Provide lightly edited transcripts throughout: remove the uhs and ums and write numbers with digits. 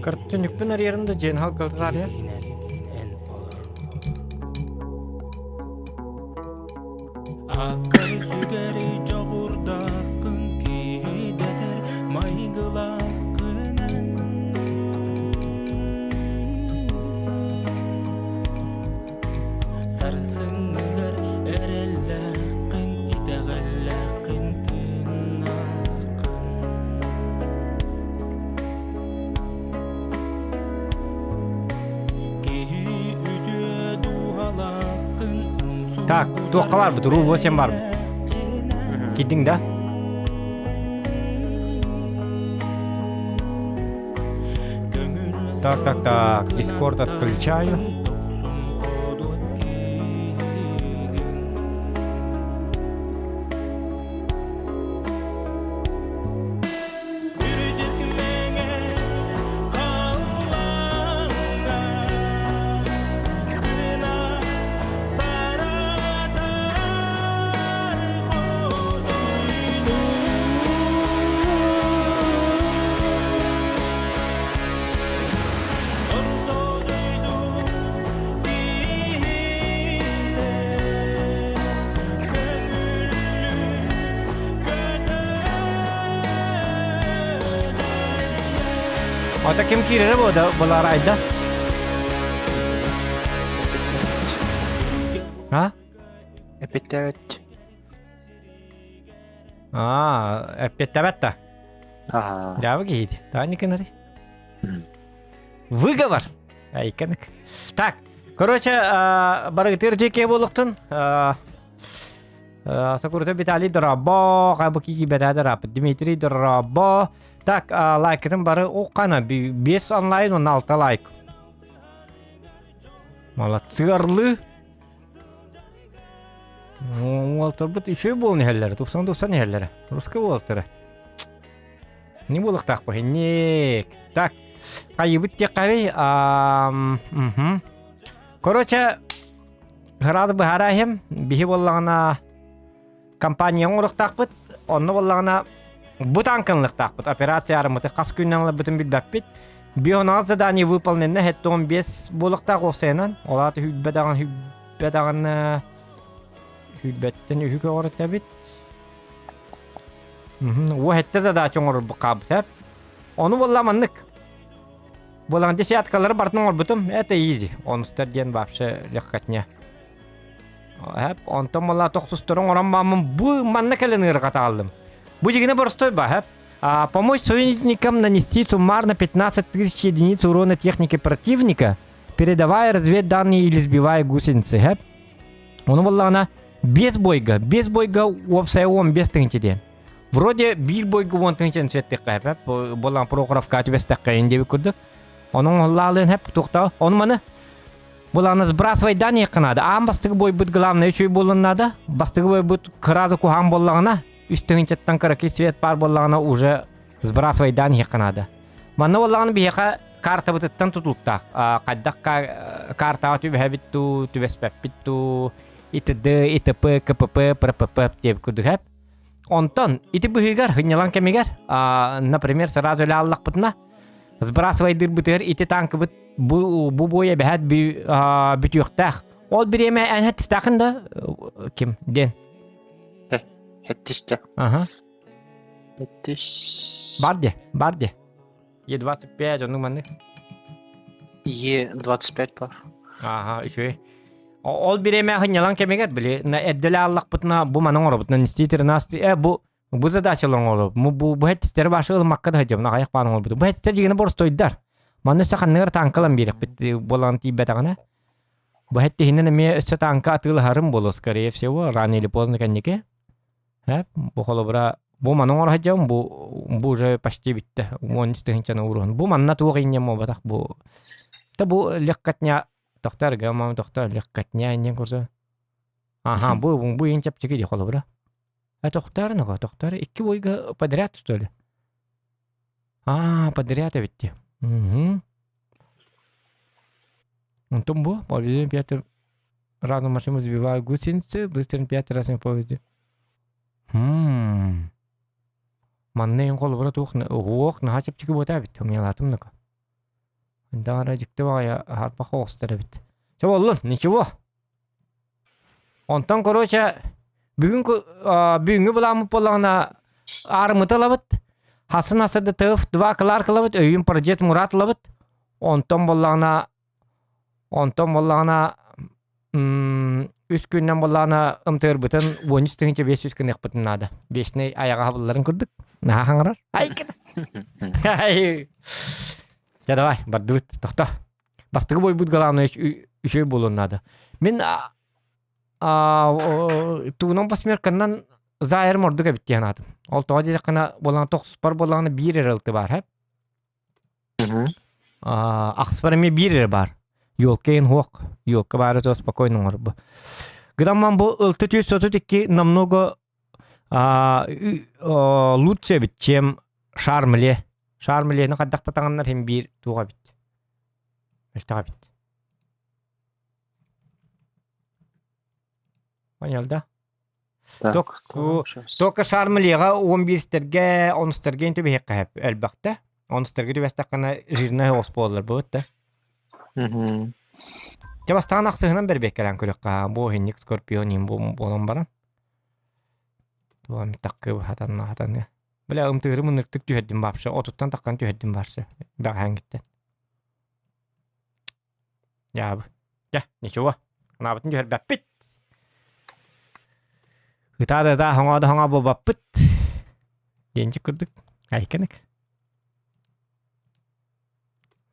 Картунүкпүн арыйарым да дьиэн халгалтария. Аккар сүгэри дьоҕурдааххын киһи дэтэр майгылааххынан Сарсыҥҥыгар эрэллээххин, итэҕэллээххин, тыыннааххын Киһи үтүө дууһалааххын, Так, туохха барбыт? Ру 8 барбыт. Киирдиҥ да? Так, так, так, Дискорд отключаю. Ата ким киирэрэ буода булаар айда? А? Эпиттээбэт. Аа, эппиэттэбэт да. Аха. Дьаабы киһиити. Таня кынары. Выговор. Айканык. Так, короче, барыгытыр дьиэкэ буолуктун. Сокурута Виталий Дорабо, Хабыки Бетадырап, Дмитрий Дорабо. Так, лайкытын бары оққана, 5 онлайн, 16 лайк. Молодцы, орлы. Уолтарбыт үчүгэй буолан иһэллэрэ, тупсан-тупсан иһэллэрэ. Русскай уолаттара. Не буолуохтаахпыт инник. Так, хайыбыт диэххэ угу. Короче, сразу быһаараа иһим, биһи буоллаҕына компания оҥоруохтаахпыт, онно буоллаҕына бу танканлыктаахпыт. Операция арыммыты хас күннэн ыларбытын билбэппит. Бионал задание выполнено, 75 буолуохтаах уопсайынан. Ол аата хүлбэ даҕаны, хүлбэ даҕаны, хүлбэттэн үһү көҕүрэтэбит. Уо хэтте задача оҥорорбут хаалбыт, ээ. Ону буолла маннык. Буолан десяткалары барытын оҥорбутум, это изи. Онустар диэн вообще легкотня. Эп, онтон буолла тохсустары оҥорон бааммын бу манна кэлэн ыарырҕатааллым. Бу дьигинэ боростой ба, эп. А, помочь союзникам нанести суммарно 15 тысяч единиц урона технике противника, передавая разведданные или сбивая гусеницы. Эп. Ону буоллаҕына без бойга, без бойга уопсайа 15 тыһыынча диэн. Вроде биир бойга 10 тыһыынчаны сүөттеххэ эп, буоллаҕына Прохоровка түбэстэххэ ин диэбит курдук. Онон оһоллаалыан эп туохтаа. Ону маны Булаана сбрасывай данные наада. Аан бастакы бойбут главное үчүгэй буолуон наада. Бастакы бойбут кыразы куһаан буоллаҕына, үс тыһыынчаттан кыракый свет баар буоллаҕына уже сбрасывай данные наада. Манна буоллаҕына биһиэхэ картабытыттан тутулуктаах. Хайдах картаҕа түбэһэбит дуу, түбэспэппит дуу, ИТД, ИТП, КПП, ПРПП диэбит курдук эп. Онтон ити быһыыгар, сынньалаҥ кэмигэр, например, сразу эле аллахпытына, сбрасывайдыырбытыгар ити танкыбыт бу, бу буойа эбэһээт бүтүөхтээх. Ол бириэмэ эн хэттистээхин да ким диэн? Хэттистэ. Ага. Хэттис. Бар де, бар де. Е25, оннук маннык. Е25 бар. Ага, үчүгэй. Ол бириэмэ сынньалаҥ кэмигэр били эрдэлэ аллахпытына бу маны оҥоробутна нести 13 э бу бу задачалар оҥоробут бу бу бу хэттистэри башы ылмакка да сылдьабын аҕыйах баан оҥорбутум бу хэттистэр дьигинэ боростуойдар манна өссө ханныгар таанкалан биэрэхпит буолан тиийбэтэҕинэ бу хэттиһинэн эмиэ өссө таанка атыылаһарым буолуо скорее всего рано или поздно кэнники Э, бу холобура бу маны оҥоро сылдьабын бу бу уже почти бүттэ 13 тыһыынчаны ууруһун бу манна туох инньэм буолбатах бу та бу легкотня тохтор гамам тохтор легкотня инньэн курса ага бу бу иин чэпчэки ди холобура а тохтор нога тохтор икки бойга подряд что ли а подряд эбит ди угу Онтон бу победим пятый Разную машину сбиваю гусеницы, быстрым пять раз не поведи. Хм. Манна ең холобура туох уох наһаа чэпчэки буота эбит. Умелатым нака. Даҕара дьикти баҕайы аһарбах оҕустар эбит. Чэ буоллун, ничего. Онтон, короче, бүгүн бүгүҥҥү былааммыт буоллаҕына аармыта ылабыт, хасын асады ТФ 2 Кларк ылабыт, өйүн Парджет Мурат ылабыт. Онтон буоллаҕына онтон буоллаҕына үс күннэн буоллаҕына ымтыырбытын 13 500 гыныахпытын наада. Вечный айаҕа хабылларын курдук. Наһаа хаҥарар. Ай, Ай. Дьэ давай, бардыбыт, тохто. Бастакы бойбут главное үчүгэй буолуон наада. Мин тугунан восьмерканнан заайарым ордук эбит диэн аатым. Ол тоҕо диэтэххинэ буоллаҕына тохсуспар буоллаҕына биир эрэ ылты баар һэ. Ахсыпар эмиэ биир эрэ баар. Елка иһин суох. Елка баара то спокойно оҥорбу. Грамман бу ылты түс сотут икки намного лучше эбит, чем шармле. Шармлени хайдах да таҥаннар иһин биир туох эбит. Мөлтөх эбит. Понял, да? Только шармлеға 11-терге, 10-терге интү биһиэххэ элбэхтэ. 10-терге түбэстэххинэ жирная оҕус буоллар бу да. Дьэ бастаан ахсыһынан бэрбиэккэлээн көрүөххэ бу иһинник скорпион иһин буолан баран. Туом таккы хатанна хатанна. Бля ымтыыры мынныктык түһэрдим вообще. Отуттан таххан түһэрдим вообще. Бэҕэһээҥҥиттэн. Дьаабы. Дьэ, ничего. Анаабытын түһэрбэппит. Ытаа да ытаа, хоҥоо да хоҥоо буолбаппыт. Диэнчик курдук. Айканык.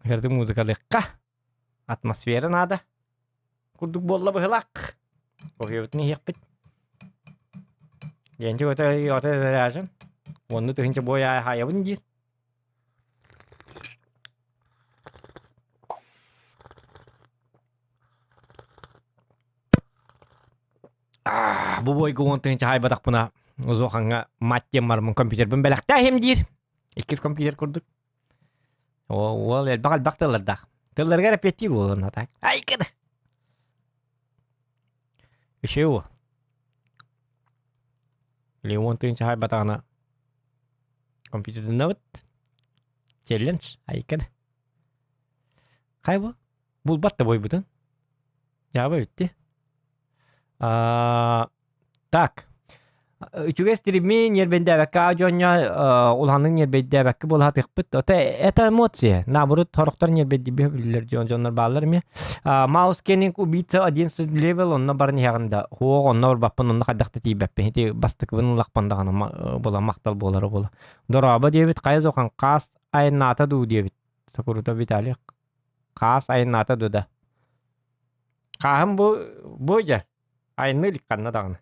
Кырдык музыкалыахха. Атмосфера наада. Курдук буолла быһылаах. Кофебытын иһиэхпит. Диэнчик ото ото заряжен. Уонну тыһынча бой хаайабын диир. Бу бойга уон тыһынча хаайбатахпына Узохаҥҥа мать диэн бараммын компьютербын бэлэхтээһим диир. Иккис компьютер курдук. Уол элбэх элбэх тыллардаах. Тылларыгар эппиэттиир уолун так. Ай кыда. Үчүгэй уол. Леон тыынча хайбатаҕына компьютерданабыт. Челлендж айкада. Хай бу? Булбат да бойбутун. Дьаба бүтти. Так. Үчүгэй стримми ньиэрбэйдээбэккэ аа дьонньо улаханнык ньиэрбэйдээбэккэ буолаһатыахпыт. Это, это эмоция. Наоборот, сорохтор ньиэрбэйдиирбит биллэр дьон дьоннор бааллар эмиэ. Маус Кеннинг убийца 11 левел онно баран иһэҕин да хуох онно барбаппын онно хайдах да тиийбэппин. Ити бастакыбын ыллахпын даҕаны була махтал буолара буола. Дорообо диэбит хайа зохан хаас айаннаата дуу диэбит. Сокурута Виталий хаас айаннаата дуу да. Хааһым бу бу дьэ Айанныы илик ханна даҕаны.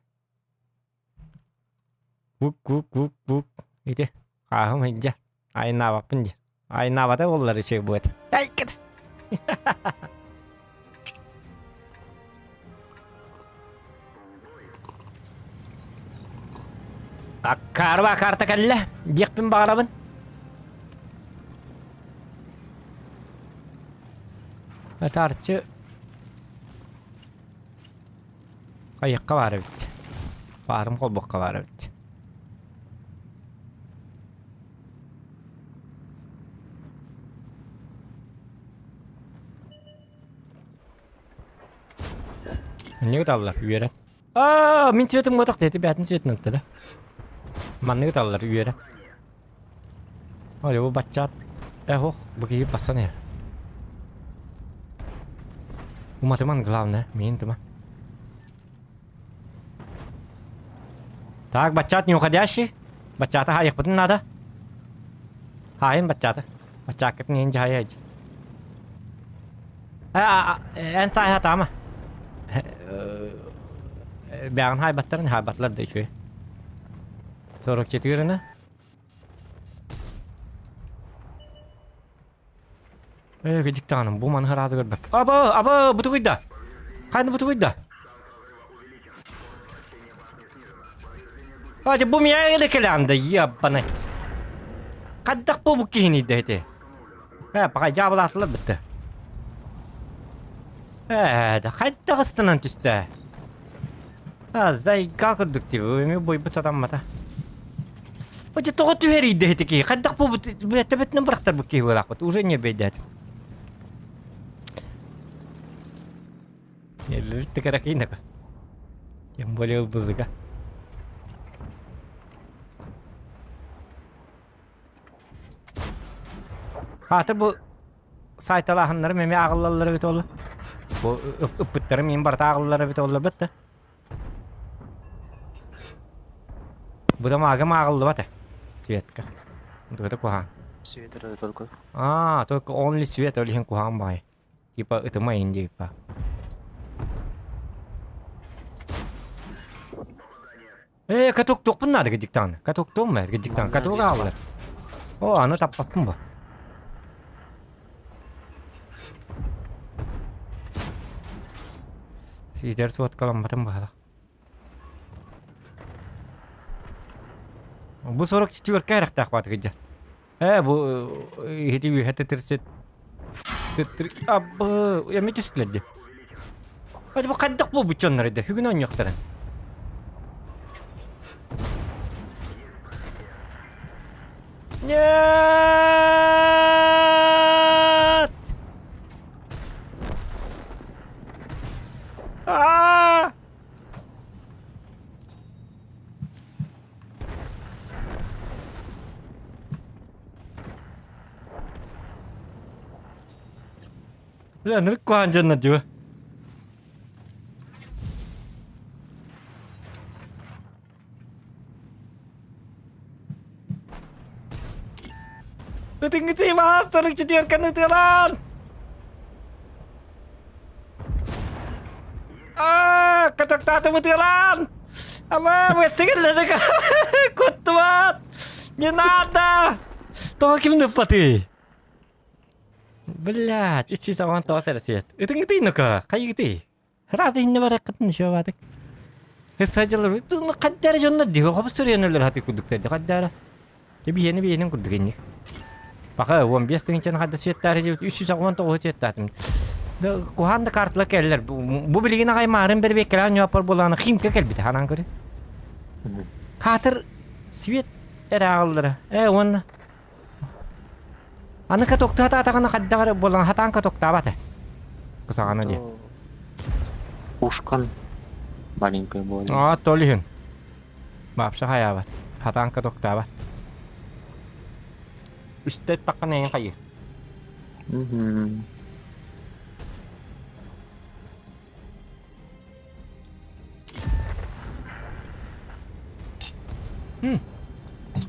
Кук-кук-кук-кук ити хааһым илдьэ айаннаабаппын диэн. Айаннаабата буоллар үчүгэй буо этэ. Айкыт! Аккаарба карта кэллэ диэхпин баҕарабын. Этаарчы Айахха баар эбит. Баарым холбоххо баар эбит. Манныгы таллар үөрэн. Аа, мин светым буотах диэти бээтин светин ыттыра. Манныгы таллар үөрэн. Ой, бу баччаат. Э, ох, бу киһи бассан иһэр. Уматыман главное, миин тыма. Так, баччаат неуходящий. Баччаата хаайыахпытын наада. Хаайын баччаата. Баччааккытын иһин дьаһайа ич. Эн сааһа таама. Бэҕин хаайбаттарын хаайбатылар да үчүгэй. 44 ына. Ээ, кыдьык даҕаны, бу маны хараата көрбөк. Аба, аба, бутугуйда. Хайны бутугуйда. Ати бу мия эле келянда, яббаны. Хайдах бу бу киһини дэти. Э, пакай жабылаатылар битте. Э, да хайдах ыстанан түстэ. А, зайга курдук дии, эми бойбут сатаммата. Оче тоҕо түһэрийдэ ити киһи? Хайдах буолбут, төбөтүнэн бырахтарбыт киһи буолаахпыт. Уже ньиэрбэйдээтим. Бүттэ кыракыйнака. Тем более ылбызыга. Хаата бу сайталааһыннарым эмиэ ааҕыллаллар эбит ол. Бу ыппыттарым мин барыта ааҕыллар эбит оллар бытта. Бу да маагым ааҕыллыбат э. Светка. Дуота куһаан. Свет эрэ только. Аа, только only свет ол иһин куһаан баҕайы. Типа ытымайын типа. Ээ, катоктуохпун наада кыдьыктаҕына. Катоктуом ээ, кыдьыктаҕына. Каток ааллар. О, аны таппаппын бу. Сиидэр суоткаламматым баһала. Бу 44 эрэхтээх бааты кыдьа. Ээ, бу иһити үөһэ тытырсыт. Тытыр... Абы, эми түстүлэр дии. Hadi bu хайдах буолбут дьоннор да бүгүн оонньуохтарын. Нет! А! Бля, ынырык куһаҕан дьоннор дии. Ытыҥҥытыы маастарык четверканы ытыалаан! Аа, катактаатым ытыалаан! Ама, быттыгыллыдык куттубат! Не надо! Тоҕо ким ыппатый? Блядь, 319 эрэ свет. Ытыҥҥытый ну-ка, хайыгытый? Раз инне барыаххытын еще баатык. Садьалар хаддара дьоннор дии хобус суруйан хаты курдуктар ди хаддара. Те биһиэни биһиэнин курдук инник. Баха 15 тыһыынчаны хадда светтаары дебит 319 светтаатым. Да куһаан да картала кэллэр. Бу билигин аҕай маарын бэрбиэккэлээн ньуоппар буолааны химка кэлбитэ ханаан көрө. Хаатыр свет эрэ аҕаллара. Э уонна Аны катоктыы хатаатаҕына хайдах эрэ буолан хатаан катоктаабат ээ. Кусаҕана диэн. Ушкан маленькая более. Аа, то иһин. Вообще хайаабат. Хатаан катоктаабат. Үстэ таххан эйин хайы. Мгм.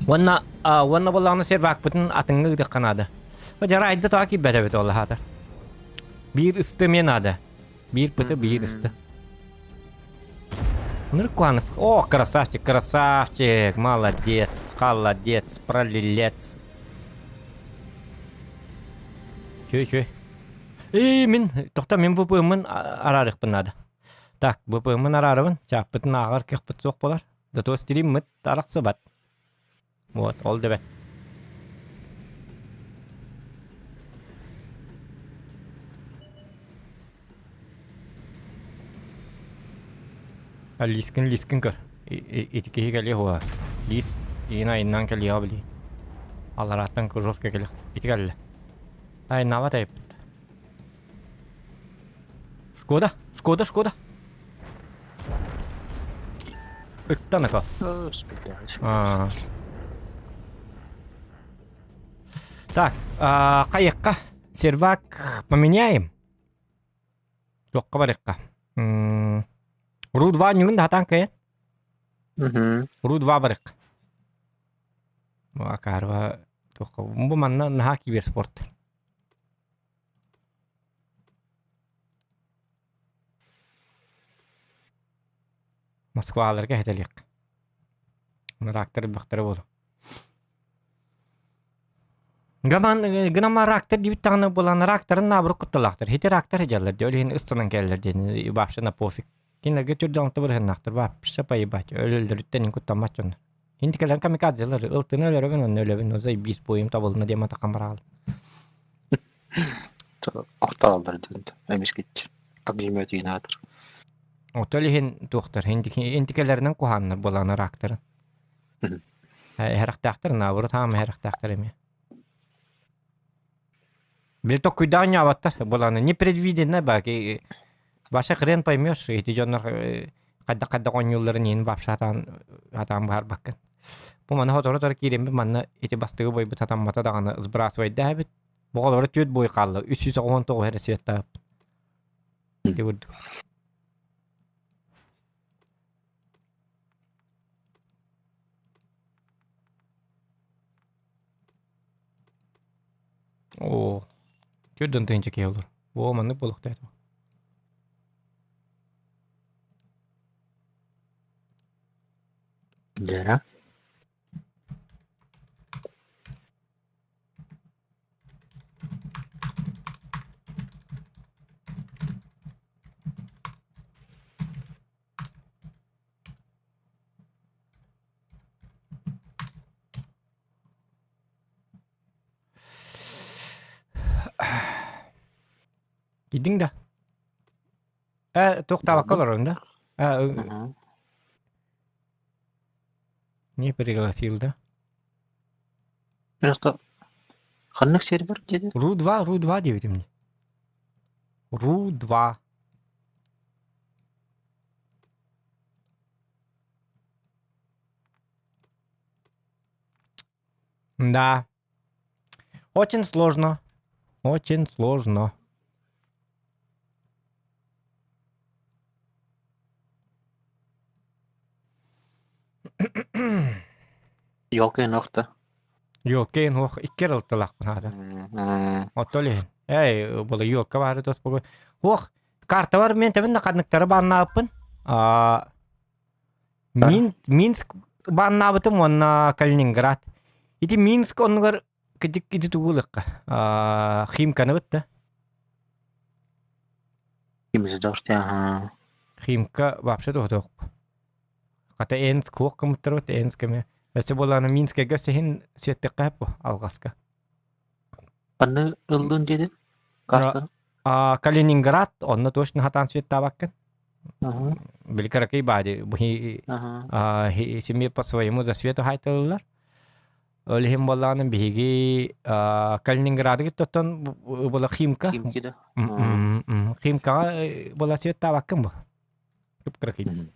Уонна уонна буоллаҕына сервакпытын атыҥҥа ыытыахха наада. Дьара айда тоҕо киирбэт эбит ол аһаата. Биир ысты эмиэ наада. Биир пыты, биир ысты. Ныркуанов. О, красавчик, красавчик, молодец, холодец, пролилец. Чүй, чүй. Ээ, мин, тохто, мин ВП-мын араарыахпын наада. Так, ВП-мын араарабын, чааппытын ааҕар кыахпыт суох буолар. Да то стриммыт арахсыбат. Вот, ол да бэт. Лискин лискин көр. Ити киһи кэлиэ хуа. Лис иин айынан кэлиэҕэ били. Алларааттан жестко кэлиэх. Ити кэллэ. Айнаабат айыппыт. Шкода, Шкода, Шкода. Ыттан ака. Так, хайыкка сервак поменяем. Туохха барыахха. Ру-2 ньугун да хатаан кыайан. Ру-2 барыахха. Акаарба туохха бу манна наһаа киберспорт. Москваларга эһэтэлиэх. Рактар бөхтөрө буолу. Гаман гынама рактар диэбит даҕаны буолан рактарын наоборот кутталаахтар. Хити рактар сылдьаллар дии, ол иһин ыстанан кэлэллэр диэн вообще на пофиг. Кинилэргэ түрдэ бырыһыннаахтар вообще поебать. Өлөллөрүттэн ин куттаммат дьоннор. Интикэлэрин камикадзелар ылтыны өлөрөбүн онно өлөбүн ну заебись буойум табылына диэн матаххан бараал. Охтооллор диэн эмискич огнемет аатыр. Отол иһин туохтар интикэлэринэн куһааннар буолан рактарын. Эһэрэхтээхтэр наоборот хаама эһэрэхтээхтэр эмиэ. Били токкуйдаан ньаабаттар буолааны непредвиденно баки. Вообще хрен поймешь, ити дьоннор хайдах-хайдах оонньуулларын иһин вообще сатаан сатаан быһаарбаккын. Бу маны сотору-сотору киирэммит манна ити бастакы бойбут сатаммата даҕаны сбрасывайдаах эбит. Бу оҕолоро түөрт бой хаалла, 399 эрэ светтаабыт. Ити курдук. Оо, 4 тыһыынча киһи олор. Оо, маннык буолуохтаах этэ. Лера. Киирдиҥ да? Э, туохтаабакка олорон да? Э, Мгм. не пригласил, да? Просто ханнык сервер диэти? Ру-2, Ру-2 диэбитим дии. Ру-2. Да. Очень сложно. Очень сложно. Ёлкин охта. Ёлкин ох икки ылтылаахпын аата. Оттол иһин. Эй, була ёлка баары тос бугу. Ох, картабар мен тэбин да ханныктары бааннаабыппын. Аа Мин Минск бааннаабытым уонна Калининград. Ити Минск оннугар кыдьык ити тугу ылыахха? Аа Химканы бытта. Ага. Химка вообще туһа Хата Энск хуох кымыттарбыт Энск эмэ. Өссө буолааны Минскэгэ өссө сиэттэххэ бу алҕаска. Ханна ыллын диэтин? Картаны? А, Калининград, онно точно хатаан светтаабаккын. Били кыракый бади, семье по своему засвету хайтылылар. Ол иһин буоллаҕына биһиги Калининграды кыттан була Химка. Химки да. Химкаҕа була светтаабаккын бу. Кып-кыракый.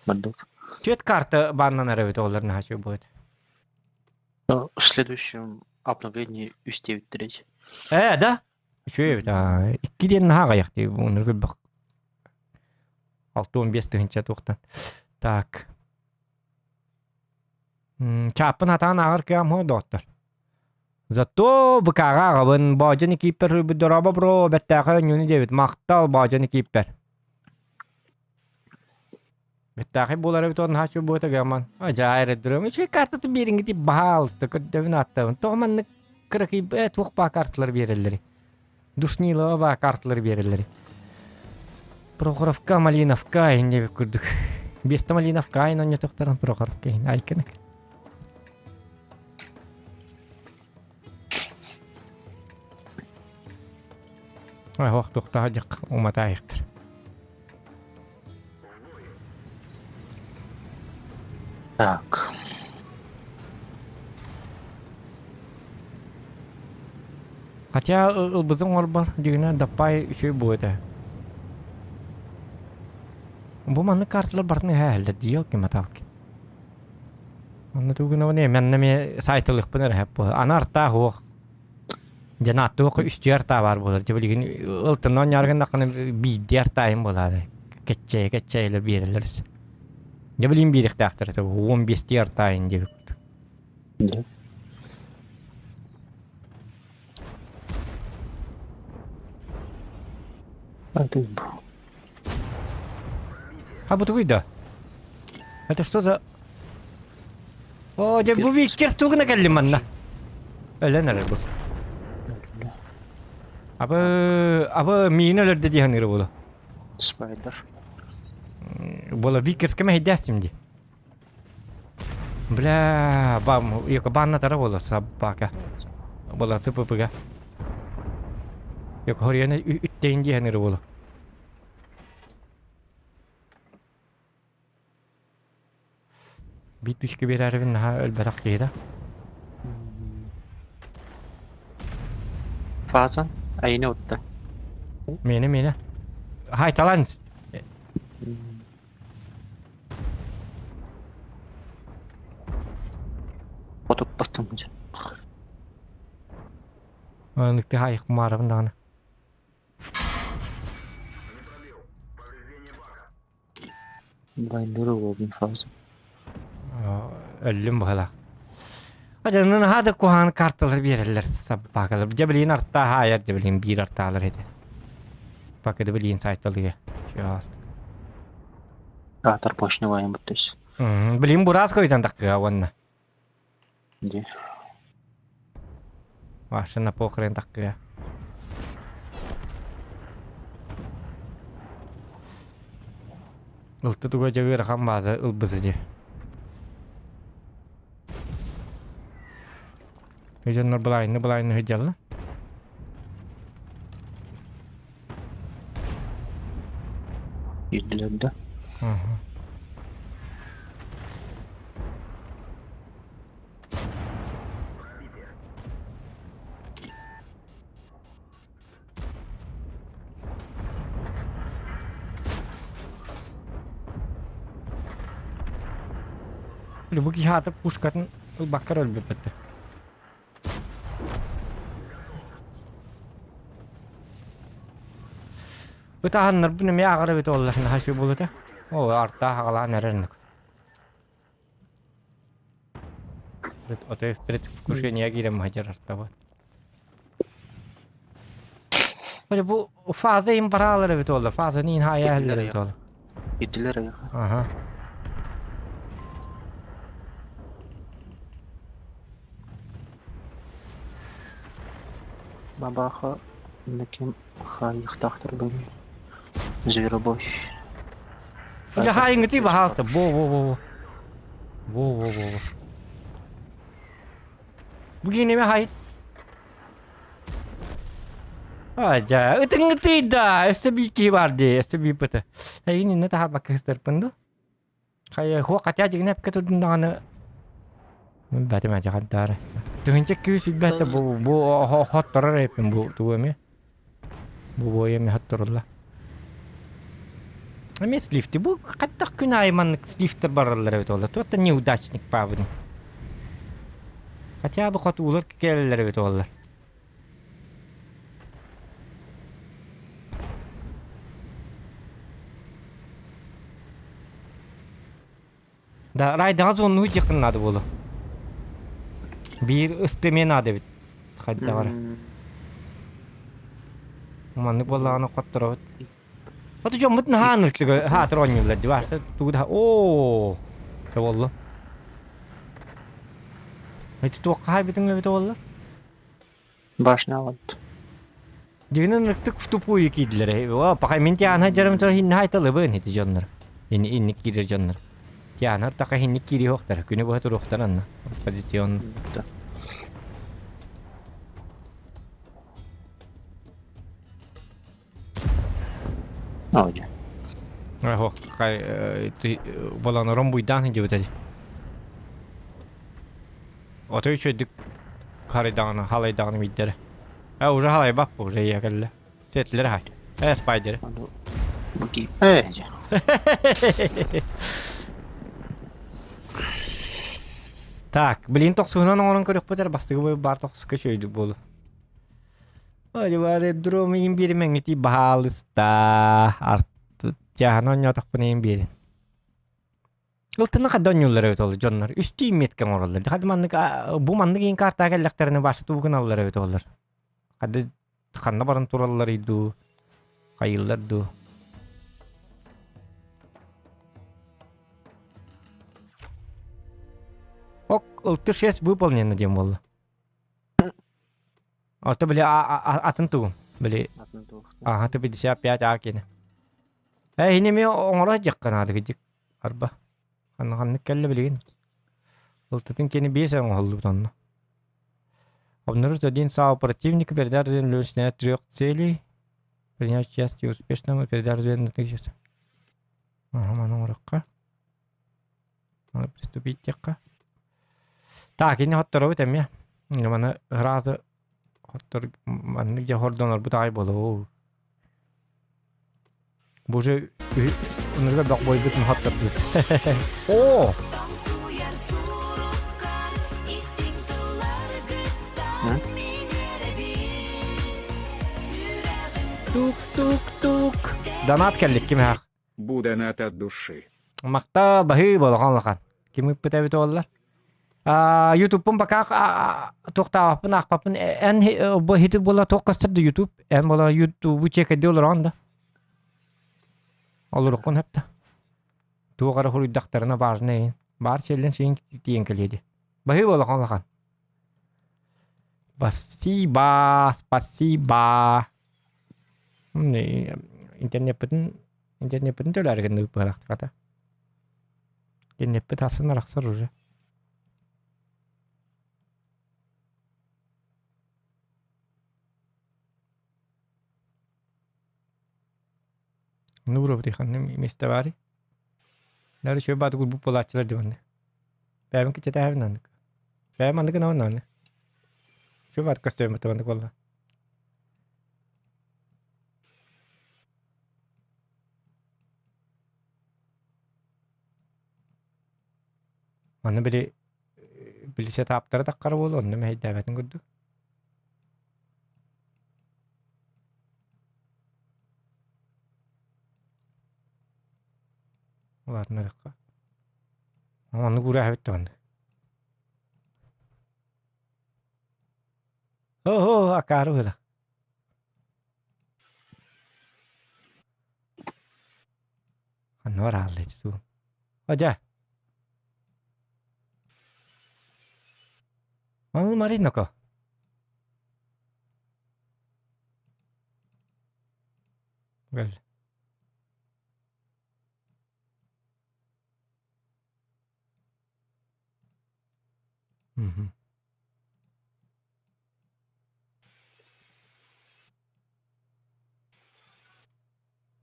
Бардык. Түөт карта бааннан эрэбит олар наһаа будет. В следующем обновлении үс 9.3. Э, да? Үчүгэй эбит. Икки диэн наһаа аҕыйах дии унур көрбөх. 6-15 тыһыынча туохтан. Так. Чааппын атаан ааҕар кыам хо доҕоттор. Зато ВК-ҕа аҕабын Боодьо Никииппэр дорообо бро бэртээхэй оонньууну диэбит. Махтал Боодьо Никииппэр. Бэртээхэй буолар эбит уонна хааччы буота гаман. Ажаа эрэ Үчүгэй картатын биэриҥҥити баһаалыста көрдөбүн ааттабын. Тоҕо маннык кыракый туох баа карталар биэрэллэри. Душнилова баа карталар биэрэллэри. Прохоровка, Малиновка иһин диэбит курдук. Биэстэ Малиновка иһин онньотохторон Прохоровка иһин айкынык. Ой, ох, туохтаах дьык уматаайыктыр. Так. Хотя ылбытыҥ оҥорбор дьиҥинэн даппай үчүгэй буолуо этэ. Бу маннык карталар барытын ыһа дии елки-моталки. Онно тугу гынабын ээ, манна эмиэ саайталыахпын эрэ сөп буолар. Аны артаах уох. Дьэ нааттуох үстүү артаа баар буолар. Дьэ билигин ылтынна оонньоору гыннаххына биирдии артаайым буолаары. Кэччэйэ кэччэйэлэр биэрэллэр өссө. Дьэ билигин биэриэхтээхтэр этэ 15-тии артаайын диэбит курдук. Да. А ты А бу тугуй да? Это что за... О, дьэ бу Виккер тугуна кэллим манна. Өлөн эрэр бу. Абы, абы миин өлөрдө дии саныыр буолу. Спайдер. Буола Виккерскэ мэһэйдээстим дии. Бля, бам, йоко банна тара буола собака. Буола ЦПП-га. Йоко хорьяны үттейин дии саныыр буолу. Биир тыһыынча биэрээрибин наһаа өлбөтөх киһи да. Фаза айыны утта. Миэнэ миэнэ. Хайталан. Хотуппаттым. Ыныкты хайык маарабын даҕаны. Байбыры уобун фаза. Өллүм быһыла. Адьанын наһаа да куһаҕан карталар биэрэллэр сабаакалар. Дьэ билигин артаа хаайар дьэ билигин биир артаалар этэ. Пока да билигин сайталыга. Чугаастык. Кратер почневая бутыс. Билигин бураас көйтөн таккыга уонна. Дии. Машина похрен таккыга. Ылты туга дьэ ыарахан бааза ылбыса дьэ. Дьоннор былайны былайны сылдьаллар. Киирдилэр да? Аха. Бу киһи аата пушкатын ылбакка эрэ өлбүппүт. Ытаһаннарбын эмиэ ааҕар эбит буоллар наһаа үчүгэй буолуо этэ. Оо, артаах аҕалаан эрэр Отой предвкушение киирэн маһдьар артабыт. Бу бу фаза им бараалар эбит буолла. Фаза нин хаайа иһэллэр эбит буолла. Киирдилэр эйиэхэ. Аха. Бабаха инники хаайыахтаахтар быһыы. Зверобой. Дьэ хаайыҥҥытый баһаалыста. Во во во во. Во во во во. Бу киинэме хай. Ажа, ытыҥҥытый да, өссө биир киһи баар дии, өссө биир быты. Эйигин иннэ таһаарбакка сытарпын дуу? Хайа, хуо хотя дьигинэ эпкэ турдун даҕаны Бэтим ажахандаара. Тыһынча күүс билбэт бу бу хотторор эппин бу тугу эмиэ. Бу буойа эмиэ хотторулла. Эмиэ сливти. Бу хайдах күн аайы маннык сливтэр бараллар эбит уолла. Туох да неудачник паабыный. Хотя бы хотуулар кэлэллэр эбит уоллар. Да, райдаҕа зоннуу дьиэххин наада буолуо. Биир ыстымиэ наада эбит. Хайдаҕар. Маннык буоллаҕына хотторобут. Ото дьоммут наһаа аныртыга хаатыр оонньууллар дии баарса тугу да оо Чэ буолла. Ити туохха хаайбытыҥ эбитэ буолла? Башня вот. Дьигинэн ырыктык в тупую киирдилэр. О, пахай мин тиаана дьарым то хинна айталыбын ити дьоннор. Ини инник киирэр дьоннор. Тиаанар така хинник киири хуохтар. Күнү быһа туруохтар анна. Позицион. Да. Ой. Ахо, хай ты баланором буйдаан хидибитэ. Отой үчүгэйдик харайдаҕына, халайдаҕына биирдэрэ. Э, уже халайбап уже ийэ кэллэ. Сетлер хай. Э, спайдер. Э, Так, блин, тохсуһунан оҥорон көрүөхпүт эрэ бастакы бой баар тохсуска үчүгэйдик буолу. Ой, дром иин биэримэҥҥитий баһаалыста. Артут тяһана оонньоотохпуна иин биэрин. Ылтына хадда оонньууллар эбит ол дьоннор. Үстүү метка оҥороллор. Хадда маннык бу маннык иин картаҕа кэллэхтэринэ башы тугу гыналлар эбит олор. Хадда ханна баран туралларый дуу, хайыыллар дуу. Ок, ылты шесть выполнено диэн буолла. Ото били атын тугун? Били Ага, ты 55 а кини. Э, хини ми оҥоро дьахха наада кидик. Арба. Ханна ханнык кэллэ билигин. Ылтытын кини биэс оҥоһуллубут онно. Обнаружить один САУ противника, передать для трех целей, принять участие в успешном и передать разведывательных Ага, маны оҥорохха. Надо приступить диэххэ. Так, ини хотторобут эмиэ. Маны сразу хоттор маннык дьэ хордонорбут аҕай буолуо. Бу уже унурга бөх бойбутун хоттортубут. О! Тук-тук-тук. Донат кэллик ким ах. Бу донат от души. Махта баһыы болохон лахан. Ким ыппыт эбит оллар? Ютубпун пока туохтаабаппын аахпаппын эн бу хити буола туох көстөр да Ютуб эн буола Ютубу чекэдди олороон да олоруккун хөптө туох эрэ хуруйдахтарына важный баар сиэллэн сиин тиийэн кэлиэ ди баһыы буолахан улахан спасибо спасибо интернеппитин интернеппитин төлөөрү гыннык быһалаахтыката Интернеппит ахсын арахсар уже. Нуурабыт ханна миэстэ баарый? Нары үчүгэй бааты курбут буолааччылар дии маннык. Бэйэбин кичэтээбин аннык. Бэйэм маннык гынабын аны. Үчүгэй бааты көстүөм маннык буолла. Манна били били сетаптара таххара буолуо, онно мэһэйдээбэтин курдук. Улаатыннарыахха. Оннук уурааһыбыт да маннык. О, акаары быһыылаах. Ханна барааллай тутуу. Одьа. Ол Мариноко. Кэл. Мгм.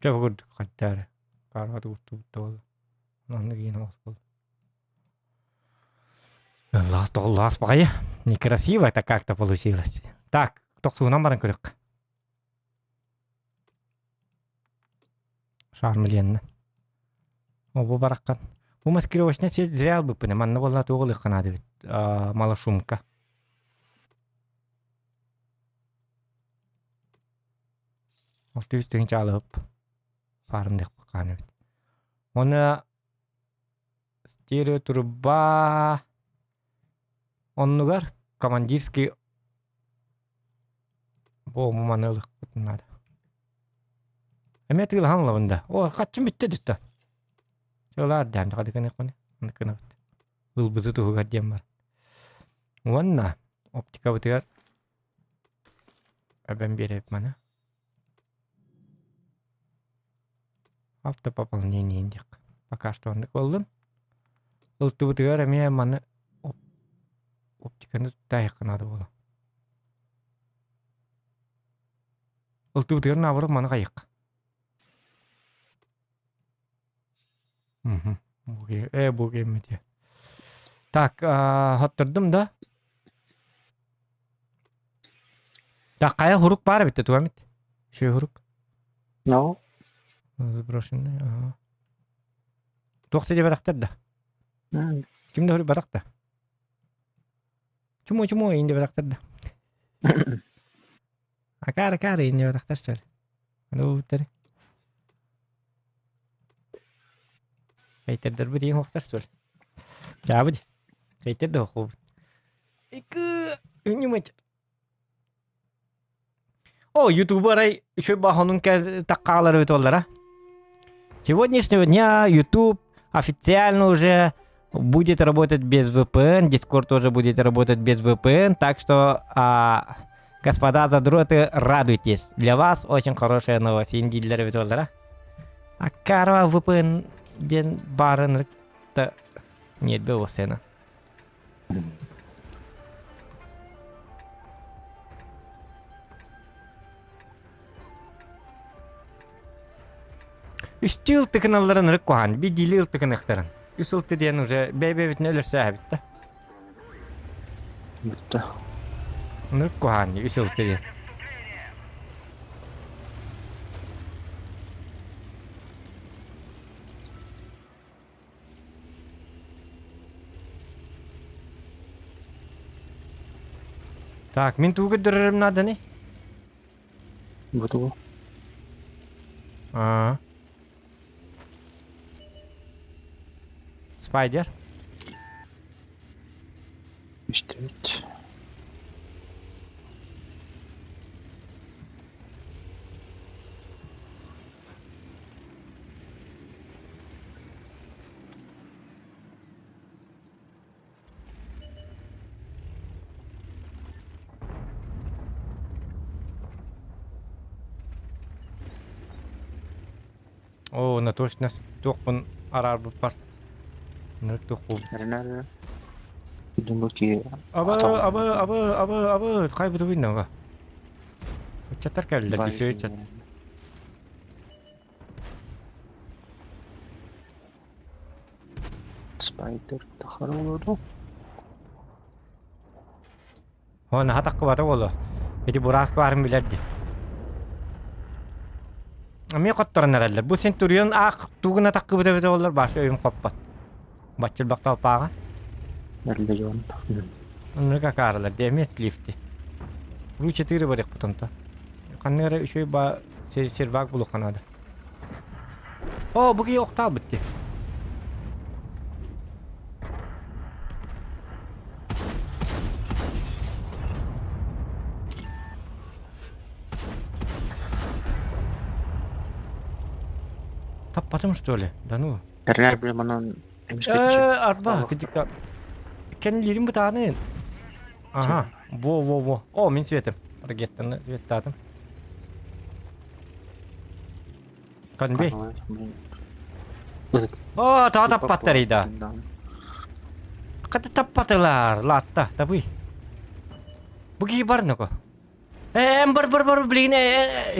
Дьэ бу курдук хайда эрэ хаарбат угуттубут да буолла. Маннык иин оҕус буолла. Лаас тоҕуллаас баҕайы. Некрасиво это как-то получилось. Так, тохтуунан баран көрүөххэ. Шармленна. О, бу бараххан. Бу маскировочная сеть зря ылбыппын. Манна буолла туох ылыахха наада эбит. Малошумка. 600 тыһыынча алыһып фарм диэхпит эбит. Уонна стереотруба оннугар командирский буому маны ылыахпытын наада. Эмиэ тыылаһан ылабын да. О, хаччым бүттэ дүттэ. Чылаар дээн хадыкыныахпын. Ыныкынабыт. Ылбызы туһугар диэн бар. Уонна оптикабытыгар эбэн биэрэбит маны. Автопополнение диэх. Пока что оннук буоллун. Ылтыбытыгар эмиэ маны оптиканы туттаайахха наада буолуо. Ылтыбытыгар наоборот маны хайыахха. Мгм. Бу киэммит Так, хоттордум да? Так, хайа хурук баар эбит туга эмит? Үчүгэй хурук. No. Заброшенный, ага. Туох диэбэтэхтэр да? Ким да барах да? Чуму чуму иин диэбэтэхтэр да? Акаар акаар иин диэбэтэхтэр что ли? Аны Хейтердэрбит иин хуохтар что ли? Чаабыт. Хейтер да хуохубут. Икы үннүмэт. О, Ютубу арай үчүгэй баһонун таккаалар эбит оллара. Сегодняшнего дня YouTube официально уже будет работать без VPN, Discord тоже будет работать без VPN, так что, господа задроты, радуйтесь. Для вас очень хорошая новость. Индииллэр эбит оллара. Аккарва VPN диэн баарын Нет, было сцена. Үстүү ылтыкыналларын ырык куһаан, бидили ылтыкыныахтарын. Үс ылты диэн уже бэйбэбитин өлөрсөөбүт да. Бүтті. Ынырык куһаан үс ылты диэн. Так, мин тугу көрдөрөрүм нааданы? Бу тугу? Аа. Спайдер. Истибит. Оо, на точно туохпун араарбыппар. Нырык туох буолбут. Эрэнэр Думаю, Абы, абы, абы, абы, абы, хайбытыбын нога. Ыччаттар кэллилэр, десүө ыччат. Спайдер тахара олорду. О, наһаа таххыбата буолуо. Ити бураас баарын билэр дии. Эмиэ хотторон эрэллэр. Бу Центурион аах тугуна таххыбыта эбитэ буоллар башы өйүм хоппот. Баччылбах талпааҕа. Миллион. Оннук акаарылар дии эмиэ лифти. Ру 4 барыахпыт онто. Ханнык эрэ үчүгэй ба сервак булуохха наада. О, бу киһи охтаабыт дии. Таппатым что ли? Да ну. Эрнер бile манан эмискеччи. Э, арба, кыдьыкта. Кэннилиирин бытааны. Ага, во-во-во. О, мин светим. Ракеттаны светтаатым. Конвей. О, тоҕо таппаттар да. Хата таппатылар, латта, табый. Бу киһи бар ноко. Э, бар бар бар билигин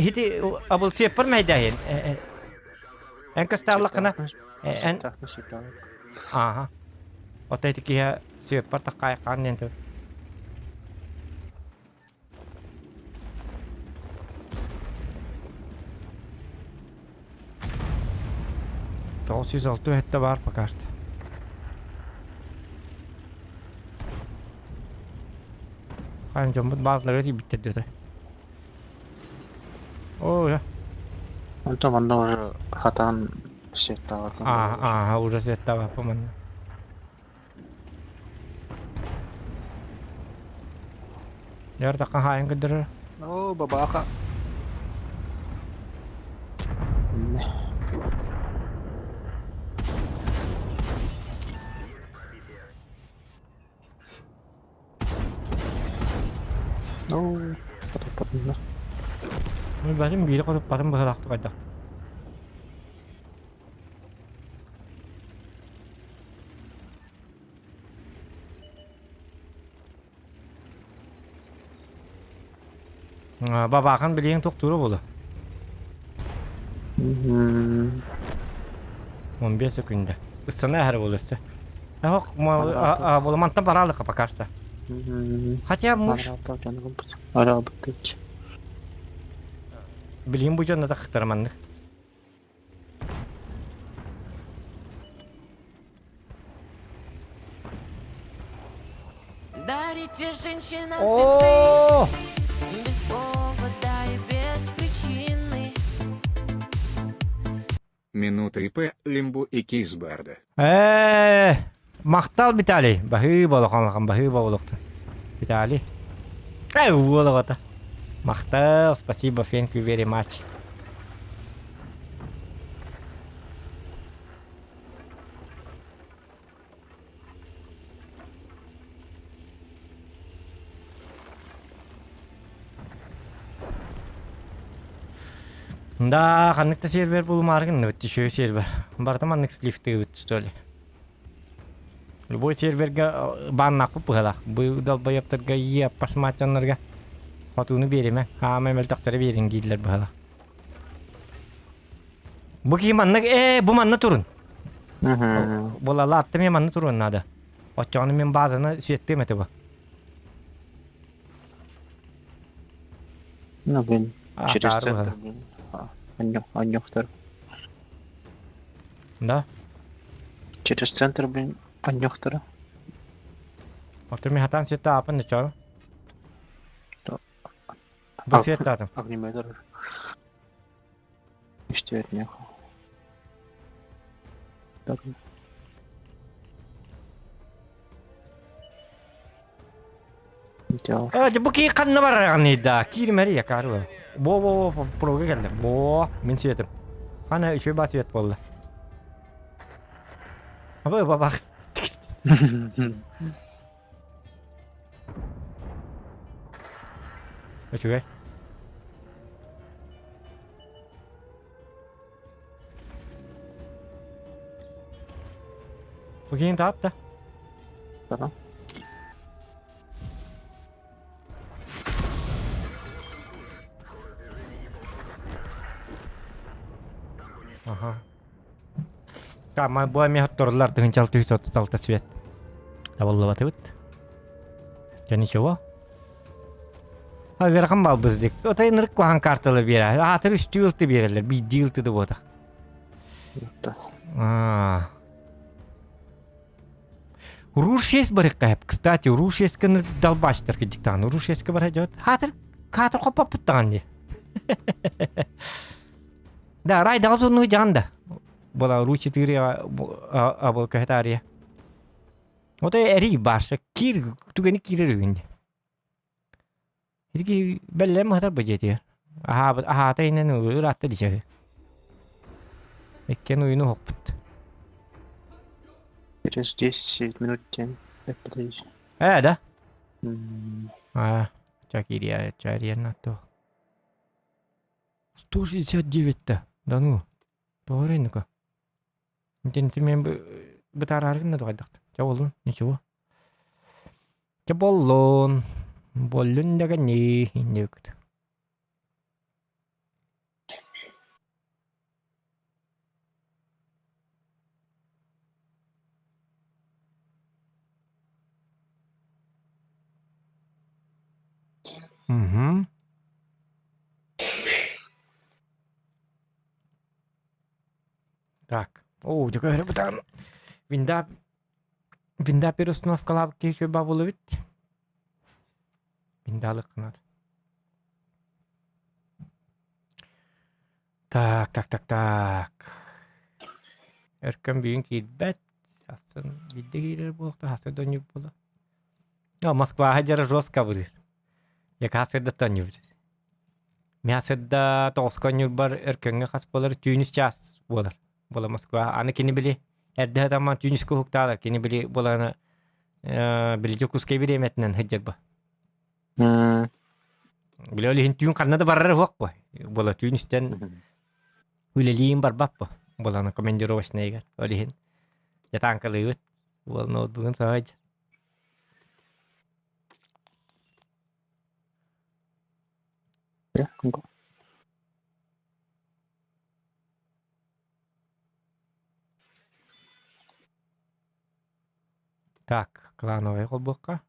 хити абыл сиэппэр мэйдээһин. Эн көстөаллаххына эн Ааха. Ото ити киһи сиэппэр таккаайаххаан диэн тыл. 906 этте бар пока что. Хаан дьоммут баазалара тиийбиттэр диэтэ. Оо, я. Онтон манна уже хатаан светтаабакка. Аа, аа, уже светтаабаппын манна. Дьэ, хаайан көрдөрөр. Оо, бабаха. Оо, хотуппатынна. Бәлем биири хотуппатын быһалаахтык хайдахт. Бабаахан билигин тохтуура буолуо. 15 секунда. Ысына эһэр буолуо өссө. Ох, мантан бараалыха пока что. Хотя муж билигин бу дьонно тахтар маннык. Дарите женщинам О! цветы без повода и без причины. Минута ИП, Лимбу и Кисбарда. Э, махтал Виталий. Баһыы болохон баһыы болуохтун. Виталий. Э, уолоҕото. Махтал, спасибо, thank you very much. Да, ханнык да сервер булумаары гынныбыт үчүгэй сервер. Барыта маннык лифтыыбыт что ли. Любой сервергэ бааннаахпыт быһалаах. Бу долбоебтарга иэппас дьоннорго хотууну биэримэ. Хаама мөлтөхтөрө биэриҥ дииллэр быһалаах. Бу киһи маннык ээ бу манна турун. Буолалла атта мен манна туруон наада. Оччоҕуна мин базаны светтыам этэ бу. Ну, блин, через Атаары центр, быһала. блин. Анньохтар. Да? Через центр, блин, анньохтара. Оттон мин хатаан светтаапын оччоҕуна. Бу светтаатым. Огнеметр. Иштибэт миэхэ. Так. Э, бу кии ханна бараҕыный да? Киирмэри якары. Бо бо бо прога кэллэ. Бо, мин светим. Ана үчүгэй ба свет буолла. Абы бабах. Үчүгэй. Бу киин таатта. Tamam. Аха. Кама бу эмиэ хотторулар тыһынчал түһүс 36 свет. Табыллыбатыбыт. Дьэ ничего. Ыарахан балбыз дик. Отой ынырык куһаҕан карталар биэрэ. Аатыр үстүү ылты биэрэллэр. Биирдии ылты да буотах. Аа. Руш есть барыкка Кстати, Руш есть далбачтар кидиктаан. Руш есть бар дьот. Хаатыр хаатыр хоппоппуттаҕан ди. Да, рай даҕа зонну жаан да. Була Ру 4 абыл көһөтаария. Ото эрий баша кир түгэни киирэр үгүн. Ирги бэллэм хатар бу дьиэтигэр. Аһаабыт аһаата инэн ылыыр атта дичэһи. Иккен уйуну хоппут. Через 10 минут день. Э, да? А, чакирия, чария на то. 169-то. Да ну. Тоҕо ну-ка. Интенти мен бытаарааргын да тугайдахт. Ча боллун, ничего. Ча боллун. Боллун дагани иннүкт. Угу. Так. Оо, дьэ көрө бытаан. Винда Винда переустановкалаабыт киһи үчүгэй баа эбит. Виндалык гынат. Так, так, так, так. Өркөн бүгүн киирбэт. Астын биирдэ киирэр буолта, хасы да онньук буола. А, Москваҕа дьара жестко абырыыр. Яка сырдатта онньубут. Мин сырда тоҕуска онньурбар Өркөҥҥө хас буолар түүнүс чаас буолар. Буола Москва. Аны кини били эрдэ сатамман түүнүскэ уһуктаалар. Кини били буолана били Дьокуускай бириэмэтинэн сылдьарба. Били ол иһин түүн ханна да барар уһук бу. Буола түүн истэн үлэлиин барбат бу. Буолана командировочнайыгар. Ол иһин дьатааҥкалыыбыт. Уол ноутбугун саҕайдьар. Так, клановай холбуохха.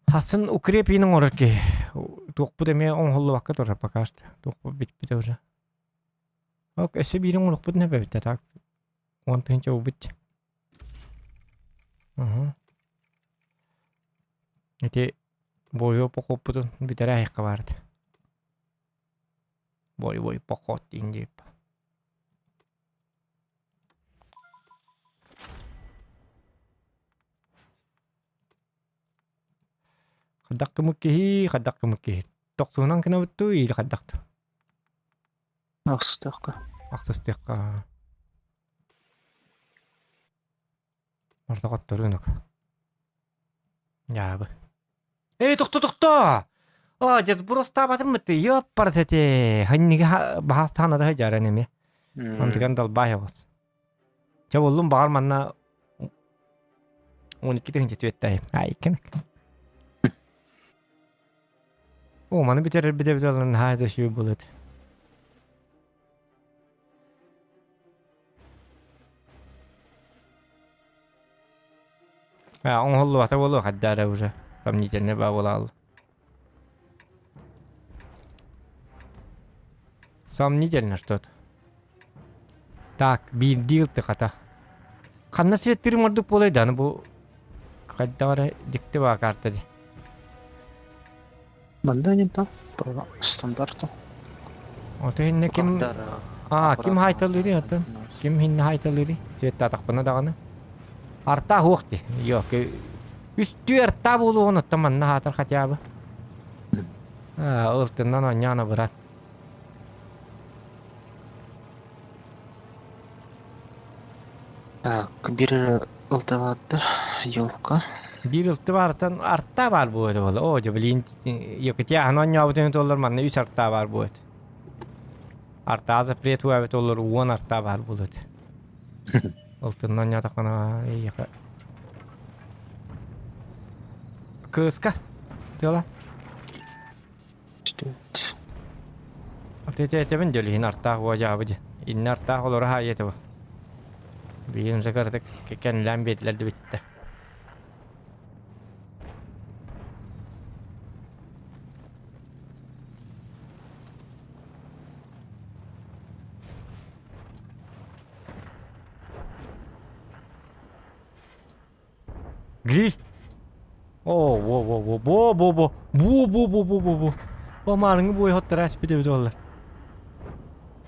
Хасын укрепиин оҥорор киһи. Туохпут эмиэ оҥоһуллубакка турар пока что. Туохпут бүппүтэ уже. Ок, өссө биирин оҥоруохпут нэбэбитэ так. 10 000 убит. Угу. Ити бойуо похуоппутун бүтэрэ айыкка баарыт. Боевой поход диэн диэп. Хайдах кымык киһи, хайдах кымык киһи. Тохтуунан гынабыт дуу или хайдах дуу? Ахсыстыахха. Ахсыстыахха. Барда хотторуунук. Дьаабы. Эй, тохто, тохто! О, дьэ, буростаабатым ты, ёппарс эти. Ханнига баһаастаан да дьаран эми. Онтуган далбаай оҕус. Чэ боллум баҕар манна 12 тыһыынча түөттай. Ай, иккин. О, маны бүтэрэр бүтэ бүтэ наһаа да сүү булут. Оҥоһуллубата буолуо хайда эрэ уже сомнительный баа буолаал. Сомнительно что-то. Так, биирдии ылты хата. Ханна светтирим ордук буолай да, аны бу хайдах эрэ дьикти баа карта дии. Манна не то, по стандарту. Ото инне ким А, ким хайталыырый оттон? Ким инне хайталыырый? Светтаатахпына даҕаны. Арта суох дии. Йоо, үстүү арта буолуоҕун оттон манна хаатар хотя бы. А, ылтыннан оонньоон абырат. Так, бир ылтабаатта елка. Биир ылты баартан арта баар буолуо буолла. Оо, дьэ, блин, Якутия оонньообутун туоллар манна үс арта баар буолуо. Артаа запрет уабит олор уон арта баар буолуо. Ылтынна оонньоотоххуна эйиэхэ Кыыска тыала. Аты этэбин дьөлүһүн артаах уодьаабы дьэ. Иннэ артаах олоро хаайы этэ бу. Билигин уже кыратык кэннилээн биэрдилэр да бүттэ. Гриль. О, во, во, во, во, во, во, во, во, во, во, во, во. Бу маарыҥы буой хоттара эспит эбит буоллар.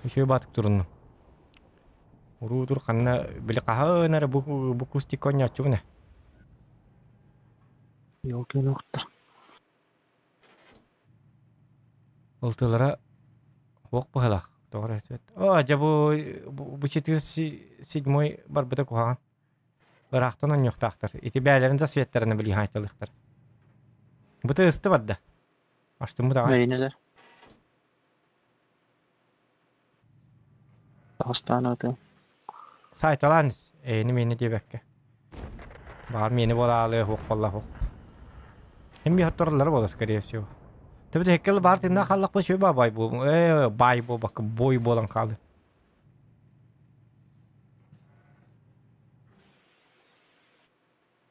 Үчүгэй баатык туруннум. Уруутур ханна били хаһан эрэ бу бу кустикка оонньооччубун ээ. Елкин охта. Ол тыллара суох быһыылаах. Тоҕо эрэ Оо, дьэ бу бу 4 седьмой барбыта куһаҕан. Ыраахтан оонньуохтаахтар. Ити бэйэлэрин да светтэринэ билии хаайталыахтар. Бу тыысты барда. Астыммыт аҕай. Бэйнелер. Таҕыстаан аты. Сайталаан эйини миини диэбэккэ. Баҕар миини буолаалыа суох буолла суох. Эми хоттороллоро буолла скорее всего. Төбөтө хеккел баар тинна халлахпа сүө баай бу э баай буолбакка бой буолан хаалыы.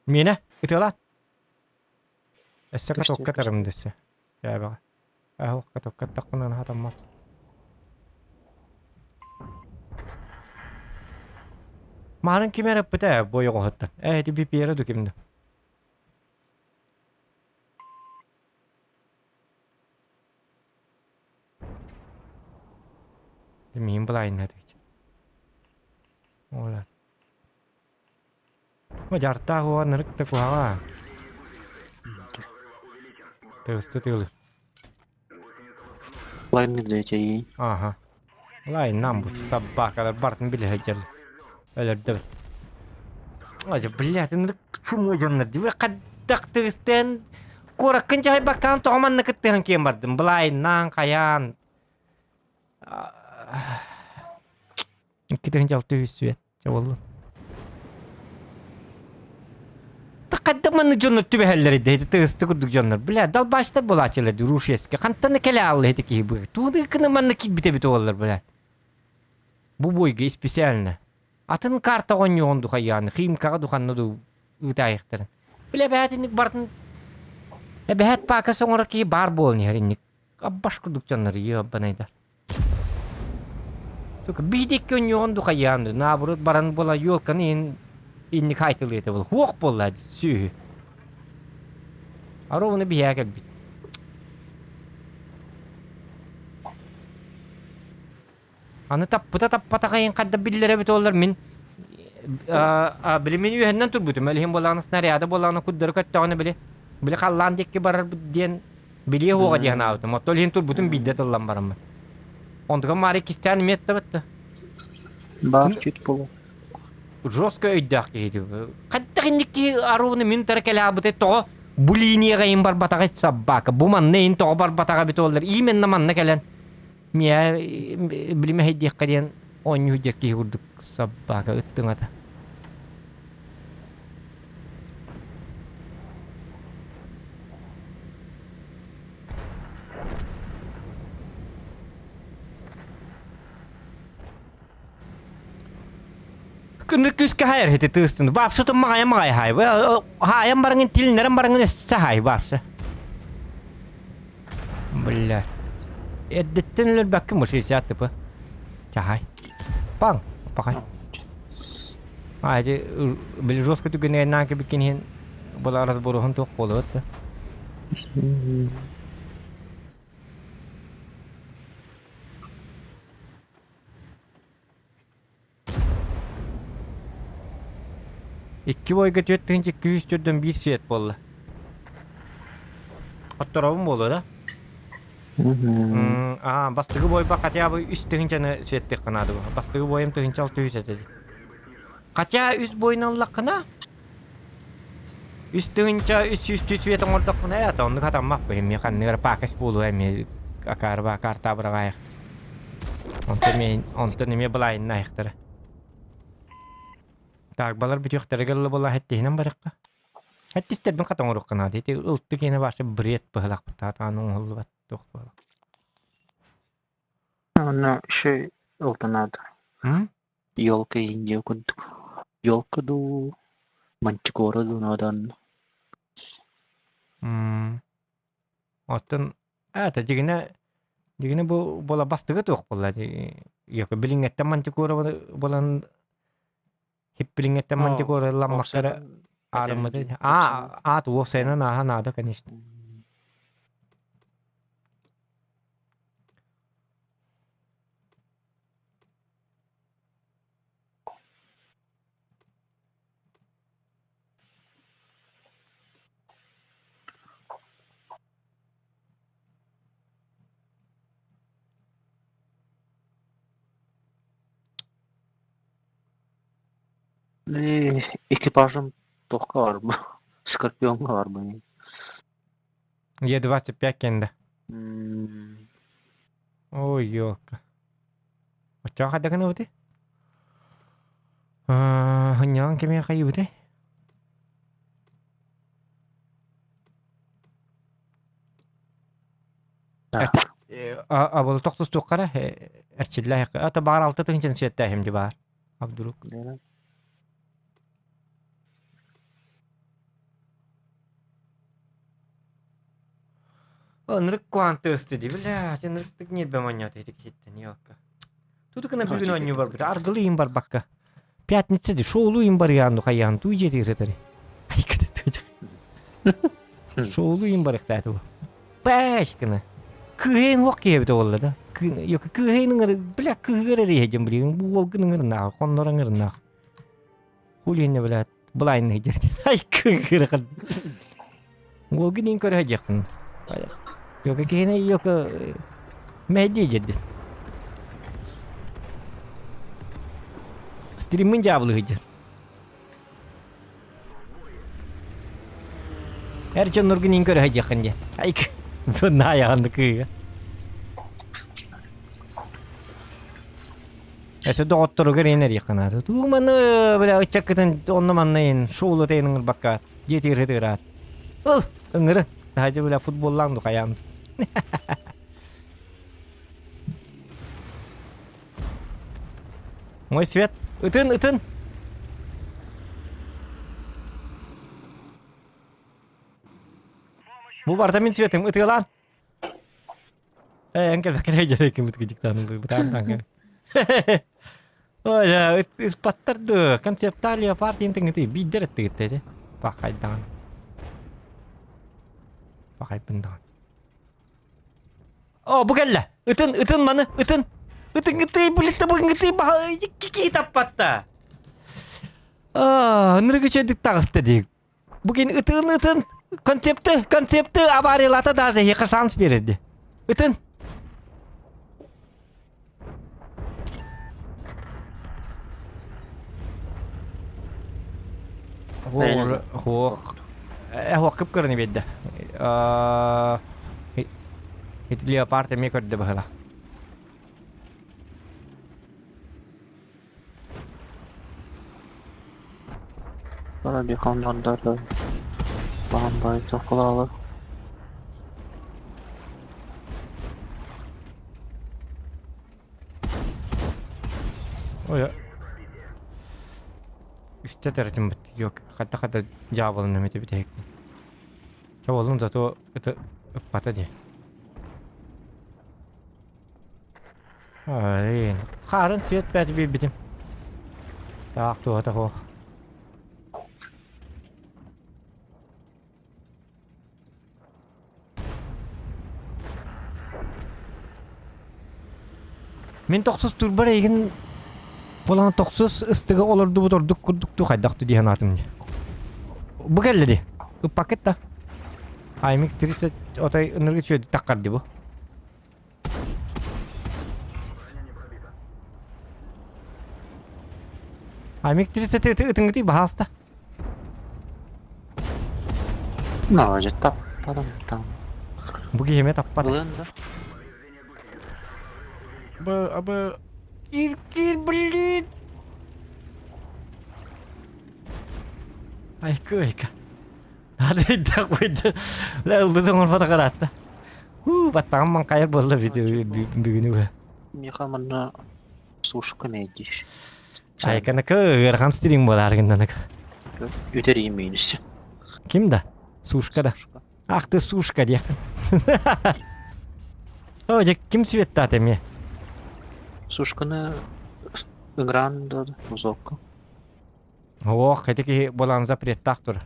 Миэнэ ытыалаат. Өссө катокка тарым дөссө. Тээбэҕэ. Аһ катокка тахпынан хатаммат. Маарын ким эрэ ыппыта ээ бу оҕоһуттан. Ээ ити VPR ду кимди. Миин былайынна дии. Ола. Дьартаах уоҕа нырык да куһаҕа. Тыысты тыылы. Лайнер дэтей. Аха. Лайнам бу собакалар бартын биле сылдьар. Өлөрдөбүт. Ой, блядь, ынырык чуму дьоннор дии. Хайдах тыыстан куораккын дьаһайбаккаан тоҕо манна кыттыһан киэн бардым. Былайнаан хайаан. 2 6 свет. Чэ буоллун. Хайдах маннык дьоннор түбэһэллэр ити ити тыысты курдук дьоннор. Бля, далбаачтар буолааччылар дии Рушевскэ. Хантан кэлэ аалла ити киһи бу. Тууны гына манна киирбит эбит уоллар, бля. Бу бойга специально. Атын карта оонньуоҕун духайааны, Химкаҕа духанна дуу ыытаайыхтарын. Бля, бэһэт бартын эбэһэт пака соҥоро киһи баар буолан иһэр инник. Аббаш курдук дьоннор ебанайдар. Сука, биһидикки онньуоҕун духайаан ду, наоборот баран буола елканы иһин инник хайтылыата буол. Хуох буолла сүөһү. Аровны биһээ кэлбит. Аны таппыта таппатаҕа иһин хадда биллэрэ эбит буоллар мин били мин үөһэннэн турбутум. Ол иһин буоллаҕына снаряда буоллаҕына курдары көттөҕүнэ били били халлаан диэки барарбыт диэн билиэ уоҕа дии санаабытым. Оттон ол иһин турбутум биирдэ тыллан бараммын. Онтукам маары иккистээн эмиэ эттэ Баар чуть болу. Жестко өйдөөх киһи. Хайдах инник киһи аруны мин тара кэлаабыты тоҕо бу линияҕа иһин барбатаҕа собака. Бу манна иһин тоҕо барбатаҕа эбит буоллар. Именно манна кэлэн миэ билимэ диэххэ диэн оонньуу дьэ киһи курдук собака ыттыҥата. Күндү күүскэ хайар ити тыыстын. Вообще то маҕайа маҕай хай. Хаайан барыңын тилиннэрэн барыңын өссө хай вообще. Бля. Эрдэттэн өлөрбөккүн бу 60 типа. Чахай. Паң. Пахай. А, эти били жестко түгэнигэр наан кэбиккин иһин была разборуһун туох буолуот да. Икки бойга 4241 свет буолла. Отторобун буолуо да? Аа, бастакы бойба хотя бы үс тыһыынчаны светтиэххэ наада буо. Бастакы бойум тыһыынча 600 этэ дии. Хотя үс бойун ыллаххына, үс тыһыынча 300 свет оҥордохпуна ээ, то оннук хатаммаппын. Эмиэ ханныгар паакас буолуо эмиэ акаарба акаартаа быраҕаайахтар. Онтон эмиэ онтон эмиэ былаайыннаайахтара. Так, балар бүтүөхтэригэр ыла буолла хэттиһинэн барыахха. Хэттистэрбин хата оҥоруохха наада. Ити ылтык иэнэ баша бред быһылаахпыт таатаан оҥоһуллубат туох буола. Онно еще ылтанаада. М? Елка Индия курдук. Елка дуу, Мантикора дуу наадан. М. Оттон аата дьигинэ дьигинэ бу буола бастыгы туох буолла дии. Йоко билиҥҥэттэн Мантикора буолан хиппилиҥҥэттэн Мантикора ламмактара аарыммыты. А аат уопсайынан ааһа наада конечно. Экипажым туохха бар бу? Скорпионҥа бар бу. Е25 кэннэ. М, Ой, ёлка. Оччоҕо хайда гынабытый? Хынньалаҥ кэмигэр хайыыбытый? Так. Абылы тохтустуохха эрэ эрчиллэ ата баар алта тыһыынчаны сиэттээһим дии баар. А вдруг? Ынырык куантыысты дии, блядь, ынырыктык ньиэрбэм оонньоото ити киһиттэн, ёлка. Тутукына бүгүн оонньуу барбыта, аргылы иин барбакка. Пятница ди, шоулу иин барыйаан хайаан туу дьиэтигэр сытары. Айката тыычах. Шоулу иин барыахтааты бу. Пэш гына. Кыһын уох киһи эбитэ буолла да. Кыһын ыҥыр, бля, кыһыгар эрэ иһэдьим билигин, бу уолгун ыҥырнаах, хоннор ыҥырнаах. Хулине, блядь, былайын иһдьэр. Ай, кыһыгыр. Уолгун иин көрө сылдьыаххын. Йока киһини йока мэһэйдии дьэрдин. Стриммин дьаабылыы сылдьар. Эр дьонноргун иин көрө сылдьыаххын диэн. Ай, знайаҕын кыыга. Өссө доҕотторугар иин эриэххэ наада. Туу маны бля ыччаккытын онно манна иин шоулата иин ыҥырбакка дьиэтигэр сытыыраат. Ыл, ыҥырын. Таһдьа бля футболлаан ду хайаан. Мой свет. Ытын, ытын. Бу барда мин светым ытыалаан. Э, эн кэлбэккэ дьарайкыммыт кыдьыктаан бытаан Ой, ыспаттар дуо, концепталия партияны тыҥытыы биирдэр эттигиттэ ити. Пахайдаҕын. Пахайбын даҕан. О, бу кэллэ! Ытын, ытын маны, ытын! Ытын ытый, булитта бу ытый баха кики таппатта. Аа, ынырык үчүгэйдик таҕыста дии. Бу кин ытын ытын концепты концепты авариялата даже эһиэхэ шанс биэрэрди. Ытын. Хуох. Хуох кып-кыраны биэрдэ. Ити леопард эмиэ көрдө быһыла. Парабихоннордары баһан чокулаалар. Ой, үстэ төрөтүм бит. Yok, хата-хата дьаабылын эмите бүтэһикпин. Чабылын зато это ыппата дии. Блин, хаарын свет бэт биэрбитим. Таах туһата суох. Мин тохсус турбар эйигин буолан тохсус ыстыга олордубут ордук курдук ту хайдах дии санаатым дии. Бу кэллэ дии. Ыппаккыт да. IMX 30 отой ыныргы үчүгэйдик таххар дии бу. IMX 30 ытыҥгытый баһаалыста. Ну, же таппадым там. Бу киһиме таппат. Ылыан да. Б, абы... Кир, кир, блин! Айка, айка. Надо койду. Бля, ылбыт оҥорбото караатта. Уу, баттаҕым маҥхайар буолла бүгүнү бу. Миэхэ манна сушка мэйдиир. Айканыкы ыарахан стрим буолаар гыннанык. Үтэр минус. Ким да? Сушка да. Ах ты сушка диэхпин. О, дьэ ким светтаат эмиэ? Сушканы ыҥыраан да музокка. Ох, ити киһи буолан запреттаах тур.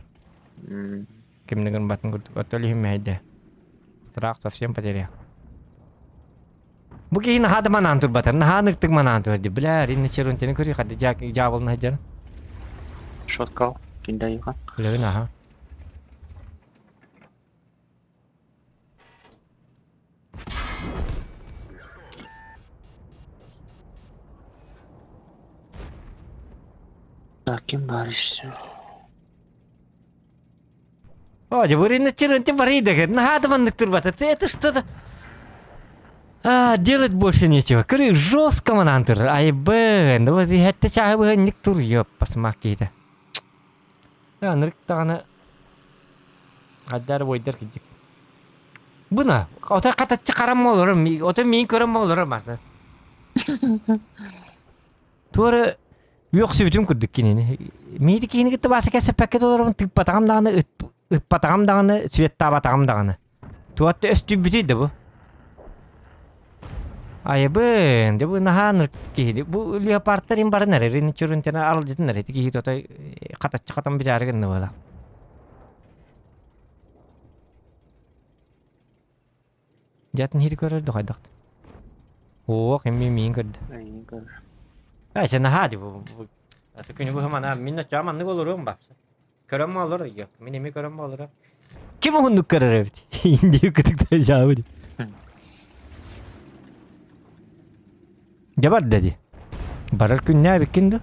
Кимни гынбатын курдук. Оттон иһин мэһэйдэ. Страх совсем потерял. Бу киһи наһаа да манаан турбатар, наһаа ныктык манаан турар дии. Бля, Ринна Черунтини көрүй, хадды дьаабылын сылдьар. Шоткал, киндайыха. Билэбин, аха. Так, ким баар еще? О, Ринна Черунти барый да, наһаа да маннык турбата. Это что-то... А, делать больше нечего. Көрү жестко манаан турар. Айбын, вот иһэтте чааһы быһынник тур, ёппасмак киһитэ. Ынырык даҕаны Хайдаар буойдар кырдьык. Буна, ото хатаччы харам олорор, ото миин көрөн олорор мааны. Туора үөхсүбүтүм курдук кинини. Миити киһини кытта бааса кэсэппэккэ толоробун тыыппатаҕым даҕаны, ыппатаҕым даҕаны, светтаабатаҕым даҕаны. Туотта өстүйбүтүй да бу? Айыбын, дьэ бу наһаа ынырык киһи. Бу леопардтар им баран эрэр, ини чурунтена аралдьытын эрэ. Ити киһи тотой хатаччы хатан бүтээри гынна буола. Дьатын хири көрөр дохайдахт. Оо, ким миин көрдө. Эйигин көр. Ээ, наһаа ди бу. Аты күнү быһа манаа мин оччоҕо маннык олоруом бапса. Көрөн олор yok. Мин эми көрөн олорор. Ким уһуннук көрөр эбит? Индия кытыкта жаабы. Дьэ барда дии. Барар күннээ эбиккин да?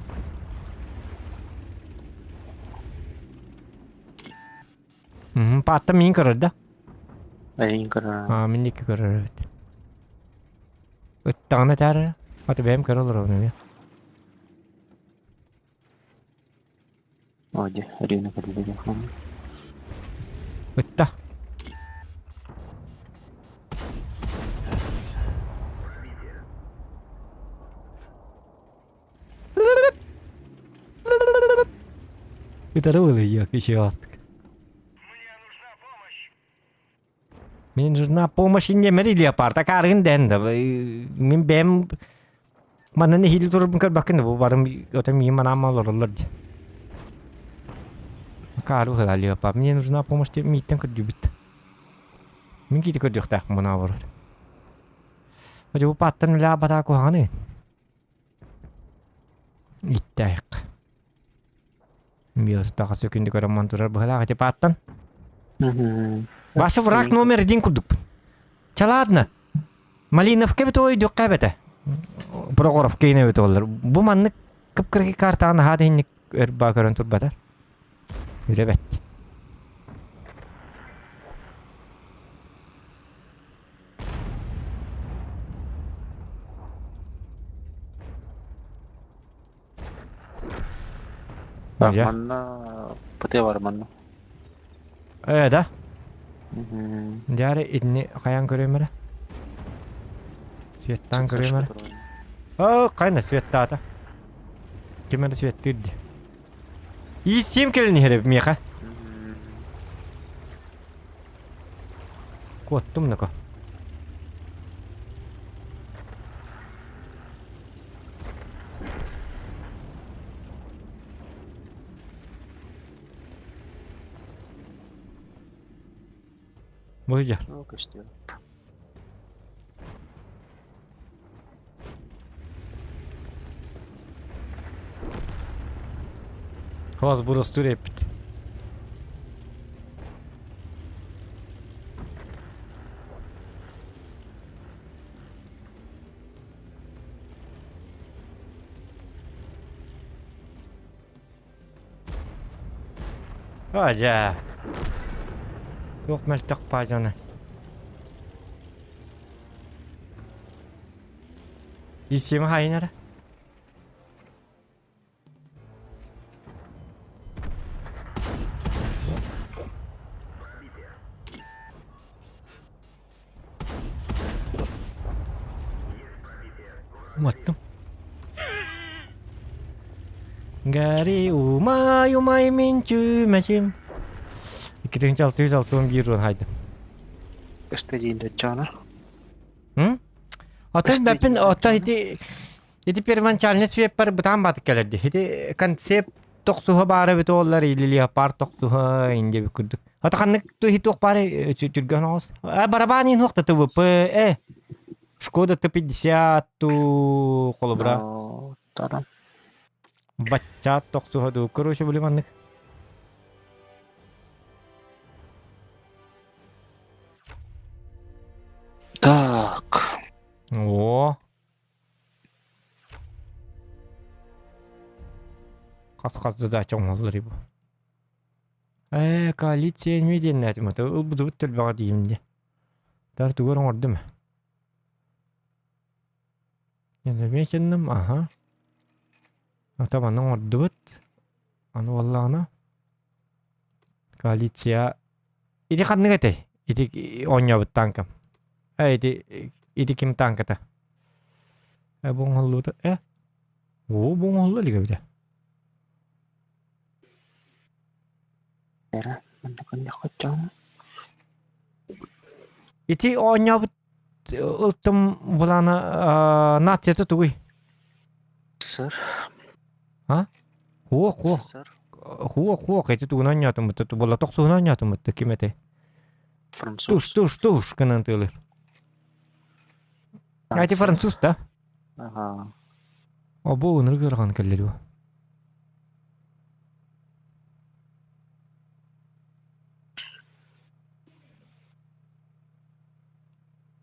Паатта миин көрөр да? Эйигин көрөр. Аа, мин икки көрөр эбит. Ыттаҕына этээр Аты бэйэм көрө олоробун эмиэ. О, дьэ, Рина көрдө Ытта. Ытары ылыйыак еще астык. Мне нужна помощь иннемер леопард акаарыгын дээн да мин бэйэм манна нэһиилэ турарбын көрбөккүн да бу барым ото миигин манаама олороллор дии. Акаары быһыылаах леопард мне нужна помощь диэн мииттэн көрдүүбүт. Мин киити көрдүөхтээхпин наоборот. Дьэ бу пааттан үлээ батаа куһаҕаный. Иттээххэ. Биостаха күндү көрөн турар быһылаах ити пааттан. Вася враг номер один курдукпун. Ча ладно. Малиновка бит ойдуққа бete. Прохоровка ине бит олар. Бу маннык кып-кыргы картааны хаат иһинник өр баа көрөн турбатар. Үрэ бэт. Так, Дьэ. манна ПТ бар манна. Ээ да? Мгм. Дьэ итини хайаан көрүөм эрэ? Светтаан көрүөм эрэ. Оо, хайна светтаата. Ким эрэ светтыыр дии. Ииссиим кэлин иһэр миэхэ. Куоттум ноко. Бу дьэ. Оо, көстүө. Хос бурустур эппит. Ажа. Туох мөлтөх паажаны. Исима хайнара. Уматтым. Гари умай умай мин чүмэчим. 2661 уон хайдым. Кыстадиин доччаана. М? Отон бэппин ото ити ити первоначальный свеппер бытаан баатык кэлэрди. Ити концепт тохсуһа баара эбит оллар или леопард тохсуһа инде курдук. Ото ханнык туһи туох баары түргэн оҕус. Э барабан ин хуохта ТВП э Шкода Т-50 ту холобура Таран. баччаат тохсуһа дуу. Короче, били маннык. Так. О. Хас-хас задача оҥоһуллар бу. Ээ, коалиция эмиэ диэннээтим ата ылбытыбыт төлбөҕө диим дии. Тар тугар оҥордум. Замеченным, аха. Ата маны оҥордубут. Аны буоллаҕына коалиция Ити ханнык этэй? Ити оонньообут танкам. Э, ити ити ким танката? Э, бу оҥоһуллубута. Э? Оо, бу оҥоһулла илик эбитэ. Эрэ, манна көннөххөттөҕүнэ. Ити оонньообут ылтым былаана нацията тугуй? Сыр. А? Хуох, хуох. Сыр. Хуох, хуох, ити тугун оонньоотум бутта, була тохсуһун оонньоотум бутта, ким этэй? Француз. Туш, туш, туш гынан тыылыр. А ити француз да? Ага. Обо ынырык ыарахан кэллэр бу.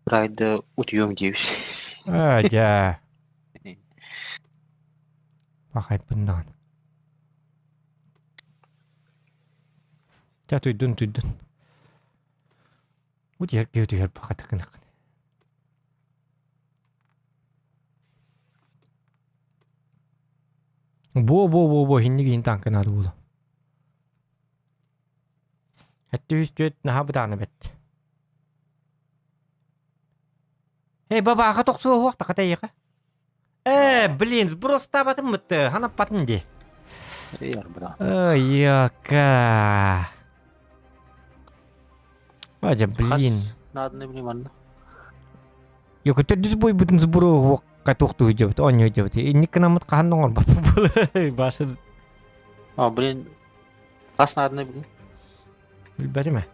Райды утуйуом диэбит. Ээ, дьэ. Пахайпын даҕаны. Чэ, туйдун, туйдун. Утуйар киһи утуйар бахата гынаххын. Буо-буо-буо-буо иһинник иһин таҥкынаары буолуо. 704 наһаа бытаана бэт. Эй, бабааха тохсуо тахата эйиэхэ. Э, блин, сбростаабатым мытты, ханаппатын дии. Ой, Адя, блин. Надо блин манна. Йо, төрдүс бойбутун сбуру катуохтуу дьэбит, оонньуу дьэбит. Инник гынаммыт хаһан оҥорбоппут Башы А, блин. Хас надо блин. Билбэтим ээ.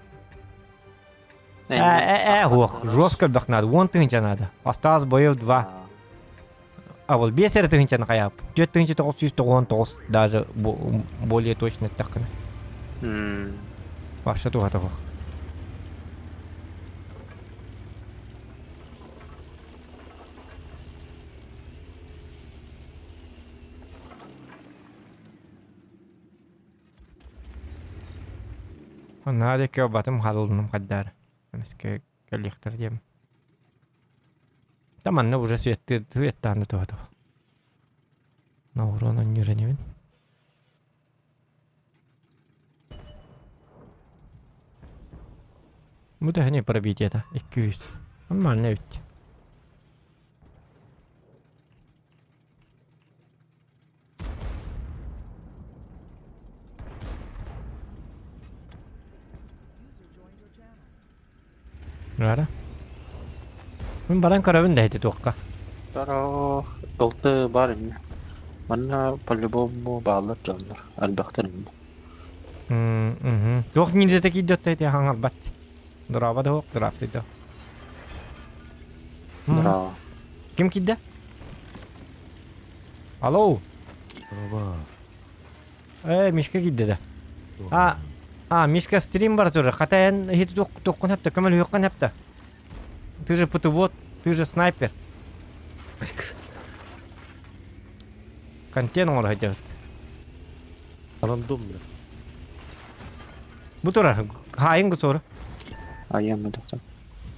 Э, э, э, уох, жестко элбэх надо, уон тыһыынча надо. Осталось боев два. А вот биэс эрэ тыһыынчаны хайаап. 4999 даже более точно эттэххинэ. Вообще туһата суох. Онно диэки батым харылынным хайдаар. Эмискэ кэлиэхтэр диэм. Да манна уже светтыы светтаан да туһа туох. Ноуруон онньуур инибин. Бу төһөнүй пробитиета? 200. Нормально эбит. Рара. Мин баран көрөбүн да ити туохха. Таро, ылты бар инне. Манна по-любому бааллар дьоннор, элбэхтэр инне. Мм, Туох ниндзя киирдэ ити хаҥарбат. Дорообо да суох, здравствуй да. Здорово. Ким киирдэ? Алло. Дорообо. Э, Мишка киирдэ да. А, а, Мишка стрим бар турар. Хата эн иһити туоххун хэптэ, көмөлөһүөххүн хэптэ. Ты же ПТВод, ты же снайпер. Контент оҥоро сылдьабыт. Рандом бля. Бу турар. Хаайын гусуора. Айыам доктор.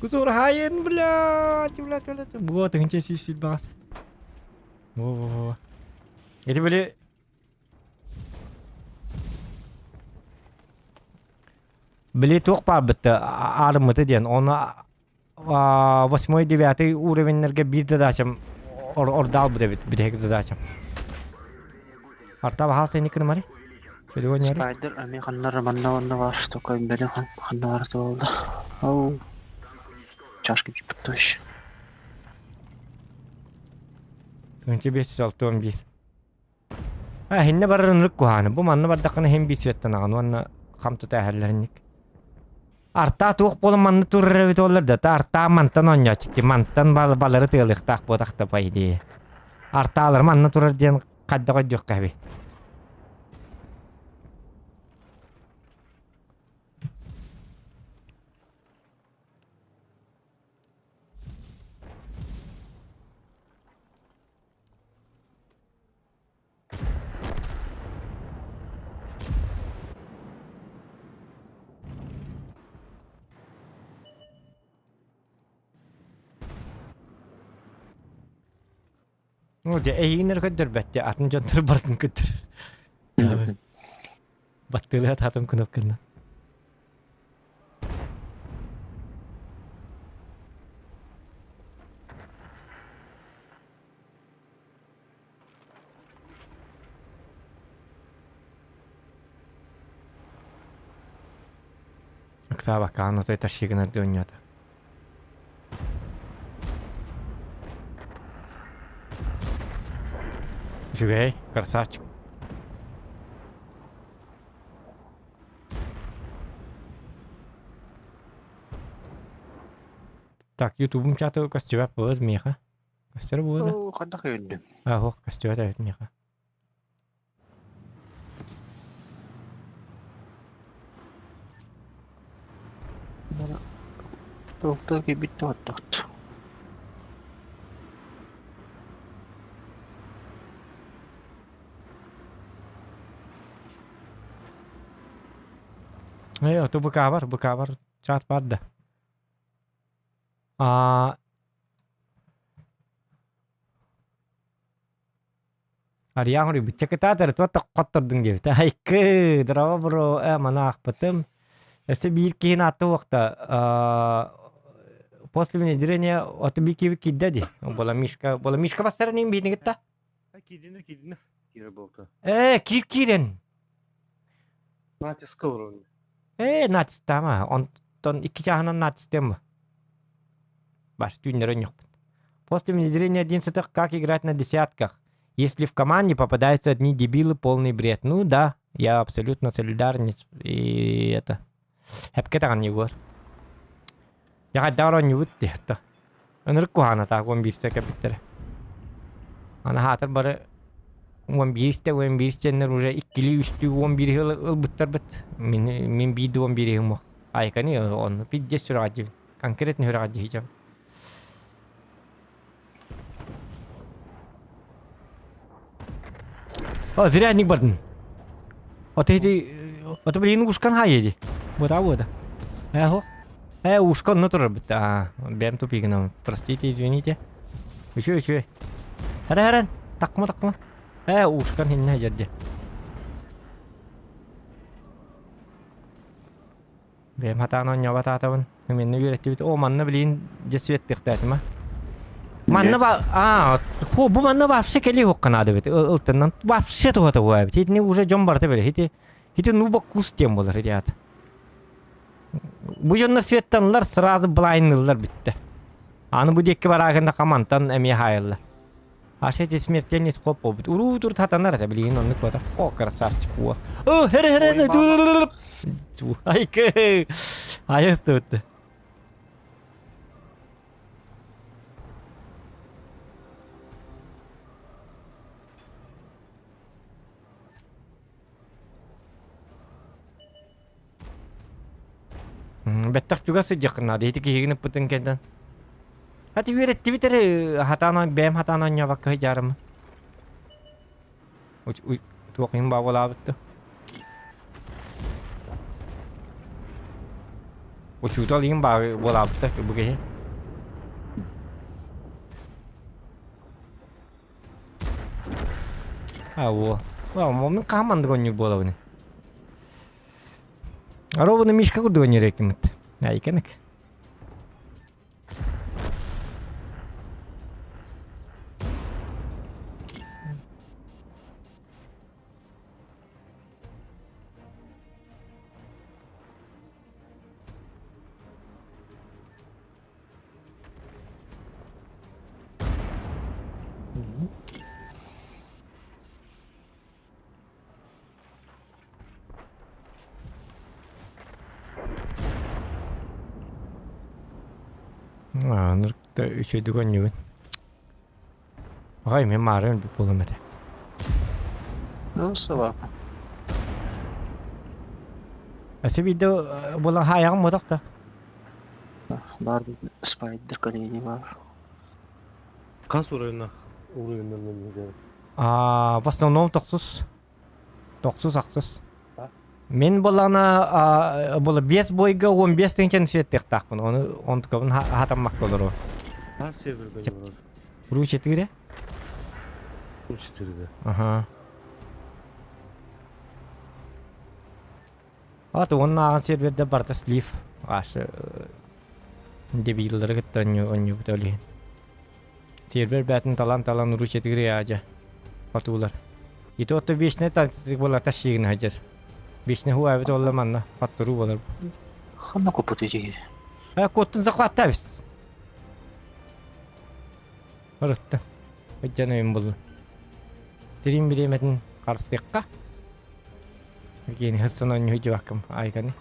Гусуора хаайын, блядь, блядь, блядь. Бу тыһынча сүүс сүүс Во-во-во. Эти были Били туох баарбыт аарыммыты диэн, ону восьмой девятый уровеннэргэ биир задачам ордаалбыт эбит бүтэһик задачам. Арта баһаас эникин мари? Спайдер ами ханнар манна манна бар только бери ханна бар болду. Ау. Чашка кипит Тыһынча 561. А хинне барар ынырык куһааны. Бу манна бардаххына хин биир светтанаҕын уонна хам тута эһэллэринник. Артаа туох буолан манна турар эбит буоллар да, артаа мантан оонньооччу мантан балары тыалыахтаах буотахта по идее. Артаалар манна турар диэн хайдах өйдүөххэ эбий. Ну, дьэ, эйигин эрэ көрдөрбөт дьэ, атын дьоннору барытын көрдөр. Баттыылаат атын кнопканан. Ыксаабаккаҕын отой тащи гынар оонньоото. Үчүгэй, красавчик. Так, ютубум чаты көстүбэт буолуо миэхэ. Көстөр буолуо да? Оо, хайдах өйүндүм? А, суох, көстүбэт эбит миэхэ. Туохта киирбит тоҕоттохт. Ээ, ото быкаабар, быкаабар чат бар да. Аа Арыйаан хоруйбучча кытаатар, туох да хоттордуҥ диэбитэ. Айкы, здорово, бро, э, маны аахпытым. Өссө биир киһини аатта уохта. После внедрения ото биир киһи киирдэ дии. Буола Мишка, буола Мишка бастарынын биирин кытта. Киирдинэ, киирдинэ. Киирэ болта. Э, киир киирэн. Натиск уровень. Э, натистама. Онтон икки чааһынан натистем. Баш түүннэр өнньөхпүт. После внедрения одиннадцатых как играть на десятках? Если в команде попадаются одни дебилы, полный бред. Ну да, я абсолютно солидарен и это. Эпке даҕаны Егор. Дьэ хайдах оонньуубут диэхтэ. Ынырык куһаана таах уон биирсэ кэлбиттэрэ. Аны хаатар бары уон биирстэ уон биир диэннэр уже иккилии үстүү уон биири ылбыттарбыт. Мин мин биир уон биири уох. Айканы онно пиздец сүрэҕэлдьибин. Конкретно сүрэҕэлдьиһичэм. О, зря не бардын. Вот эти... Вот блин, ушкан хайеди. Вот а вот. Эхо. Э, ушкан ну турар бит. А, бэм тупигынан. Простите, извините. Еще, еще. Хара, хара. Такма, такма. Э, ушкан хинне жерде. Бэйэм хатаан оонньообатаатабын. Минни үөрэттибит. Оо, манна билигин дьэ сүөттүөхтээтим а. Манна ба аа ху бу манна вообще кэлии хуохха наада эбит. Ылтыннан вообще туһата буолар эбит. Итини уже дьон барыта билэр. Ити ити нуба кус диэн буолар ити аата. Бу дьоннор светтанылар сразу блайныллар бүттэ. Аны бу диэки бараагында хамантан эмиэ хаайыллар. Аш эти смертельный скоп буолбут. Уруу тур татанар этэ билигин оннук буолар. О, красавчик уо. О, хере хере Айкы. Айыстыбытты. Бэттэх чугас сылдьыаххын наада. Ити киһигин ыппытын кэннэ. Хати үөрэттибит эрэ хатаан бэйэм хатаан оонньообокко сылдьаарым. Туох иһин баабалаабыт да. Учуутал иин баҕа буолаабыта бу киһи. А, во. Мин хаһан маннык оонньуур буолабын? Ровно Мишка курдук оонньуур экиммит. Айканык. Нырыкта үчүгэйдик оонньуубун. Аҕай мин маары өлбүт буолуом этэ. Ну, собака. Өссө биирдэ буолан хаайаҕым буотах да. Баар спайдер колени баар. Хас уровеннах уровеннан А, в основном тохсус. Тохсус ахсыс. Мин буоллаҕына буола биэс бойга 15 тыһыынчаны светтыахтаахпын. Ону онтукабын хатаммакка олору. Хас серверга олорор? Ру 4. Ру 4-ге. Ага. А то уоннааҕын серверде барыта слив. Ашы дебиллары кытта онньубут ол иһин. Сервер бээтин талан-талан уруу четыре аадьа хотуулар. Ити отто вечный буолар тащигин сылдьар. Вечный хуабит олла манна хаттыруу болар. Ханна купут ити? А куоттун захваттабис. Барытта. Өйдөн өйүм булла. Стрим бириэмэтин харыстыахха. Киини хыссан онньу дьыбаккым айганы.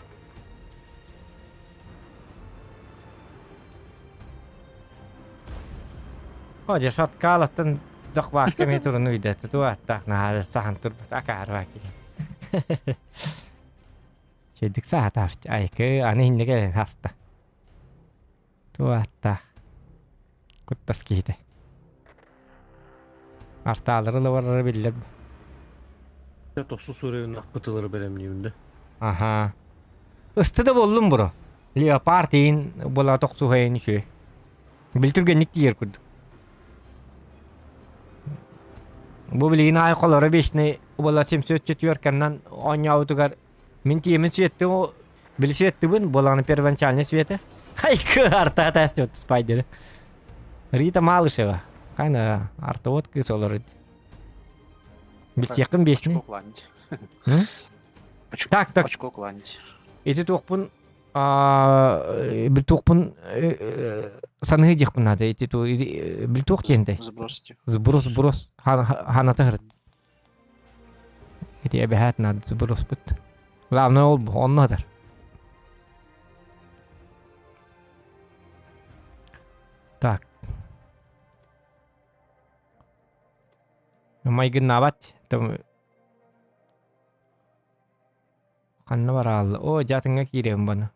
О, дьэ шаткаалаттан захвакка эмиэ туран уйдата туаттаах наһаа саһан турбат акаарбаа киһи. Чэйдик саатаабыт айкы аны иннэ кэлэн хаста. Туаттаах куттас киһитэ. Артаалары да барара биллэр. Тохсус уровень ахпытылары бэлэмниибин да. Аха. Ысты да буоллум буро. Леопард иин була тохсуһайын үчүгэй. Били түргэнник тиийэр курдук. Бу билигин аайы холоро вечный була 704 оонньообутугар мин тиэмин светтим били светтибин буолаҕына первоначальный света. Хайкы арта тастет спайдеры. Рита Малышева. Хайна арта вот кыыс олорор. Билсиэххин биэсни. Очко кланить. Так, так. Очко кланить. Ити туохпун билтуохпун саныһы диэхпин наада ити билтуох диэнтэй Сбросите. сброс сброс ханата сырыт ити эбэһээт наада сброспут главное ол онно сытар так майгыннаабат Ханна бараалла? Оо, дьаатыҥҥа киириэм баны.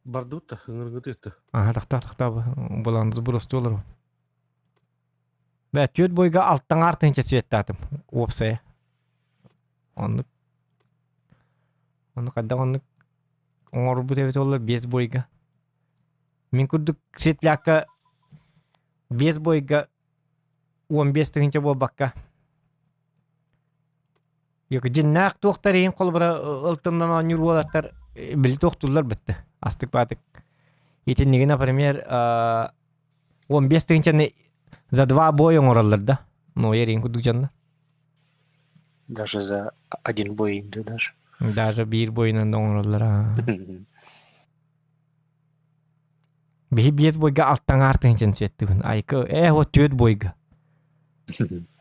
Бардыбыт да, ыҥыргыт ыытта. Аха, тохтоо, тохтоо, буланды бурусту олору. Бэ, түөрт бойга алтан артынча светтаатым, уопсайа. Оннук. Оннук хайдах оннук оҥорбут эбит оллар биэс бойга. Мин курдук светлякка биэс бойга 15 тыһыынча буолбакка Дьиннээх туохтар иһин холобура ылтыннан оонньуур уолаттар били туохтууллар бытты. Астык баатык. Итинниги, например, 15 тыһыынчаны за два боя оҥороллор да. Ну, ерин курдук дьонно. Даже за один бой, да, даже. Даже биир бойунан да оҥороллор. Биһи биэс бойга алтаҥаар тыһыынчаны сүөттүбүн. Айка ээ вот түөрт бойга.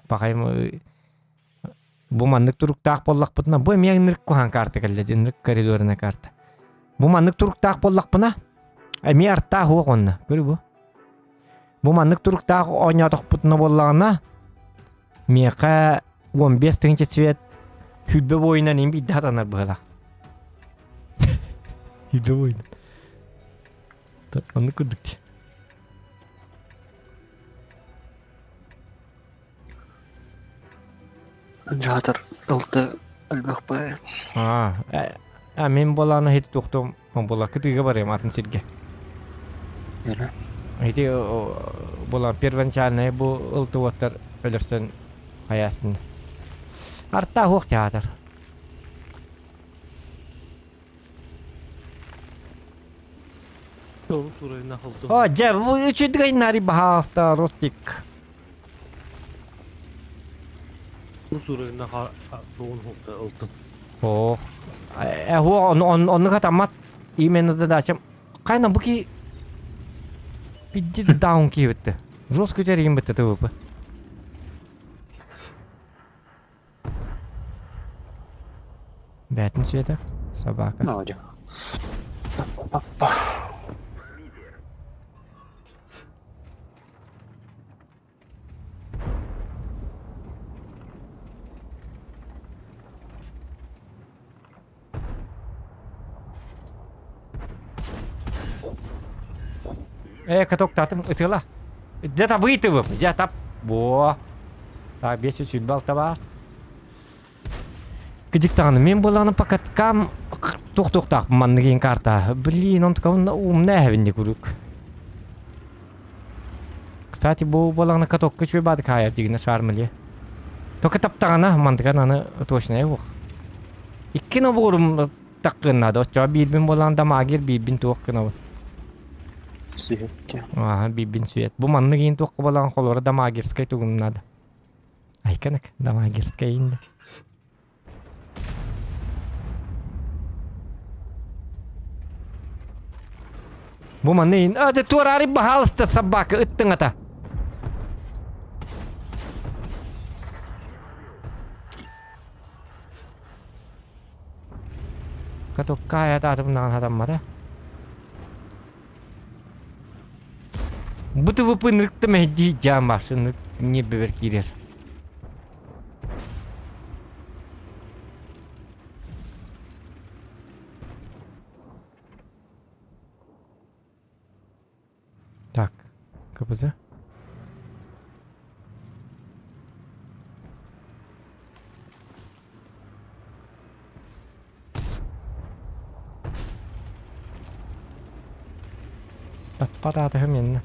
Пахайым бу маннык туруктаах буоллахпытына бу эмиэ ынырык куһаҕан карта кэллэ дии ынырык коридорная карта. Бу маннык туруктаах буоллахпына эмиэ артаах уох онно көрү бу. Бу маннык туруктаах оонньоотохпутуна буоллаҕына миэхэ 15 тыһыынча цвет хүлбэ буойунан им биирдэ хатанар быһыылаах. Хүлбэ буойунан. Оннук курдук дии. Дьаатар ылта элбэх баай. Аа, мин буолааны хит туохтум. Була кытыыга барыам атын сиргэ. Ити була первоначальная бу ылтыбаттар өлөрсөн хайаастын. Арта хуох театр. О, дьэ, бу үчүгэй нари баһаалыста Ростик. Ох, э, оннук атаммат. Именно задачам. Кайна бу ки Пидди даун киһибитти. Жестко теригин битти ТВП. Бээтин света. Собака. Ну, Па-па. Э, каток татым ытыла. Дьэ табыы тыбым. Дьэ тап. Во. Так, 526 баар. Кыдьык даҕаны мин буоллаҕына покаткам туох-туохтаах манныгын карта. Блин, он такой умная эһэбин дии куруук. Кстати, бу буоллаҕына катокка үчүгэй баады хаайар дигинэ шармыле. Только таптаҕына мандыган аны точно уох. Икки нобуорум таккын надо. Оччоҕо биирбин буоллаҕына дамагир биирбин туох гынабын. Свет. Ага, биирбин свет. Бу маннык иин туохха буоллаҕына холура дамагирскай тугум надо. Айканак, дамагирскай инде. Бу манна ин... А, ты туораары баһаалыста собака ыттыҥ ата. Катокка атымнаҕын хатаммата. Бу ТВП ынырыкта мэһдии дьаам баар, не бэбэр киирэр. Так, КПЗ. Таппатаатыһым иннэ.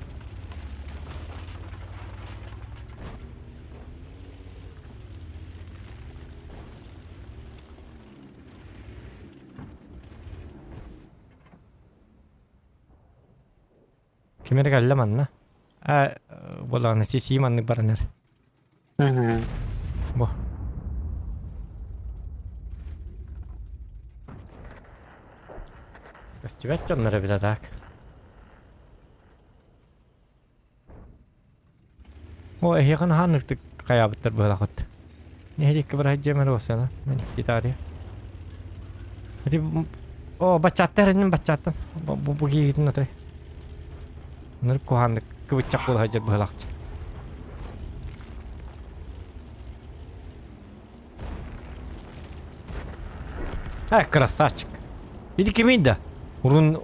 Ким эрэ кэллэ манна? Ээ, буоллаҕына сисии маннык баран эр. Мгм. Бу. Көстүбэт дьоннор эбит а так. О, эһиэхэ наһаа ынырыктык хайаабыттар быһалаахыт. Нэһилиэккэ бара сылдьыам эрэ буолсана. Мен гитария. Ити О, баччааттар эрэнним баччааттан. Бу бу киһитин отой. Ынырык куһааннык кыбыччах буола сылдьар быһалаахчы. Э, красавчик. Иди кимий да? Урун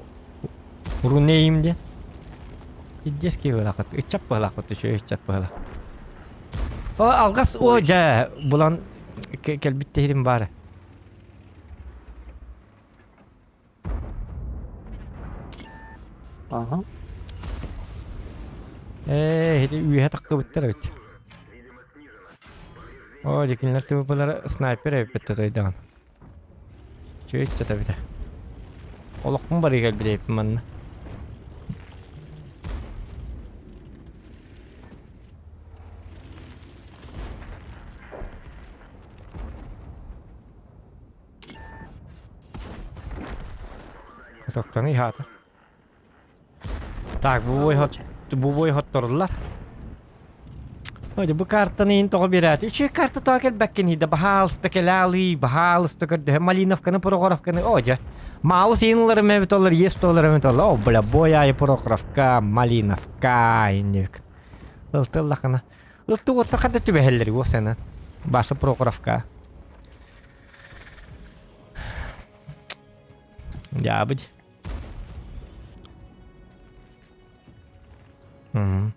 Урун диэн. Иддиэс киһи быһалаахпыт. Ыччат быһалаахпыт үчүгэй ыччат быһалаах. О, алгас о дьэ булан кэлбит тэһирим баара. Ага. Ээ, ити үөһэ таххыбыттар эбит. О, дьикиннэр тыбыпылара снайпер эбиппит тотойдаҕын. Үчүгэй ыччат эбитэ. Олохпун барыы кэлбит эбиппин манна. Катоктаны иһаата. Так, бу бой бу бой хотторуллар. Ой, бу картаны иһин тоҕо биэрээти? Үчүгэй карта тоҕо кэлбэккин иһдэ? Баһаалыста кэлэалыы, баһаалыста көрдөһө Малиновканы, Прохоровканы. О, дьэ. Маус иһин ыларым эбит олар, есть олар эбит олар. О, бля, бой аайы Прохоровка, Малиновка, инник. Ылтыллахына. Ылты уоттар хадда түбэһэллэр, уосана. Баша Прохоровка. Дьаабыт. Мм.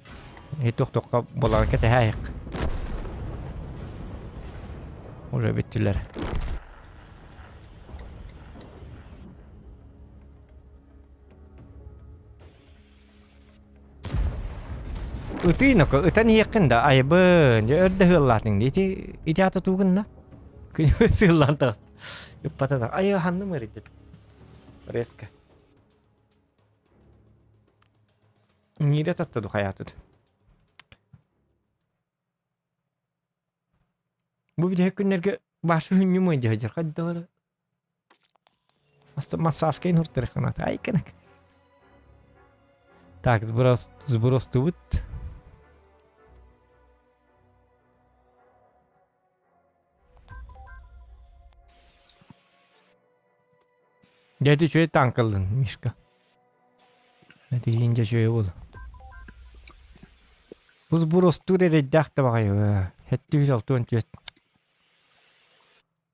Туох-туохха буоларын кэтэһээйик. Уже бүттүлэр. Ытыы ноко, ытан иһиэххин да, айбын, дьэ өр да ыаллаатыҥ дии, ити ити аата туугун да? Күн сыыллаан таҕыста. Ыппата да, айы ханным ыарыйдыт. Резко. Ниирэ татта духаятыт. Бу бүтэһик күннэргэ башы хүннүм ыйдьа сылдьар хайдах Массажка инуртарыхханаат айканак. Так, сброс, сбростубут. Дьэ ити үчүгэй танкаллын, Мишка. Ити иһин дьэ үчүгэй буолла. Бу сбростуур эрэйдээх да баҕайы. 764.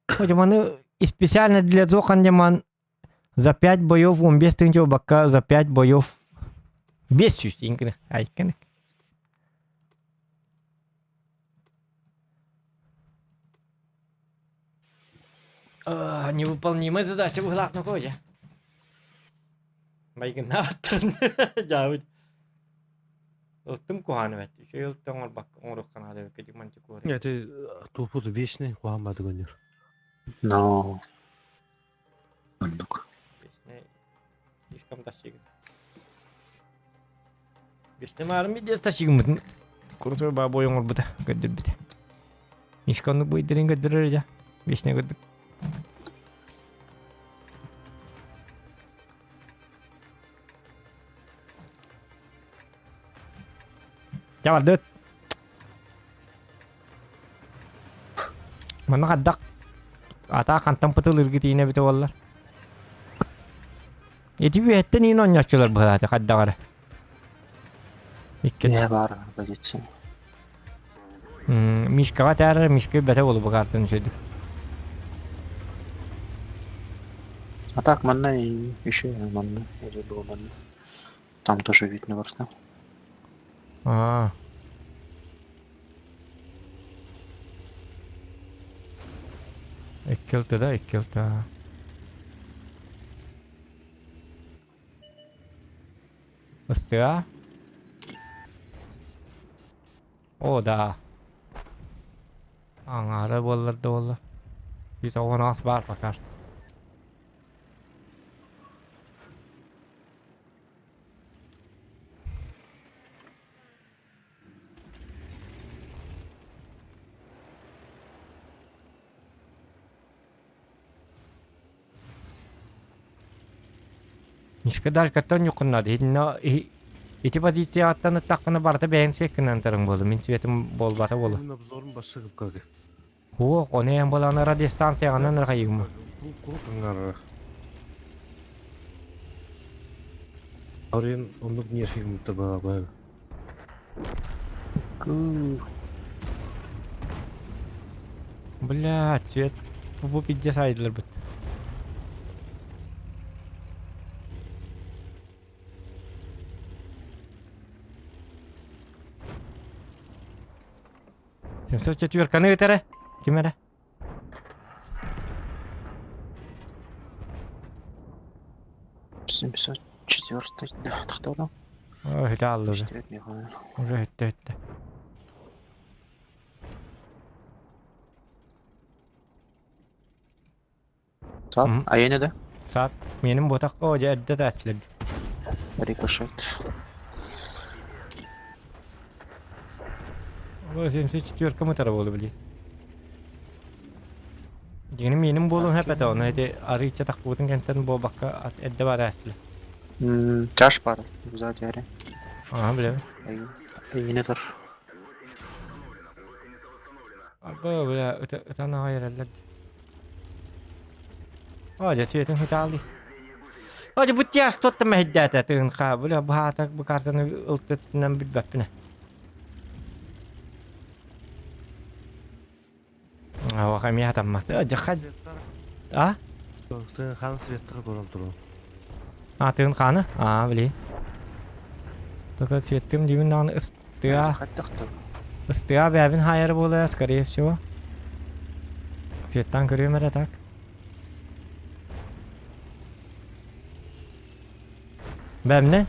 Хоть маны специально для Зохандеман за 5 боев 15 тысяч бакка за 5 боев 500 иҥкини айканы. Невыполнимая задача быһылаах кожа. Майгыннаабаттан дьаабыт. Ылтым куһааны бэт. Үчүгэй ылты оҥорбакка оҥоруохха наада эбит кэтик мантикора. Это тупут вечный куһаан бады көннөр. Но. Оннук. Вечный слишком тасигын. Вечный маарым видео тасигыммытын крутой бабой оҥорбута көрдөрбүтэ. Мишка оннук буйдарын көрдөрөр дьэ. Вечный көрдүк. Дьэ бардыт. Манна хардах атаа хантан пытылыргы тиинэ эбитэ буоллар. Ити үөһэттэн иин оонньооччулар быһааты хайдах эрэ. Икки. Не баар позиция. Мишкаҕа этээр Мишка бэтэ буолу бу картаны үчүгдүк. А так манна еще манна или было манна. Там тоже видно просто. А. Иккилте да, иккилте. Ыстыа. О, да. Аҥаара буоллар да буолла. 118 баар пока что. Мишка дальгаттан ньуккуннар итиннэ ити позицияҕыттан ыттаххына барыта бэйэҥ сиэккинэн ытарыҥ буолуо мин светым буолбата буолуо. Мин обзорум бассыгыпкага. Суох, ону эн буолаҕына радиостанцияҕынан ырҕайыгым. Курук аңарара. Арыйын оннук нешигимтэ баҕа Бля, цвет бу пиздец айдыларбыт. Семьсот четверканы ыт эрэ. Ким эрэ? 704 да, тохтоло. О, үтэ алла уже. Уже өттө өттө. Саат, айыны да? Саат, менин ботақ о, же эрдэ тәсілерді. Рикошет. О, 74 мытара болу били. Дьиҥин миэнин буолуон сөп этэ, ону ити арыычча тахпытын кэнтэн буолбакка эрдэ баар ээстилэр. Чаш баар сзади эрэ. Ага, билэбин. Эйине тұр. Арба, бля, ытан аҕай эрэллэр дии. О, дьэ, светин хытаалый. О, дьэ, бу тяж тотта мэһэйдээтэ тыын хаа, бля, баата бу картаны ылтытынан билбэппинэ. Ох, эмиэ хатаммат. Дьахха... А? Тыын хаан светтара көрөн туран. А, тыын хааны? А, били. Только светтым димин даҕаны ыстыа. Ыстыа бэбин хаайар буолуо, скорее всего. Светтан көрүөм эрэ так. Бэмнэ?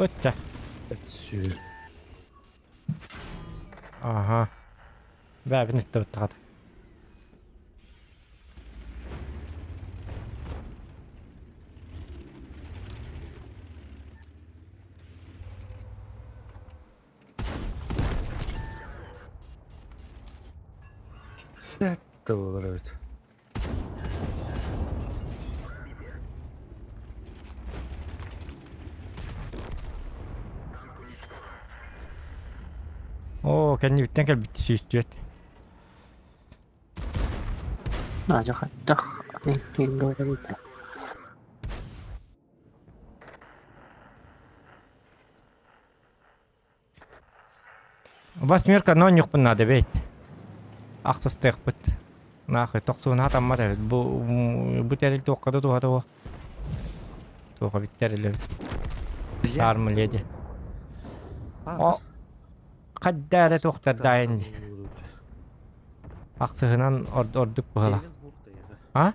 Ытча. Өтсүү. Аха. Бэбин иттэ быттаҕат. Да буолар эбит. Оо, кэннибиттэн кэлбит сүүстүөт. Надя хайдах эбит. Восьмерка оонньуохпун наада эбит. Ахсыстыахпыт. Нахуй тохсуун хатаммат эбит. Бу бу тэрил туохха да туһата суох. Туох эбит тэрил эбит. Саармы леди. О хадда эрэ туохтардаайын дии. Ахсыһынан ордук быһыла. А?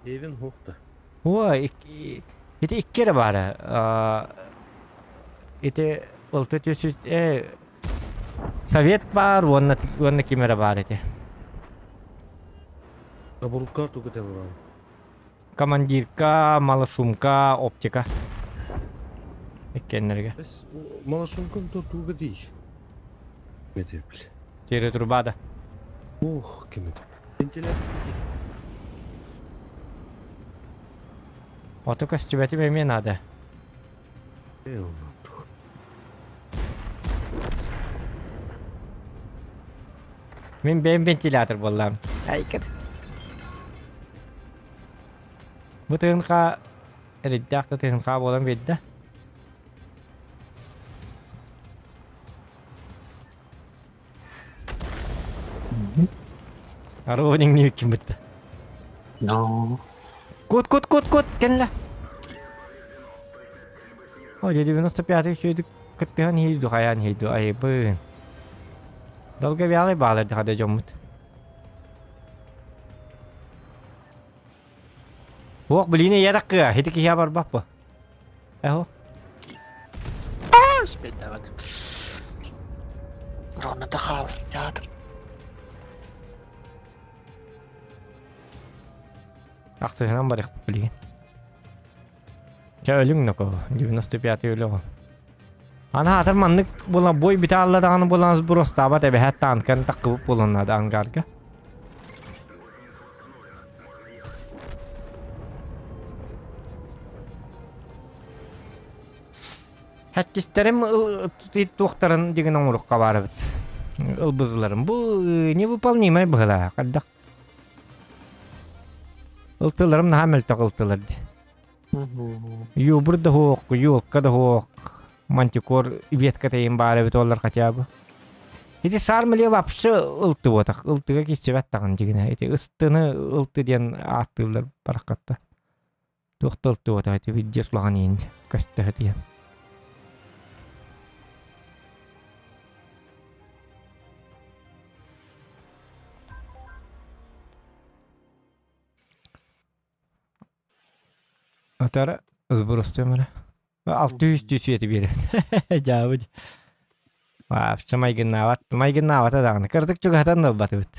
Эвен хуохта. Уо, ити икки эрэ баара. Ити ылты түсүт э Совет баар уонна уонна ким эрэ баар ити. Кабулка тугу бар. Командирка, малошумка, оптика. Иккеннерге. Малошумка то тугу дии. Метепл. Тире трубада. Ух, ким это? Вентилятор. Ото көстүбэтим эмиэ наада. Мин бэйэм вентилятор буоллаам. Айкат. Бу тыынха эриддээх да тыынха буолан биэрдэ. Арыгы ким бытта. No. Кут, кут, кут, кут, кэллэ. О, дьэ 95-й үчүгэйдик кыттыһан иһийду, хайаан иһийду, айыбын. Долговялый баалар хада дьоммут. Уох, билиини ийэ таккыа, хити киһи барбаппы. Эхо. Спидават. Ровно дахал. Театр. Ахсыһынан барыахпыт билигин. Чэ өлүҥ ноко, 95 өлөҕүн. Аны аатар маннык була бой бүтэ алла даҕаны буолан сбростаабат эбэһээт таанкан таккыбыт буолан наада ангарга. Хэттистерим туохтарын дигин оҥорукка баарыбыт. Ылбызыларым. Бу невыполнимай быһылаа. Хайдах Ылтыларым наһаа мөлтөх ылтылар дии. Юбур да суох, юлка да суох, мантикор ветка тэйин баар эбит олар хотя бы. Ити саармыле вообще ылты буотах, ылтыга кистибэт даҕаны дьигинэ. Ити ыстыны ылты диэн ааттыыллар бараххатта. Туох да ылты буотах ити виддиэс улахан иин көстөһө диэн. Атара сбростуом эрэ. 600 сүйэти биэрэн. Дьаабы дии. Вообще майгыннаабат, майгыннаабата даҕаны. Кыратык чугаһатан да ылбатыбыт.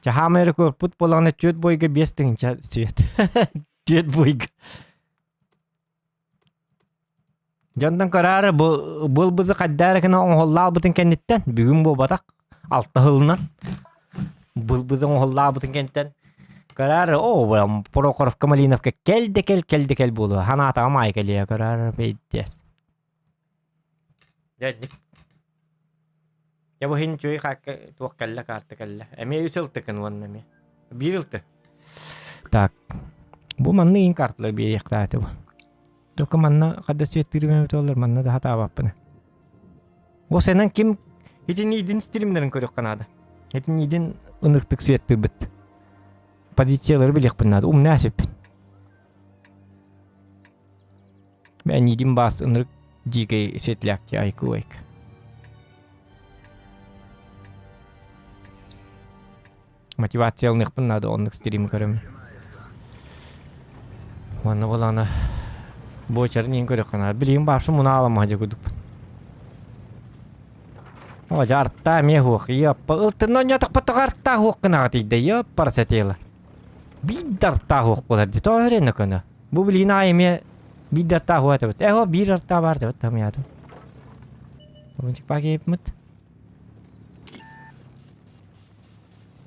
Чаһаамай эрэ куоппут буоллаҕына түөрт бойга 5000 свет. Түөрт бойга. Дьонтон көрөөрү бу былбызы хайдаа эрэ гына оҥоһуллаабытын кэнниттэн бүгүн буолбатах алта сылынан былбызы оҥоһуллаабытын кэнниттэн көрөөрү оо Прохоровка Малиновка кэл да кэл кэл да кэл буолуо санаатаҕым аайы кэлиэ көрөөрү пиздец Дьэ Дьэ бу иһин үчүгэй хаакка туох кэллэ карта кэллэ. Эмиэ үс ылтыкын уонна эмиэ. Биир ылты. Так. Бу манна иин карталар биэриэхтээх этэ бу. Только манна хадда светтыырым эбит олар манна да хатаабаппын. Ол сенен ким итини идин стримнерин көрүөххэ наада. Итини идин ыныктык светтыырбыт. Позициялары билиэхпин наада. Умнаа сиппин. Мин баас ынырык дьиикэй светляк айкуайк. Мотивацияланыахпын наада оннук стрим көрөмүн. Уонна буолаана буочарын иин көрүөххэ Билигин бааршы мунаалама дьэ курдук. О, дьэ артаа эмиэ суох. Йоппа, ылтынна онньоотохпоттох артаа суох гынаҕа тиийдэ. Йоппар сэтиэла. Биир да артаа суох буолар дии. Тоҕо өрүөнэ көнө. Бу билигин аайы эмиэ биир да артаа суох этибит. Эһо биир артаа баар этибит тамыйаатым. Обунчик кейипмит.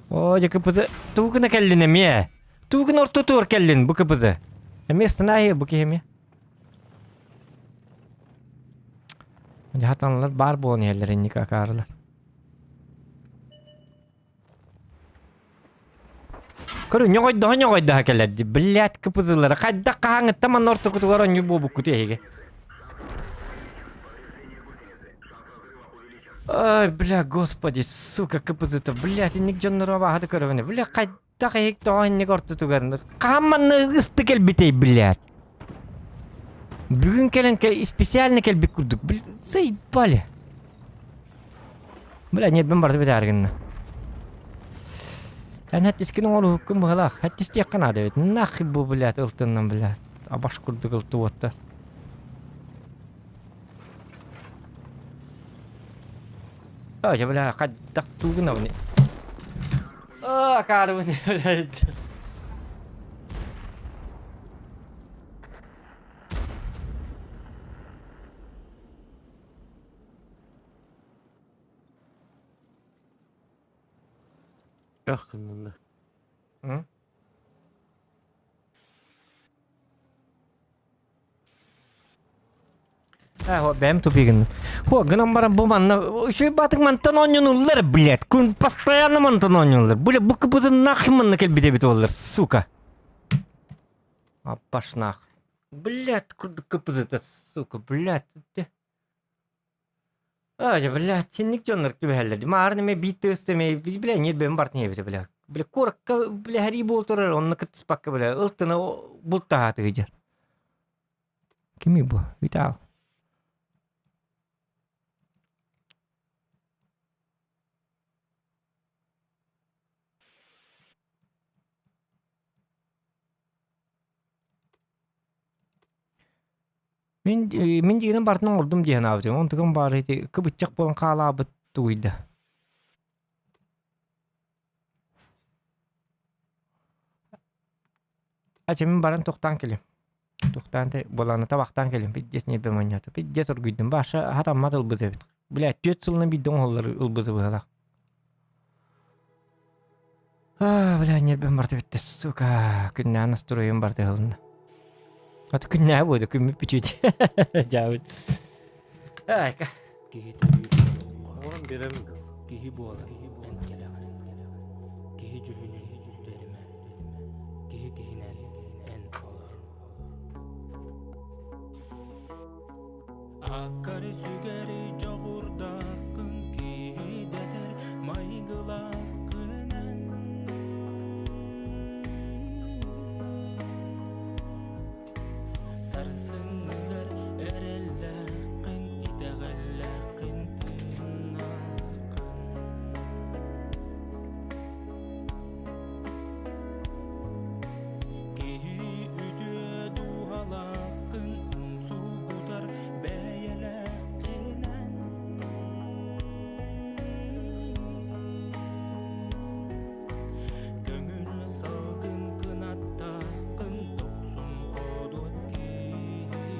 О, дьэ кыпызы тугу гына кэллин эмиэ? Тугу гына ортотугар кэллин бу кыпызы? Эмиэ станаайы бу киһи эмиэ. Дьаһатаналар баар буолан иһэллэр инник акаарылар. Көрү ньоҕойдоһо ньоҕойдоһо кэлэр дии. Блядь, кыпызылары хайдах хаһааҥҥыттан манна ортокутугар оонньуур буолбуккут эһиги. Ай, бля, господи, сука, кыпызыта, блядь, инник дьоннору абааһыта көрөбүн. Бля, хайдах эһик тоҕо инник ортотугар хаһан манна ысты кэлбитэй, блядь. Бүгүн кэлэн специально кэлбит курдук. Заебали. Бля, ньиэрбэм барыта бүтээри гынна. Эн хэттискин оҥоруһуккун быһалаах. Хэттистиэххэ наада эбит. Нахуй бу, блядь, ылтыннан, блядь. Абаш курдук ылты уоттар. Ой, бля, хайдах туугунабын. Аа, акаарыбын, блядь. Ах гынна. М? Э, бэм тупигин. Хо, гынан баран бу манна үчүгэй баатык мантан оонньонуллар, блядь. Күн постоянно мантан оонньонуллар. Бля, бу кыбытын нахуй манна кэлбит эбит оллар, сука. Аппаш нах. Блядь, курдук кыпызыта, сука, блядь. Ай, блядь, синник дьоннор түбэһэллэр. Маарын эмэ биир тыас эмэ, бля, ньиэрбэм бартын эбитэ, бля. Бля, куоракка, бля, хэрии буол турар, онно кыттыспакка, бля, ылтына бултаһааты ыдьар. Кимий бу? Витал. Мин мин дьиҥинэн барытын оҥордум дии санаабытым. Онтукам баара ити кыбыччах буолан хаалаабыт тугуйда. Ача мин баран тохтоон кэлим. Тохтоон буолааны табахтаан кэлим. Пиздец ньиэрбэм оонньоото. Пиздец оргуйдум. Баша хатаммат ылбыт эбит. Бля, түөрт сылынан биирдэ оҥоһуллар ылбыты быһалаах. Аа, бля, ньиэрбэм барыта бүттэ, сука. Күннээн настроением барыта ыһылынна. Аты күннээҕи буолду, күммүт бүтүүтэ. Дьаабыт. Айка. Киһи төрүүр Оҕом бирэм Киһи буолар эн кэлэҕин. Киһи дьүһүнүн сүтэримэ. Киһи киһинэн эн олор. Аккары сүгэри дьоҕурдааххын киһи дэтэр майгылааххынан. Сарсыҥҥыгар эрэллээххин, итэҕэллээххин, тыыннааххын. Киһи үтүө дууһалааххын, умсугутар бэйэлээххинэн. Көҥүл салгын кынаттааххын, дохсун хоодуот киһигин.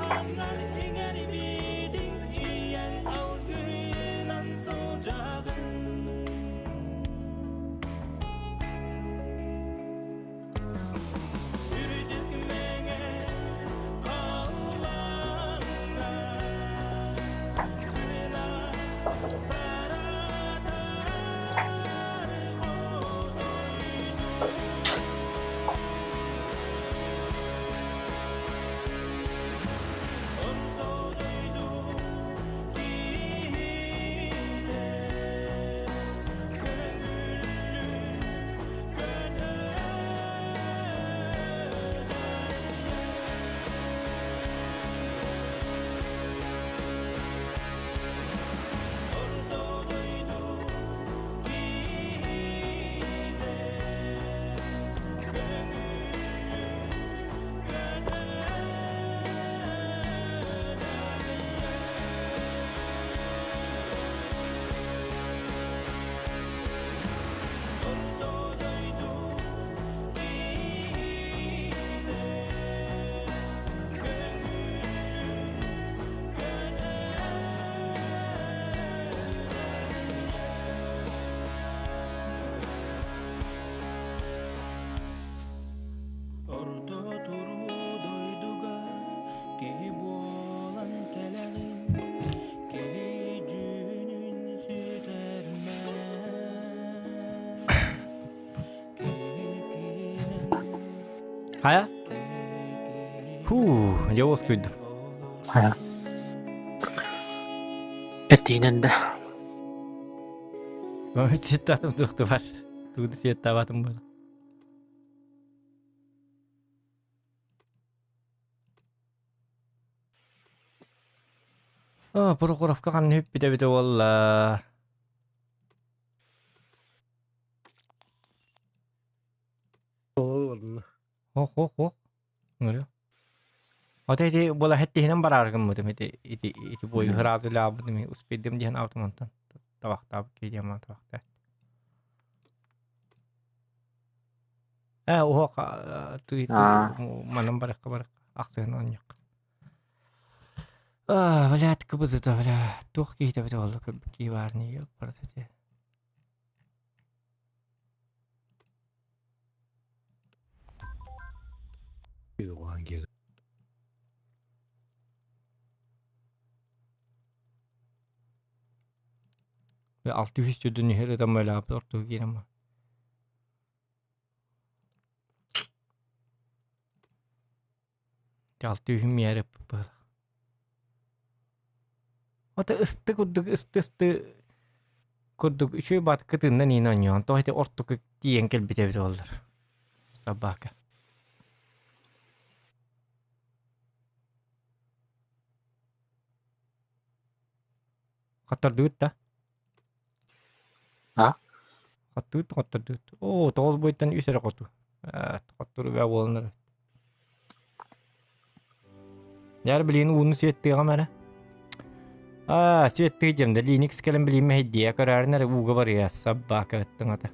Дууһаҥар иҥэрбитиҥ ийэҥ алгыһынан сылдьаҕын. Үрдүк мэҥэ халлааҥҥа тыына саратар хотойду. Орто дойду киһитэ көҥүллүк көтөр. Орто дойду киһитэ көҥүллүк көтөр. Орто дойду киһитэ көҥүллүк көтөр. Орто туруу дойдуга киһи буолан кэлэҕин, киһи дьүһүнүн сүтэрмэ. Киһи киһинэн, Хайа? киһи Фу, дьэ уоскуйдум. Хайа. Этиинэн да. Ситтатым туохтубар. Тугу сиэттаабатым буолла. Оо, Прохоровка ханна үппүтэ эбитэ буолла? Ох, ох, ох. Ngырыа. Ото ити буола хэттиһинэн бараар гыммытым ити ити ити буой ыраат үлэабытым успейдым диэн аутум онтон табахтаабыт киһи диэн маа табахтаат. Ээ уһуох туй Аа. манан барыахха барыахха ахсыһын оонньуохха. Аа, блядь, кыбызыта, бля, туох киһитэ эбитэ буолла көрбүт киһи баар нии барыта ити. 600 төрдүн иһэр ытам өлааппыт ортоһу киирэн ба. 600 миэрэ быһыылаах. Ото ысты курдук ысты ысты курдук үчүгэй баатыкка тыыннан иин оонньоон тоҕо ити ортоку тиийэн кэлбит эбит буоллар. Собака. Хоттордугут да? А? Хоттугут да хоттордугут. Оо, тоҕус буйтан үс эрэ хоту. Ээ, хоттору бээ буоланнар. Дьэр билигин ууну сүөттүөҕүм эрэ. Аа, сүөттүү дьэм да Linux кэлэн билигин мэһэйдиэ көрөөрүн эрэ ууга барыа собака ыттыҥата.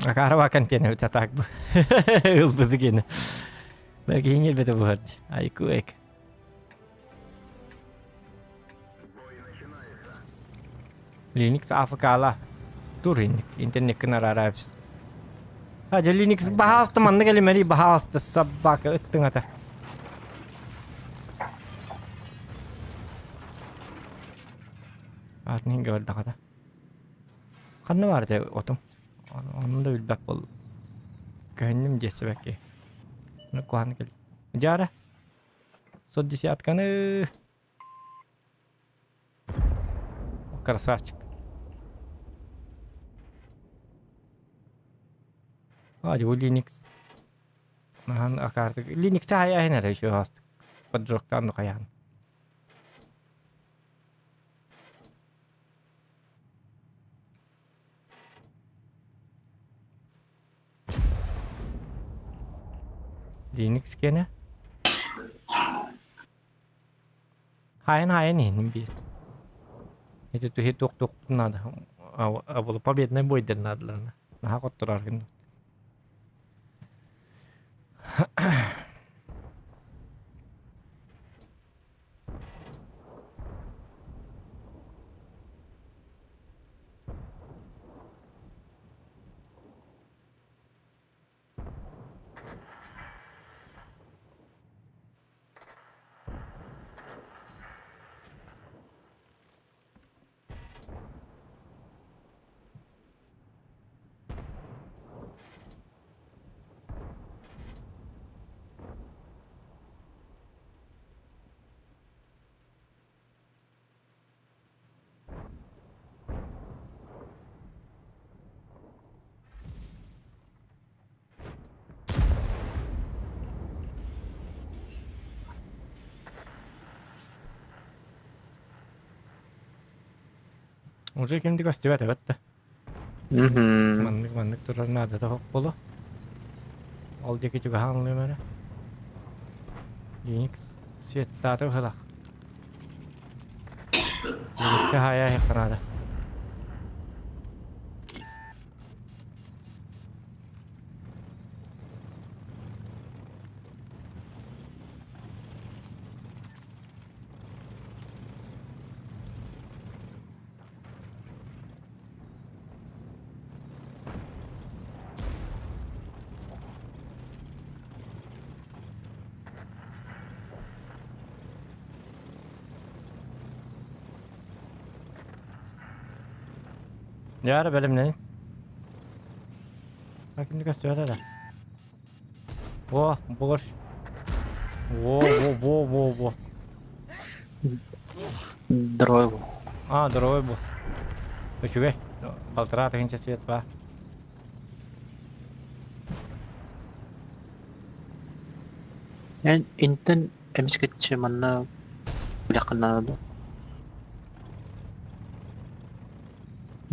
Акаарова контейнер так бу. Ылбызы гене. Бәки бете буһар. Айку эк. Linux АФК-ла. Тур интернеккин араарабыз. А, дьэ Linux баһаалыста маннык элимэри баһаалыста собака ыттыҥата. Атын көрдөҕө Ханна баар этэ отум? Ону да билбэт буоллум. Көһүннүм диэччи бэкки. Ну куһаҕан кэл. Дьаара. Сот десятканы. Красавчик. А, дьэ, Linux. Ахан акаартык. Linux хайаһын эрэ еще астык. Поджогтаан хайаһын. Linux киэнэ. Хайын-хайын иһин биир. Ити түһи туох-туохпутун наада. Абылы победный бойдер наадаларына. Наһаа хотторор гын. Уже кимди көстүбэт эбит да. Маннык маннык турар наадата суох буолуо. Ол диэки чугаһаан ылыам эрэ. Линикс светтаата быһылаах. Линикси хаайа иһиэххэ наада. Дьэ, бэлэмнэнин. Кимди көстүбэтэ да. Во, борщ. Во, во, во, во, во. Здоровый был. А, здоровый был. Үчүгэй. Балтараа тыһыынча свет баар. Эн интэн эмискэччи манна билэххин наада дуо?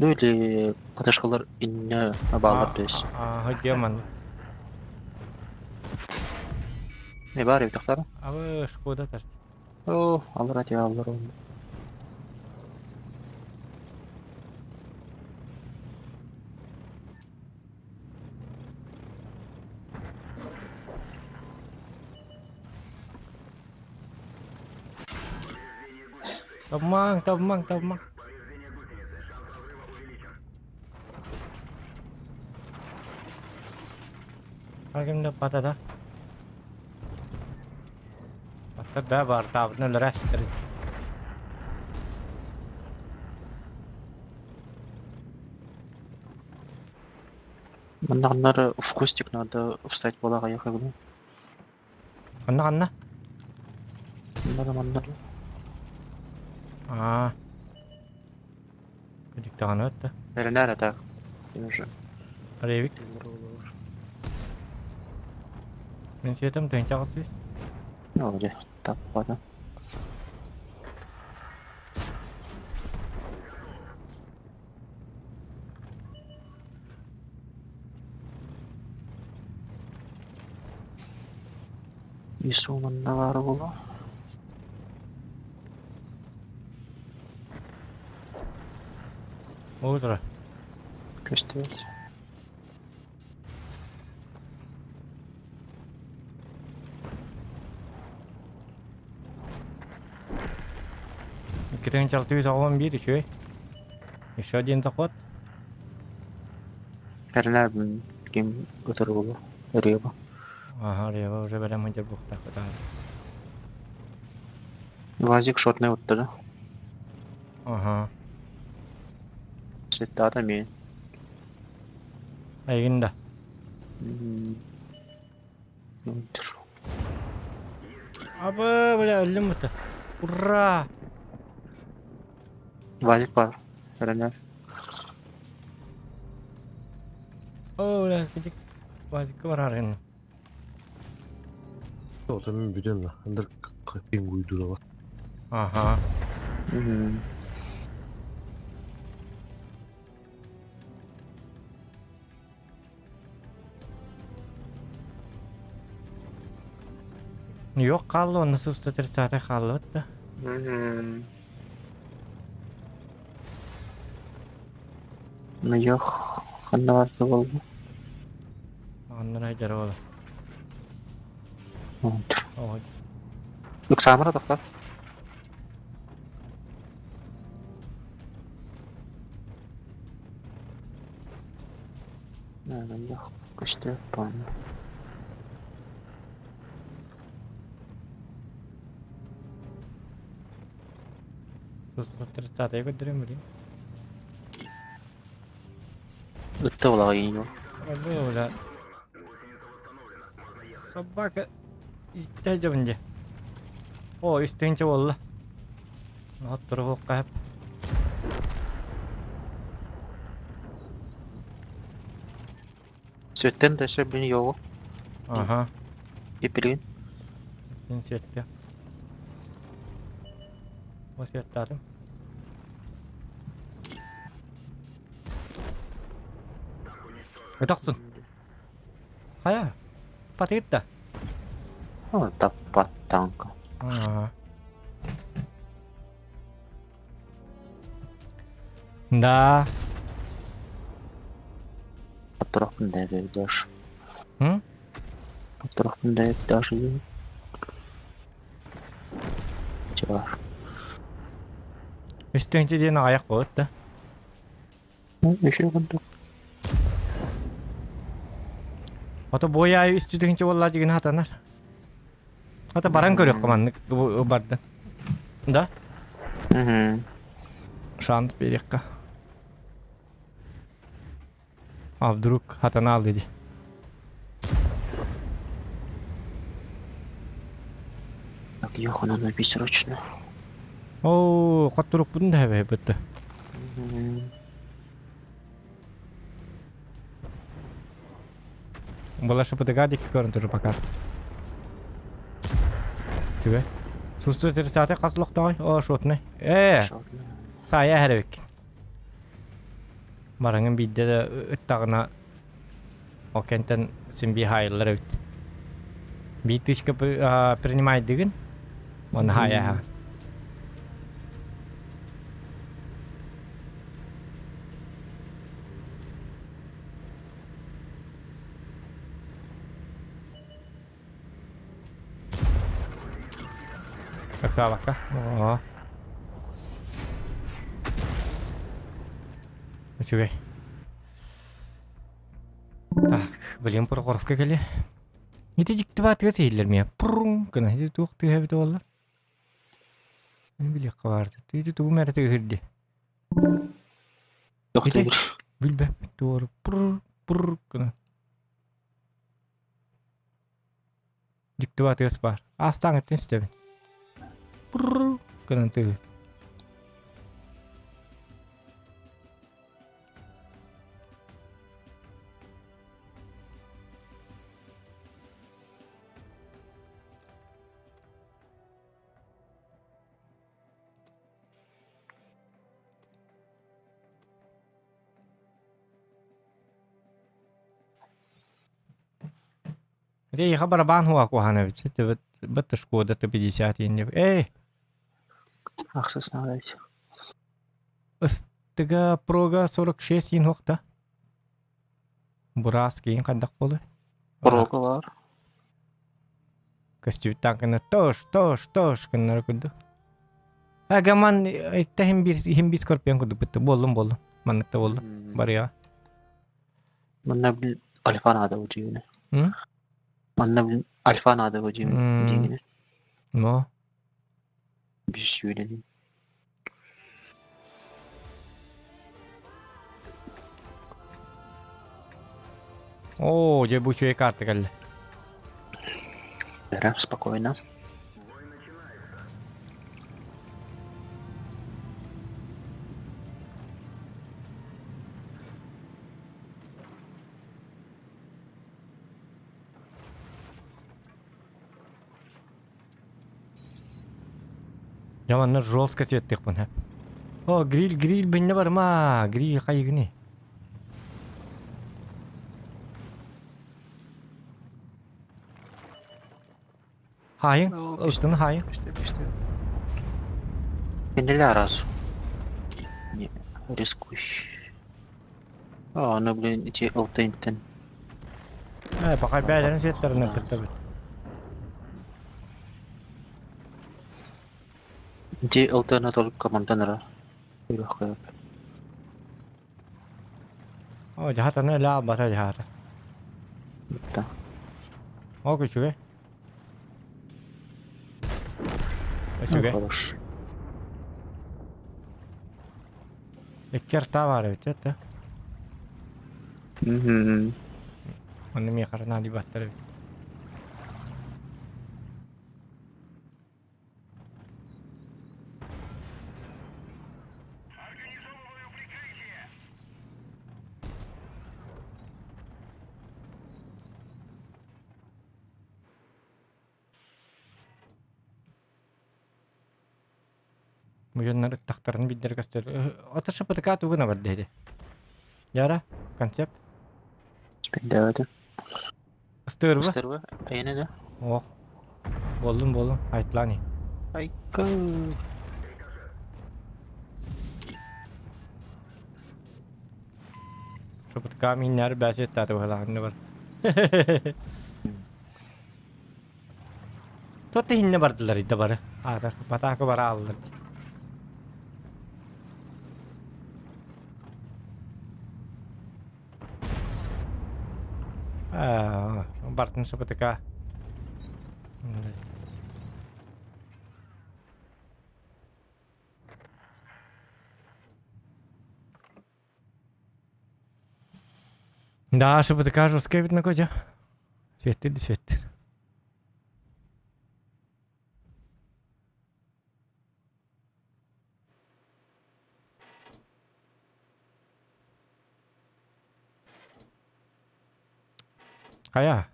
Ну или ПТшкалар инньэ бааллар дээс. Аа, дьэ манна. Не баар эбит Абы Шкода тар. Оо, аллар ати аллар онно. Табмаҥ, табмаҥ, табмаҥ. Кимде батата? Баттар да бар, табытын өлөрө эстер. Манна в кустик надо встать буолаҕа ехать. Ханна ханна? Манна манна. Аа. Диктаҕаны өттө. Эрэнээр так. Уже. Ревик. Мин светом тыһыынча аҕыс сүүс. Ну, где? Так, ладно. Ису манна баар буолуо. Утро. Көстүбэт. 2681 үчүгэй. Еще один заход. Эрэнэбин ким ытыр буолуо. Ырыаба. Ага, Рева уже бэлэм сылдьар буохтаах бытаары. Вазик шотный утта да? Ага. Цветата мен. Айгын да. Абы, бля, өллүм быта. Ура! Вазик бар. Эрэнэр. О, бля, кидик. Вазикка барар Ота мин бүтэн да. Андыр ким куйдура бар. Ага. Yok хаалла, онно суста тридцатый хааллыбыт да. Мойох ханна барда буолла? Аннара дьара буола. Ыксаамара тохтор. Мойох көстө пан. Тридцатая көрдөрөм билим. Ытта улаҕайын Бля. Собака иттэ дьабын дьэ. О, үстүнчэ буолла. Отторуохха хөп. Сүөттэн да өссө бини йоҕу. Аха. Ипилигин. Мин сүөттэ. О сүөттаатым. Өтөхсүн. Хайа? Патыгыт да? О, таппат танка. Ага. Да. Оттурахпын да даже. М? Оттурахпын да даже. Чувак. Үстүнче диэн аҕайах буолут да. Ну, еще курдук. Ото буой аайы үстүтүнче буолла дигин хатанар. Ото баран көрүөххэ маннык барды. Да? Угу. Шанс биэриэххэ. А вдруг хатанаал диди. Так, Йохан, надо убить срочно. Оо, хотторукпутун да хэбэ бытты. Была ШПТГ дикки көрөн турар пока что. Түбэ. Сусту 30 хас лохтоой? О, шотный. Э, саайа эһэрэбиккин. Бараҥын биирдэ да ыттаҕына ол кэнтэн син биир хаайыллар эбит. Биир тысяча принимайдыгын уонна хаайа Ыксаабакка. Оо. Үчүгэй. Так, блин, Прохоровка кэлиэ. Ити дьикти баатыга сиһиллэр миэ. Пурум гына ити туох тыаһа эбитэ буолла? Мин билиэххэ баар. Ити тугум эрэ тыаһыр дии. Ити билбэппин туору пур пур гына. Дьикти тыас баар. Аастааҥыттан истэбин. Пурр гынан тыаһыыр. Эйиэхэ барабаан хуа куһаҕан эбит быт Шкода Т-50 диэн Эй! Ахсыс наадайт. Ыстыга Прога 46 диэн суох да? Бураас киин хайдах буолуой? Прога баар. Көстүбүт таҥканы тош тош тош гыннара курдук. Агаман итте иһин биир иһин биир скорпион курдук бытты буоллум буоллум маннык да буолла барыаҕа. Манна бил альфа наада бу дьиҥинэ. М? Манна бил альфа наада бу дьиҥинэ. Но. Биир сүүрэнин. Оо, дьэ бу үчүгэй карта кэллэ. Бэрэ, спокойно. Дьэ манна жестко сиэттиэхпин сөп. О, гриль, гриль биннэ барыма, гриль хайыгыный? Хаайыҥ, ылтын хаайыҥ. Кинилэр раз. Не, рискуй. А, ну блин, ити ылтынтын. Э, пока бээлэрин светтэрин ыппыттабыт. Ити ылтына только мантан ара. О, дьаһатаны элэ албата дьаһата. Да. Ол үчүгэй. Үчүгэй. Хорош. Икки арта баар эбит это. Мгм. Онно миэхэ наадыйбаттар эбит. Муйуннар ыттахтарын билдэр көстөр. Ото ШПТК тугуна бар диэри. Яра, концепт. Спиндэвэти. Ыстыырба. Ыстырба, эйэнэ да? Ох. Болдум болдум. Айтлани. Айка. ШПТК миннәр бәсет таты бахалаанны бар. Тот иһинне бардылар идде бары. Аатар, батаакы бара аллар. Бартын ШПТК. Да, ШПТК жесткая эбит накодя. Светтир да светтир. Хайа?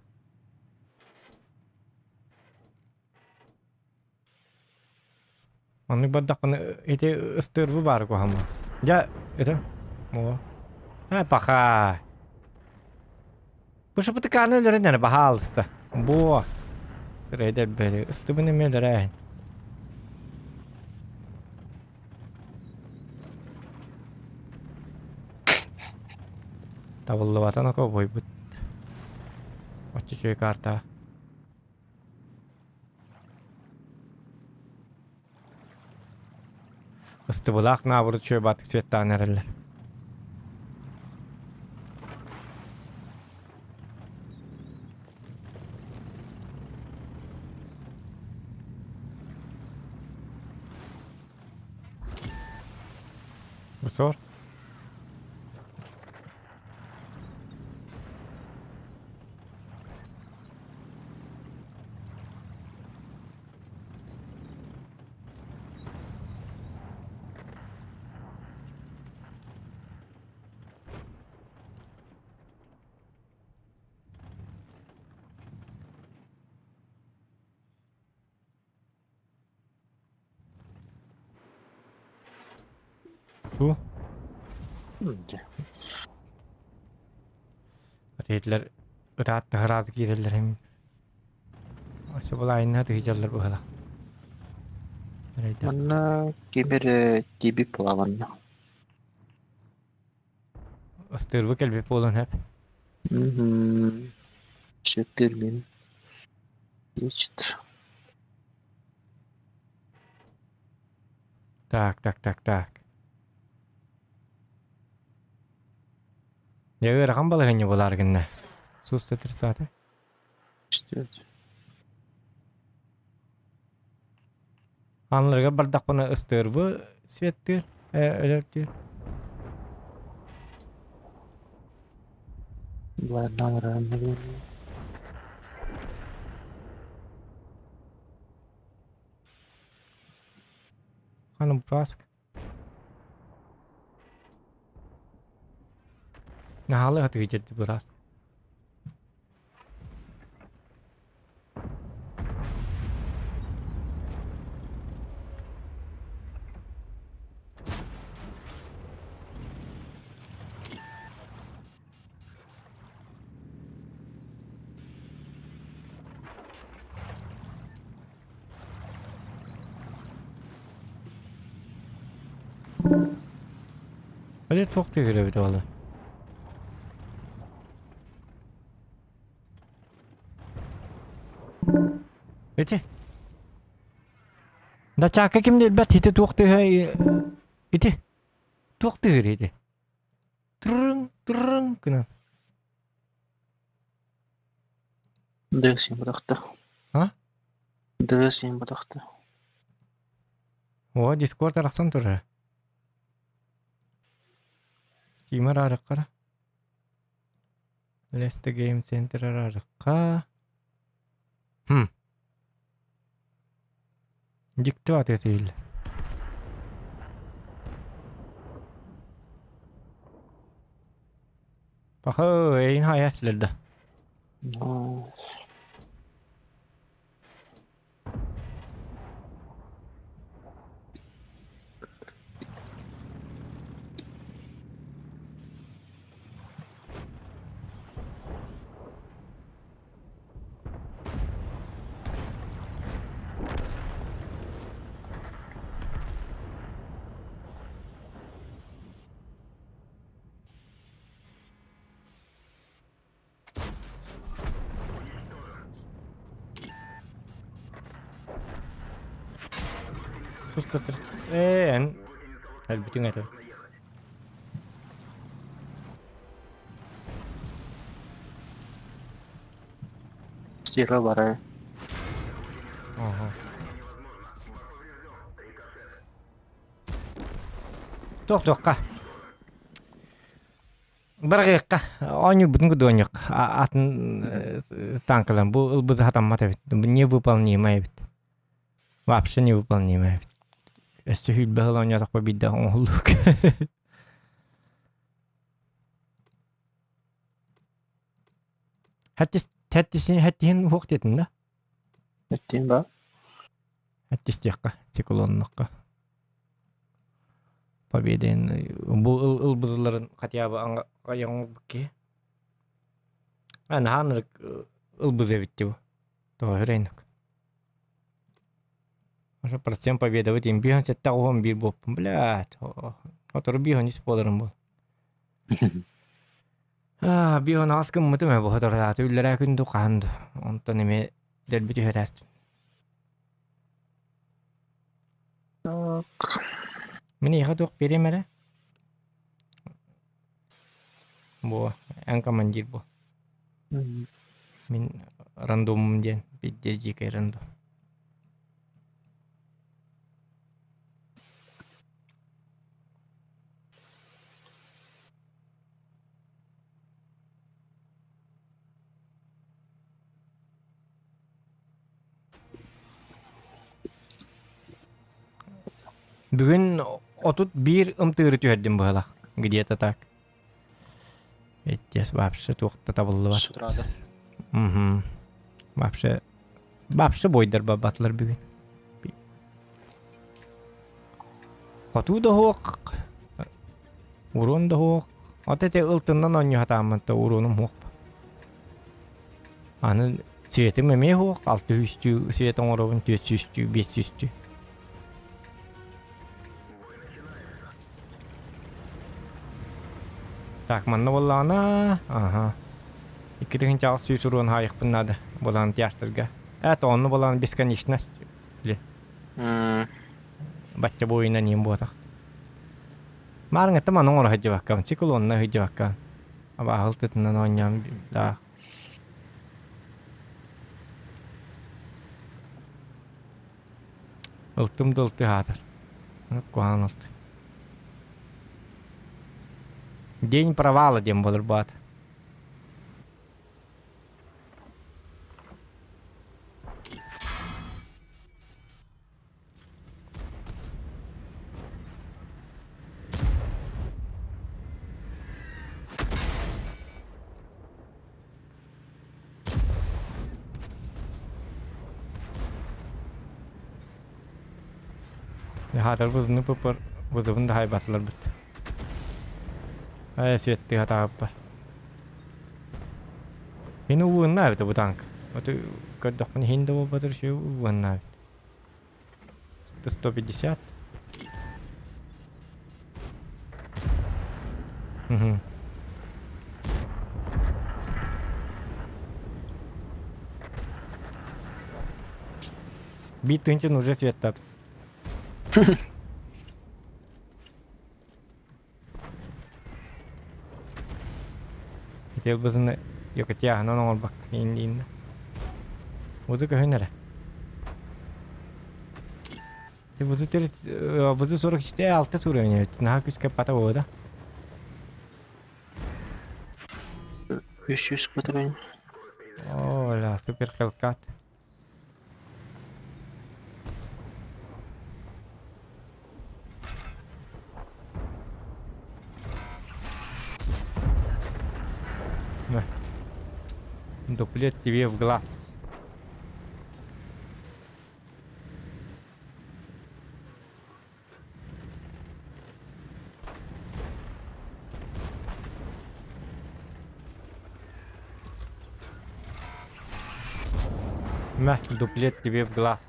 Оннук бардахпына ити ыстыырбы баар куһаҕан. Дьэ, это О. Э, паха. Бу шапытыкааны өлөрөн эрэ баһаалыста. Буо. Сирэйдэ бэри ыстыбын эмиэ өлөрөөһүн. Табыллыбатан око буойбут. Оччо үчүгэй карта. Ыстыбылаах наабырыт үчүгэй баатык цветтаан эрэллэр. Бусор. Ту. Этилэр ытаат ыраас киирэллэр эм. Өссө былаайынна тыһыдьаллар быһыла. Манна ким эрэ тиби плаванна. Ыстыырбы кэлбит буолан сөп. Мгм. Сөптөр мин. Значит. Так, так, так, так. Дьэ ыарахан балаһыанньа буолаары гынна. Суста 30 Что это? Ааннарыгар бардахпына ыстыырбы светтыыр, өлөртүүр. Ладно, Ханым Паск. Наһаалыы хатыгыдьырды быраас. Әле туох тыгыр эбит ол? Ити. Дачака ким билбэт ити туох тыһа ити туох тыһыр ити. Трын трын гынан. Дыас иһин бырахта. А? Дыас иһин бырахта. О, Дискорд арахсан турар. Стимер арыққара. Leste Game Center арарыкка. Хм. Дьикти атыа сиһиллэ. Пахы, эйин хайа силерде. Ну, Ээ, эн өлбүтүҥ этэ. Сира барар. Ага. Туох-туохха. Барыахха, оонньуурбутун курдук оонньуохха. Атын танкалар бу ылбыт сатаммат эбит. Невыполнимая эбит. Вообще невыполнимая эбит. Өссө сүүрбэ сыл оонньоотохпо биирдэ оҥоһуллук. Хэттис хэттисин хэттиһин уһуох диэтин да? Эттиин ба? Хэттистиэххэ, циклоннохха. Победаын бу ылбызыларын хотя бы киһи. Наһаа ынырык ылбыз эбит дии бу. Тоҕо үрэйнок. Уже процент победы тим биһон сетте оһон биир буоппун блядь. Отору биһон ис буоларым буол. Аа, биһон аас гыммытым ээ бу хотордааты үллэрээ күн ду хаһан ду. Онтон эмиэ дэлби түһэрээстим. Так. Мин эйиэхэ туох биэриэм эрэ? Бу эн командир бу. Мин рандомум диэн биирдэ дьиикэй рандом. Бүгүн 31 ымтыыры түһэрдим быһалах. Где-то так. Эттиэс вообще туох да табыллыбат. С утра, да? Угу. Вообще вообще бойдар бабатылар бүгүн. Хотуу да суох, уруон да суох. От эти ылтыннан оонньуу сатааммын да уруонум суох. Аны цветим эмиэ суох, алты үстүү свет оҥоробун, түөрт сүүстүү, биэс сүүстүү. Так, манна буоллаҕына, аха. Икки тыһыынча 600 уруон хаайыахпын наада буолан тиаштарга. Это онно буолан бесконечность. Или бачча буойунан иин буотах. Маарыҥҥа маны оҥоро сылдьыбаккабын, циклонна сылдьыбаккабын. Абааһыл тытынан оонньоон даах. Ылтым да ылты аатар. Куһаҕан ылты. День провала диэн буолар баат. Хаатар вызыны пыпыр вызовын да хайбатылар бит. Ай светтыы хатаабыппар. Мин увуунна эбит бу танк. Вот көрдөхпүнэ иһин да буолбатар үчүгэй увуунна эбит. 150. Биир тыынчын уже светтат. Ити ылбысыны Якутияһынан оҥорбак иин Вузы көһүн эрэ. Вузы вузы 44 алты суруйан эбит. Наһаа күүскэ пата буолла. 300 патрон. О, ля, супер Hellcat. На. Дуплет тебе в глаз. Мэ, дуплет тебе в глаз.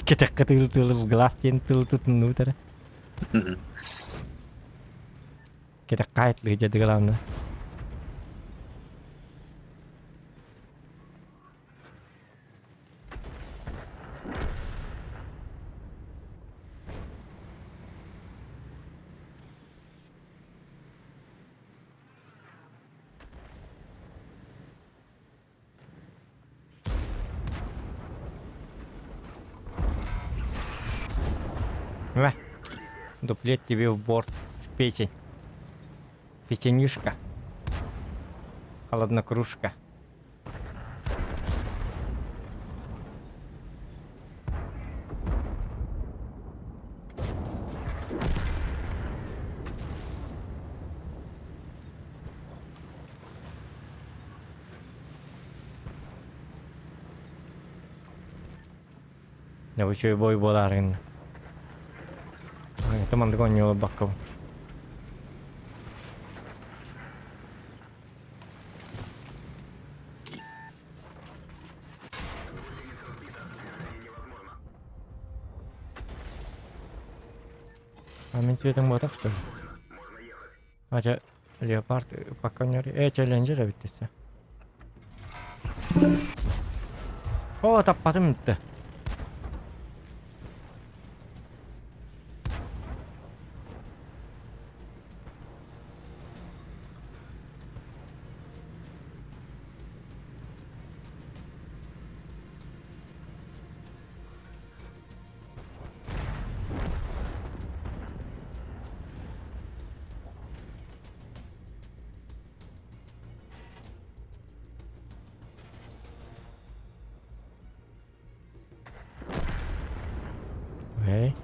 Кэтэххэ тыл тылы в глаз диэн тыл тутуннубут эрэ. Кэтэххэ айтлыы дьэ главное. Мэ, дуплет тебе в борт, в печень. Печенюшка. Холоднокружка. Дьэ үчүгэй бой буолаары гынна. Это маннык оонньуу олорбоккобун. А мин светом буотах что ли? А чэ, леопард пока не... Э, челленджер эбит десе. О, таппатым бүттэ. Окей.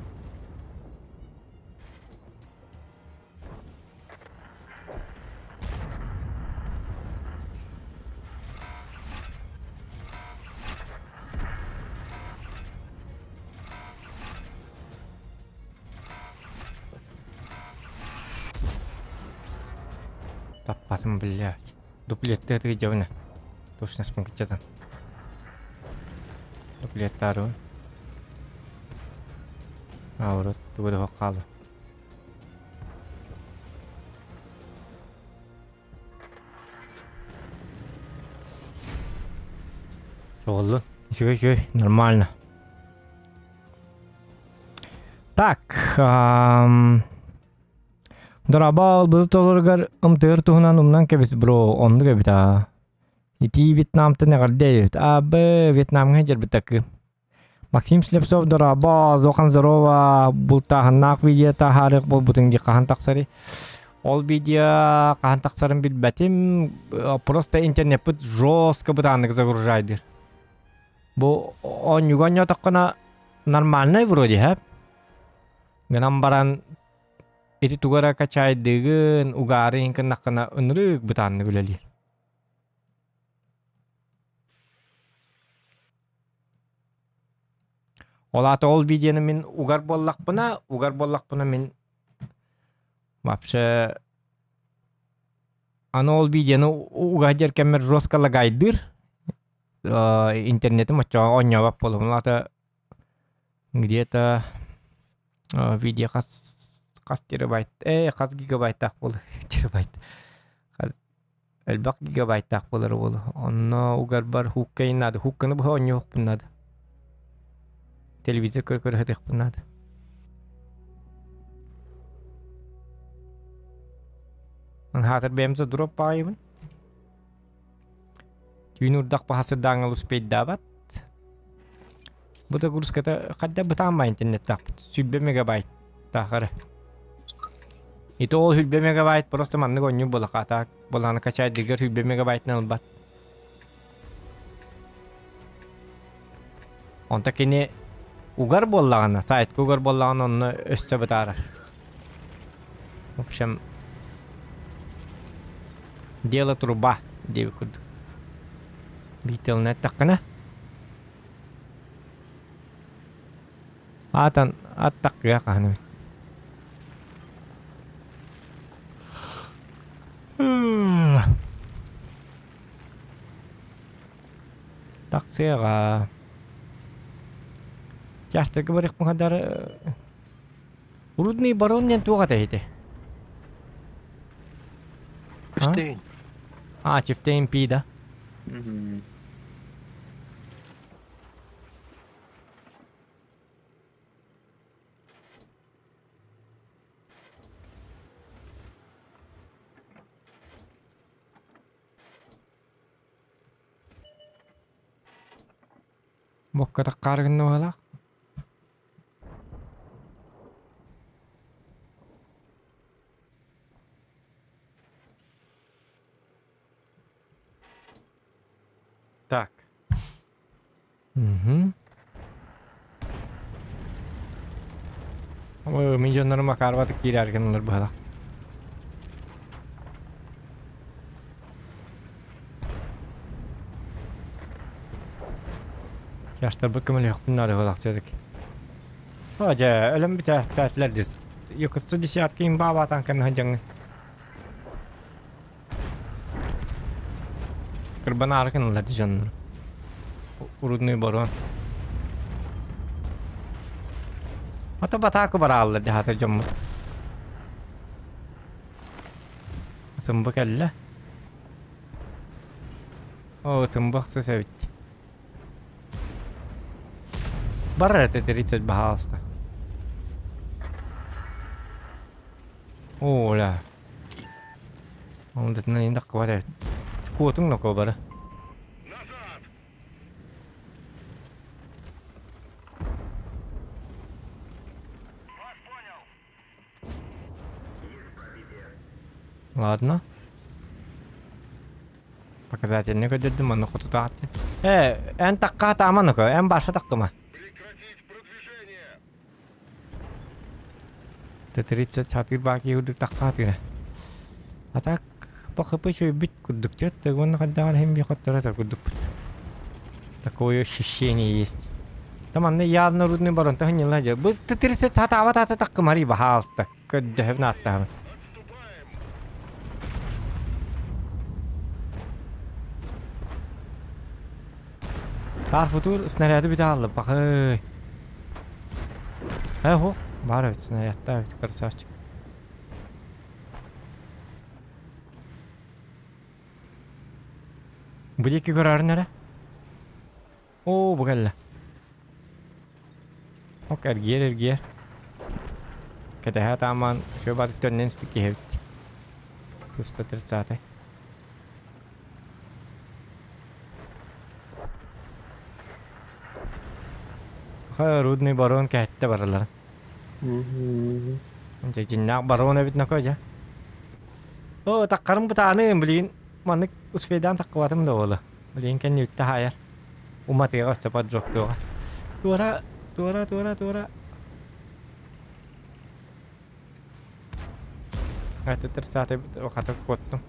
Таппатым, блядь. Дуплетты дьэбинэ. Точно спункчатан. Дуплеттаарыбын. Наоборот, тугу да хаалла. Чоҕуллун. Үчүгэй үчүгэй, нормально. Так, Дорообо, ылбыты толоругар ымтыыр туһунан умнан кэбис бро, оннук эбит аа. Итии Вьетнамтан эҕэрдэ эбит. А, Б, Вьетнамҥа сылдьарбытакы. Максим Слепцов дорообо, Зохан здорово, бултааһыннаах видео таһаарыах буолбутуҥ дии хаһан тахсарый? Ол видео хаһан тахсарын билбэтим, просто интернеппит жестко бытааннык загружайдыр. Бу оонньууга оонньоотоххуна нормальный вроде, һэ? Гынан баран ити тугу эрэ качаайдыыгын, угаары иһин гыннаххына ынырык бытааннык үлэлиир. Ол аата ол видеоны мин угар буоллахпына, угар буоллахпына мин вообще аны ол видеоны уга сылдьар кэммэр жестко лагайдыыр. Интернетим оччоҕо оонньообот буолабын. Ол аата где-то видео хас хас терабайт, хас гигабайттаах буолуо терабайт. Элбэх гигабайттаах буолар уолу. Онно угарбар хуккайын наада. Хукканы быһа оонньуохпун наада. Телевизор көрө-көрө сытыахпын наада. Хаатыр бэйэм задроп баайыбын. Түүн урдах баха сырдааҥҥа успейдаабат. Бу да грузката хадда бытаан интернеттаахпыт. 100 мегабайт таахары. И то ол 100 мегабайт просто маннык оонньуу буолаха. Так болааны качайдыгар 100 мегабайтын ылбат. Онто кини угар буоллаҕына, сайтка угар буоллаҕына онно өссө бытаарар. В общем, дело труба диэбит курдук. Биир тылынан эттэххинэ, аатан аттаххыа хаһан эбит. Тахсыаҕа. Чаастарга барыахпын хадары Рудный барон диэн туох этэ ити? Чифтейн. А, Чифтейн Пи, да? Мгм. Бокка таххаары гынна быһыылаах. Так. Мгм. Ой, мин дьоннорум Макарова киирээр гыннылар быһыылаах. Жастарбыт көмөлөһүөхпүн наада буолаах все-таки. О, дьэ, өлөн бүтээхтээтилэр дис. Якутсу десятки имба баатан кэннэ дьаҥы. Кырбан аары гыналлар ди дьоннор. Урудный барон. Ата батаакы барааллар ди хата дьоммут. Сымба кэллэ. О, сымба охсус эбит. Бар это 30 пожалуйста. Оля. Ол дэтинэн индак бар Куотуҥ ноко бары. Ладно. Показательный көрдөрдүм манна хотутаатты. Э, эн такка тааман око, эн баша таккыма. Т-30 хатыр баки курдук такка хатыра. А так по хп чөйбүт курдук түөт, уонна хайдаҕар иһин би хотторо курдукпут. Такое ощущение есть. Там манна явно рудный барон таһынньыла дьэ. Бу Т-30 хатаабат ата таккымари баһаалта. Көрдөһөбүн ааттаһабын. Саар футур снаряды бүтэ хаалла бахый. Э хо баар эбит снарядтаах эбит красавчик. Бу диэки көрөөрүн эрэ. Оо, бу кэллэ. Ок, эргиэр, эргиэр. Кэтэһэ таамаан, все бары төннөн испит киһи эбит. 130 Ха, рудный барон кэһэттэ барыларын. Дьэ, дьиннээх барон эбит ноко дьэ. О, таккарым бытааныым, блин. Маннык успейдаан таккыбатым да буолла. Билигин кэннибиттэ хаайар. Уматыаҕа өссө поджогтуоҕа. Туора, туора, туора, туора. Атытыр сааты хата куоттум.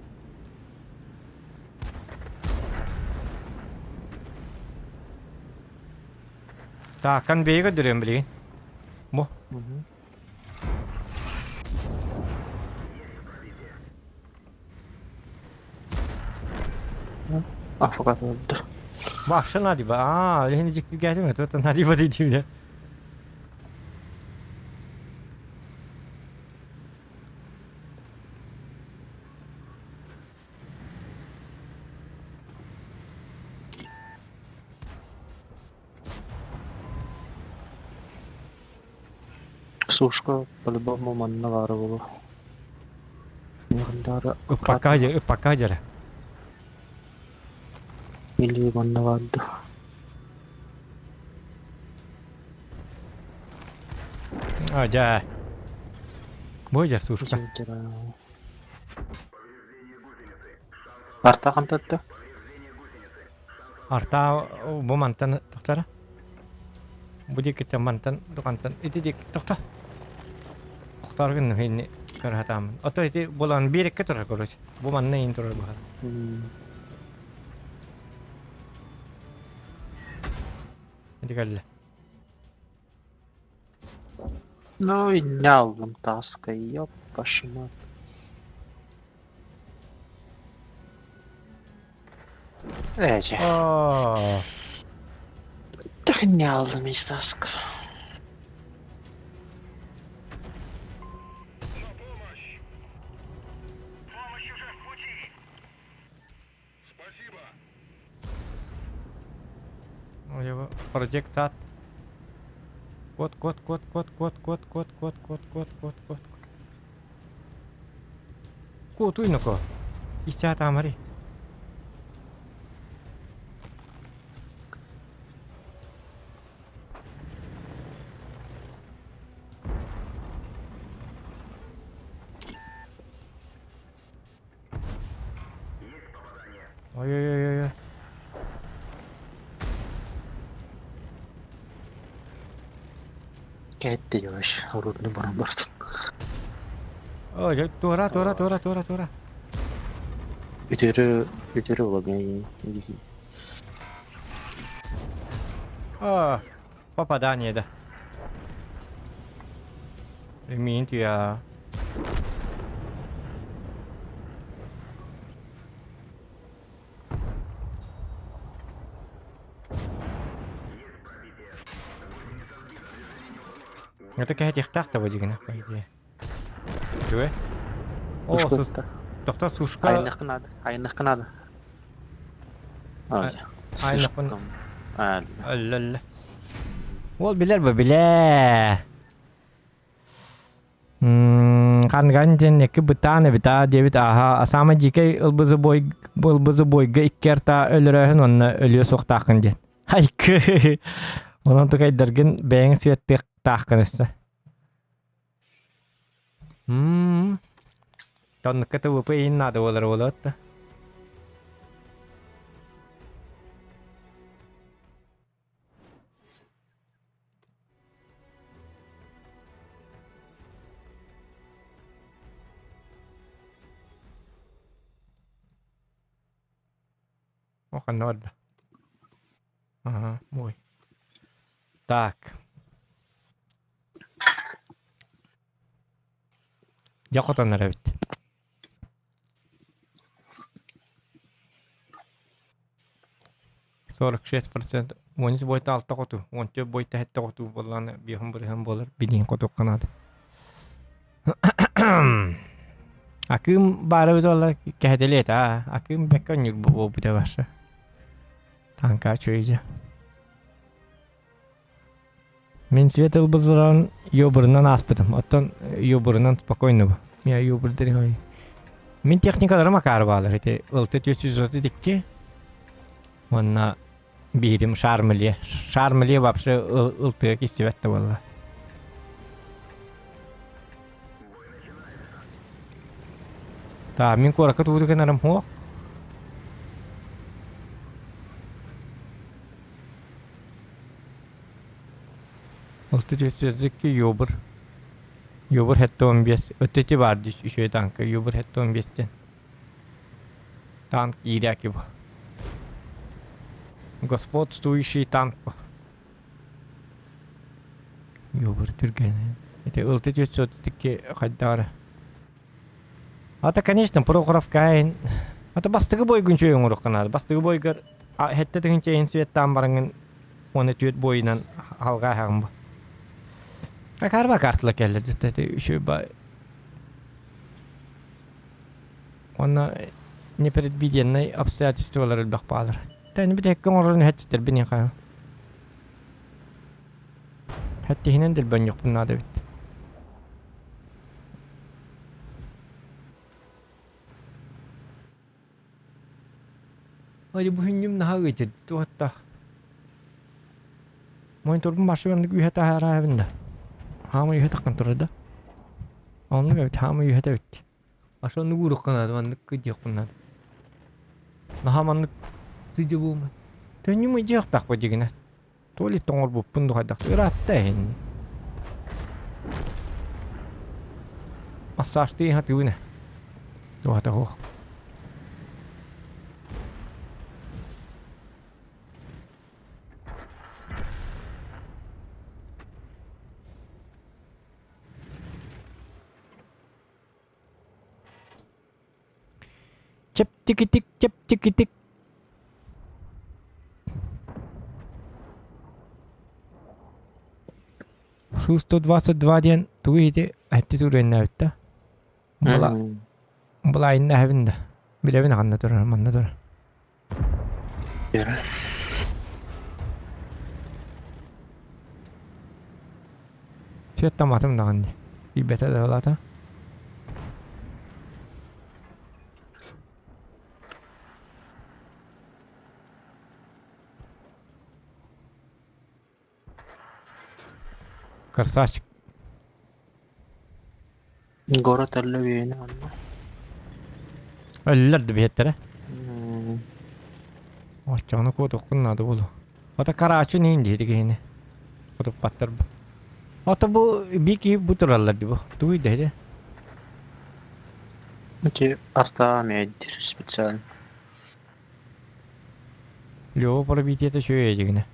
Так, конвейер көрдөрүөм билигин. Бу. Афган өлдө. Бахша Надиба. Аа, үлэһин дьиктиргээтим это Надиба дейдибиле. Сушка по-любому манна баара буолуо. Ыппакка дьэ, ыппакка дьэрэ. Или манна баар дуу. А, дьэ. Бу дьэ, сушка. Арта хантатта? Арта бу мантан тохтара. Бу диэкиттэн мантан духантан ити диэки тохто. Охтаргын инни көрө Ото ити булан биэрекке турар короче. Бу манна иин турар баһар. Ити кэллэ. Ну и няллым таска, ёб вашу мать. Эти. О, Так няллым из таска. Project сат. Кот, кот, кот, кот, кот, кот, кот, кот, кот, кот, кот, кот. Куотуй ноко. Истэҕэ таамарый. Ой-ой-ой-ой. Кэт делаешь, рудный баран бардын. Ой, дьэ, туора, туора, туора, туора, туора. Үтөрү, үтөрү була А, попадание, да. Мин я. Это кэһэтиэхтээх да бу по идее. Үчүгэй. О, сус... Тохто сушка... Айныхка надо, айныхка надо. Айныхпын... Өллөллө. Ол билэр бу билээ. Ханган диэн икки бытаан эбит аа диэбит ааһа саамай дьиикэй ылбызы бой ылбызы бойга икки арта өлөрөөһүн уонна өлүө суохтааххын диэн. Айкы. Онон тукайдаргын бэйэҥ сүөттүөхтааххын өссө. М Оннукка ТВП иһин наада буолар буолуот да. О, ханна барда? Ага, мой. Так. Дьэ хотоннор эбит. 46% 13 бойта алта хоту, 14 бойта хэтте хоту буоллаҕына биэһин бырыһын буолар, билиин хотуохха наада. Акыым баара эбит буоллар кэһэтэлиэ этэ аа. Акыым бэккэ онньур буолбута барса. Таҥка үчүгэй Мин свет ылбызыран ёбурунан ааспытым. Оттон ёбурунан спокойно бу. Мен ёбурдары Мин техникаларым акаары баалар. Ити ылты 432 уонна биирим шармле. Шармле вообще ылтыга кистибэт да буолла. Та мин куоракка тугу гынарым суох. Алты 402 юбр. Юбр 75. Өттөти бар дии үчүгэй танка. Юбр 75 диэн. Танк иирээки бу. Господствующий танк бу. Юбр түргэн. Ити ылты 402 хайдара. Ата, конечно, Прохоровка Ата бастыгы бойгун чөй оҥоруохха наада. Бастыгы бойгар хэттэ тыһыынча иһин светтаан бараҥҥын уонна түөрт бойунан халҕаа аһаҕын бу. Акаарба картыла кэллэ дьэ үчүгэй ба Уонна непредвиденнай обстоятельстволар элбэх баалар. Тэни бүтэһиккэ оҥорорун иһэччитэрбин иһэ. Хэттиһинэн дэлбэнньохпун наада эбит. Ай бу хүннүм наһаа ыытыр туохтаах. Мониторбун машинаннык үһэ таһаараабын да. Хаама үһэ таххан турар да. Оннук эбит, хаама үһэ эбит. Аша оннук уурукка наада, маннык кыдьыахпын наада. Наһаа маннык кыдьа буолмай. Төннүм ыдьыахтаах бу дьигинэ. То ли тоҥорбуппун духайдах ыраатта иһин. Массажтыы хатыыбын. Туохата суох. Чэпчэкитик, чэпчэкитик. Су-122 диэн тугу иһити эти туруөннээбит да. Была былайын эһэбин да. Билэбин ханна турар, манна турар. Светтаматым даҕаны дии. Билбэтэ да былаата. Красавчик. Город өллө үөнэ онно. Өллөр да биһиэттэрэ. Оччоҕуна куотуоххун наада буолуо. Ото караачы ниин диэти киһини. Хотуппаттар бу. Ото бу би киһи бу тураллар ди бу. Тугуй да ити. Эти арта меддир специально. Лёва пробитиета үчүгэй дьигинэ.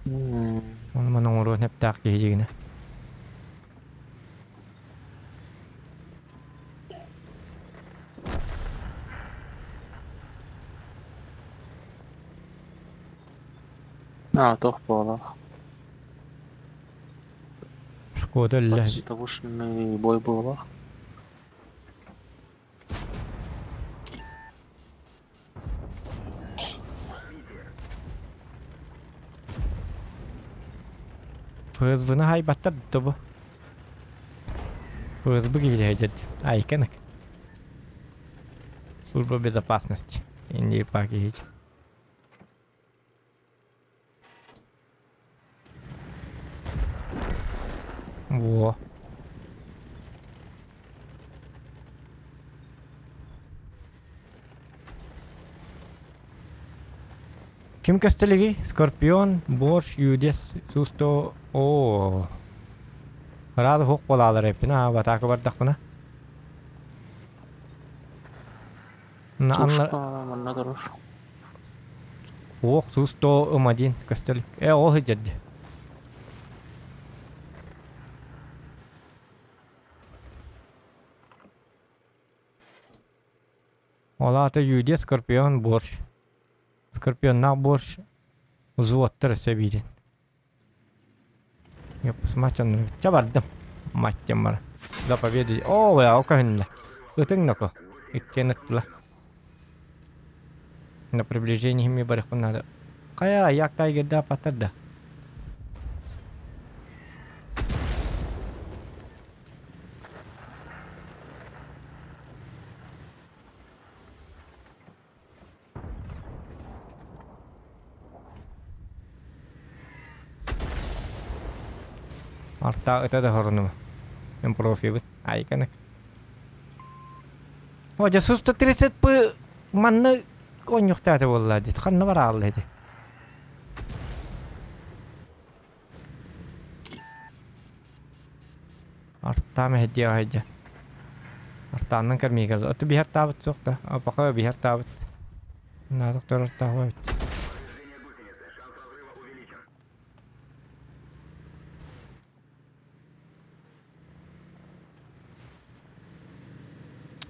Ону маны оҥоруон эптээх киһи дьигинэ. А, туох буолар. Шкода өллө. Подставушный бой буолар. ФСБ-ны хайбаттар да бу. ФСБ киирэ Айканык. Служба безопасности. Индии пакиһич. Во. Ким көстөлүгүй? Скорпион, Борщ, Юдес, Сусто, О. Рада хук болалар эппин, а батака бардахпына. На анна Манна турар. Ох, сусто ым-один көстөл. Э, ол сылдьар дии. Ол аата Юдия Скорпион борщ. Скорпионнаах борщ взводтар өссө эбиитин. Ёппус маччаннар. Ча бардым. Маттям бара. За победу. О, бля, көһүннэ. Ытыҥ ноко. Иккиэн ыттылар. На приближение ми барыхпын надо. Хайа, як тайгерда паттар да. Арта ыта да хорунума. Мен профибыт. Айканык. О, дьэ 130 пы манна онньуктаата буолла дит. Ханна бараалла ити. Артаам эһэдиэ аһайдьа. Артааннан кэрмиигэ Оту биһэр таабыт суох да. Пока биһэр таабыт. Наадык турар таабыт.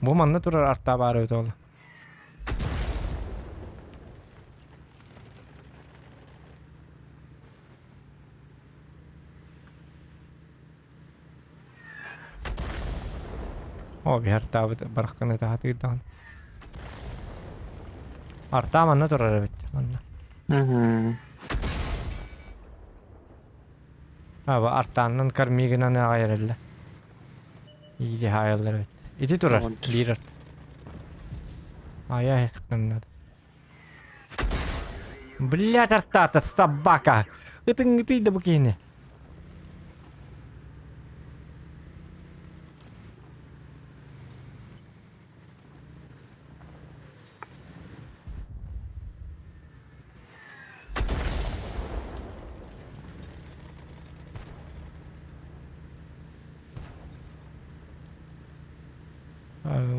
Бу манна турар артаа баар эбит ол. О, биһартаабыт барахханы таһатыыр даҕаны. Артаа манна турар эбит, манна. Мгм. Аба артааннан кармигынан аҕай эрэллэ. Иити хаайаллар эбит. Ити турар, Оҕонньор. биир арт. Айа хыктаннар. Блядь, артата, собака! Ытыҥ ытый да бу киһини.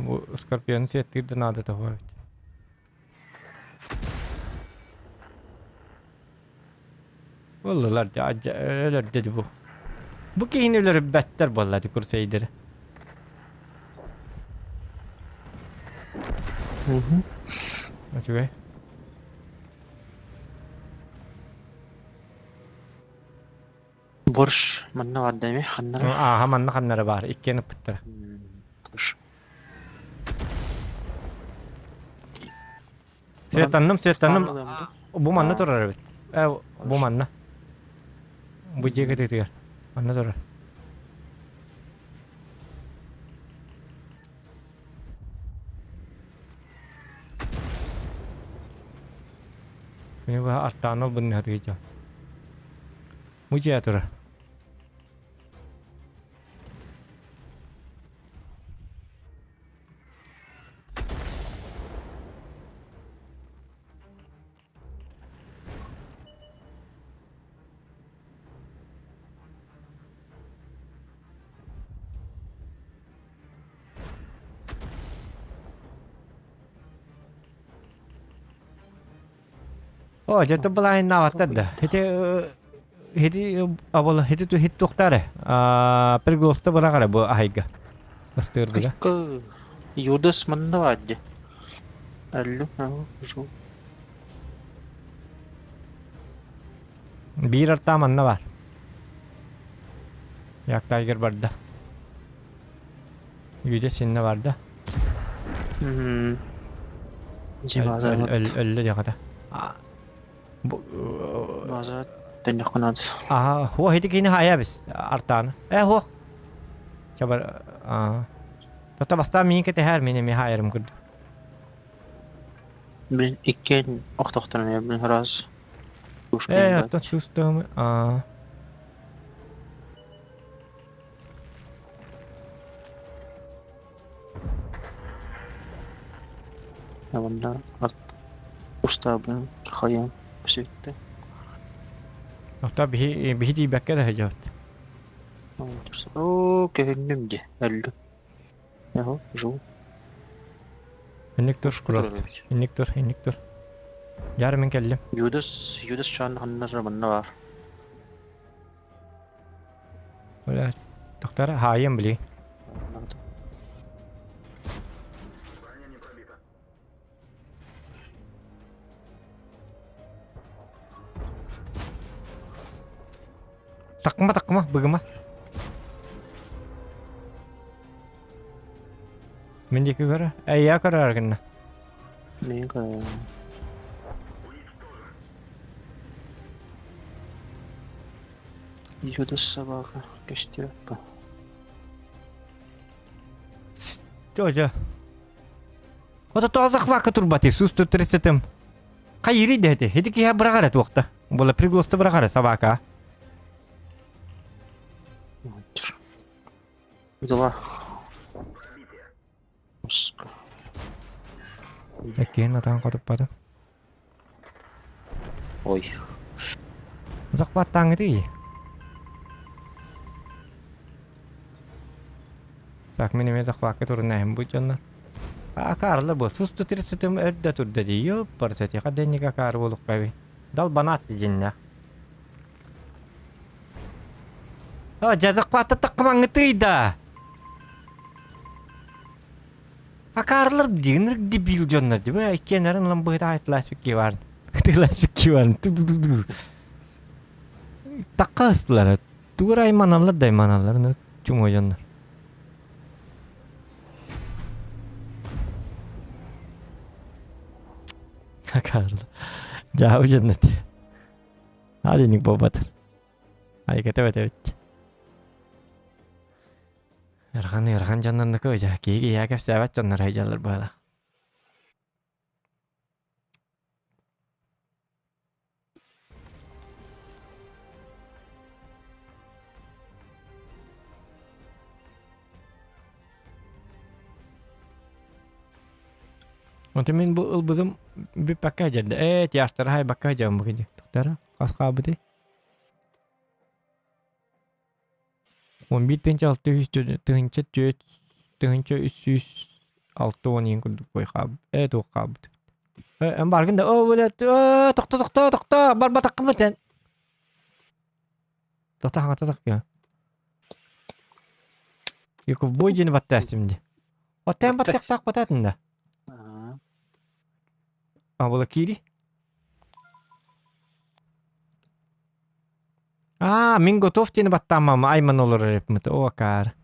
Бу Скорпиону сиэттиир да наадата суох эбит. Ыллылар дьэ өлөрдө дии бу. Бу киһини өлөрбөттөр буолла ди курсейдери. Үчүгэй. Борщ манна бар да эми ханнара? Ааха манна ханнара баар иккиэн ыппыттара. Светтанным, светтанным. Бу манна турар эбит. Э, бу манна. Бу дьиэ кытыытыгар. Манна турар. Күнү быһа артаанал бынныһатыгы дьон. Бу дьиэ турар. О, дьэ былаһыннаабаттар да. Ити ити абыл ити хит туохтаары. Аа, приглоста быраҕара бу аһайга. Астыырдыга. Юдас манна баар дии. Алло, жу. Биир артаа манна баар. Як Тайгер барда. Юдас синне барда. Өллө диэхэтэ. База тэннэххүнат. Аха, хуо хити кини хайа бис артааны. Э хуо. Чабар аа. Тота бастаан миин кэтэһэр мин эми хаайарым курдук. Блин, иккиэн охтохторун блин раз. Э, оттон сустум. Аа. Уонна устаабын хайаан сүттэ. Оттон биһи биһи тиийбэккэ да сылдьабыт. Оо, көһүннүм дии, өллүм. Эһо, жу. Инник тур, просто. Инник тур, инник тур. Дьаар мин кэллим. Юдас, Юдас чаан ханнар манна баар. Бля, тохтара хаайым били. Такма такма быгыма. Мин диэки көрө. Эйя көрөр гынна. Мен көрө. Юдас собака көстүөппү. Тётя. Ото тоҕо захвакка турбати, сус 137. Хайыри дэти, хити киһи быраҕара туохта. Була приглоста быраҕара собака. Дела. Эккиэн атаан хотуппатым. Ой. Захваттааҥҥытый? Так, мин эмиэ захвакка турунааһын бу дьонно. Акаарла бу, сусту тридцатым өрдө турда дии, ёппарсати, хаденник акаары буолуккаби. Дал банаат дьиннэ. А, дьэ захватта таххамаҥҥытый да! Акаарылар дигинрик дебил дьоннор дии, бля, иккиэннэрин ылан быһыта айтыласпыт баар. Тыласпыт баар. Ту-ду-ду-ду. Такка ыстылар. Тугу айманаллар да айманаллар, чуҥуо дьоннор. Акаарылар. Дьаабы дьоннор дии. Аадинник буолбатар. Айгата бэтэбит. Ыарахан ыарахан дьоннорнуку дьэ киһи киһиэхэ кэпсээбэт дьоннор сылдьаллар быһыылаах. Онтон мин бу ылбытым бүппэккэ дьэрдэ. Ээ, тиастара хайбакка дьаммы киди. Тохтара, хас хаабыты? 11 тыһыынча 600 тыһыынча 4 тыһыынча 360 иин курдук бой хаабыт. Ээ, туох хаабыт. Э, эн баргын да, оо, блядь, оо, тохто, тохто, тохто, барбатаххын бэтэн. Тохто, хаҥата тахкыа. Яков бой диэни баттаастым дии. Оттон баттахтаах батаатын да. А була киири. Аа, мин готов диэни баттаамам айман олорор эпмит. О, акаар.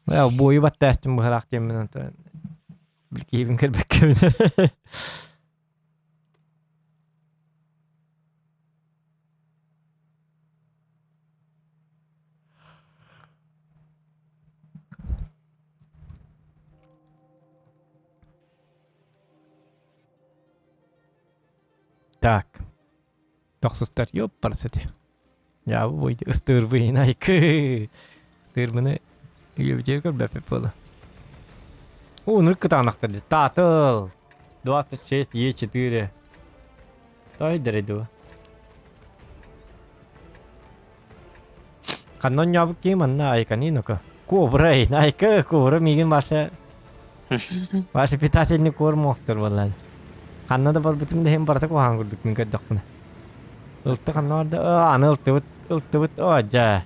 Э, буойу баттаастым быһалаах диэммин онтон билкиибин көрбөккөбүн. Так. Тохсустар ёппарсати. Я бу ыстыырбын айкы. Ыстыырбыны үйөбүтүгэр көрбөппүт буола. О, нырк кытаанахтар дии. Таатыл. 26 Е4. Той дэрэ Ханна оонньообут киһи манна айканы ну-ка. Кобра айка, кобра миигин Вася Вася питательный корм оохтор буолла. Ханна да барбытым да иһин барыта куһаҕан курдук мин көрдөхпүнэ. Ылты ханна барда? Оо, аны ылтыбыт, ылтыбыт, оо дьэ.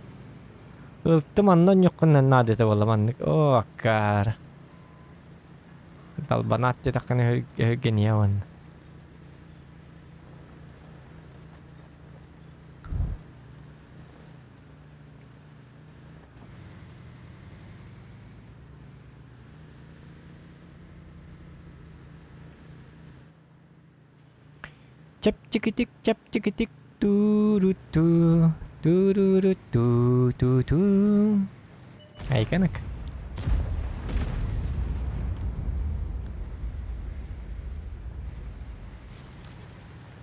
Ылты манна онньоххун наада этэ буолла маннык. Оо, аккаар. Далбанаат диэтэххинэ өһүргэниэ уонна. Чэпчэкитик, чэпчэкитик тууру-туу, тууру-туу-туу-туу. Айканык.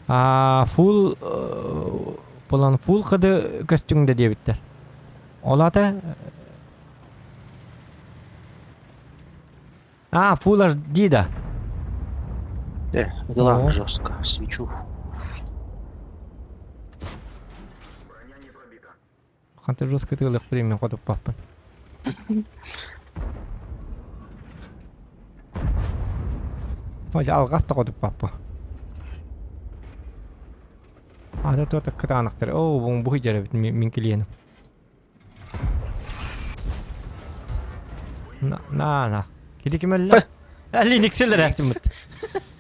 Аа, фул булан фул хады көстүҥ да диэбиттэр. Ол аата А, фул HD да. Э, это ладно жестко. Свечу. Ханта жестко тылых премия ходуп паппын. Ой, алгас да ходуп паппы. Ата туота кытаанахтар. Оо, бу бу жарабит мин клиеним. На, на, на. Кили кимелле? Линикселер әсимут.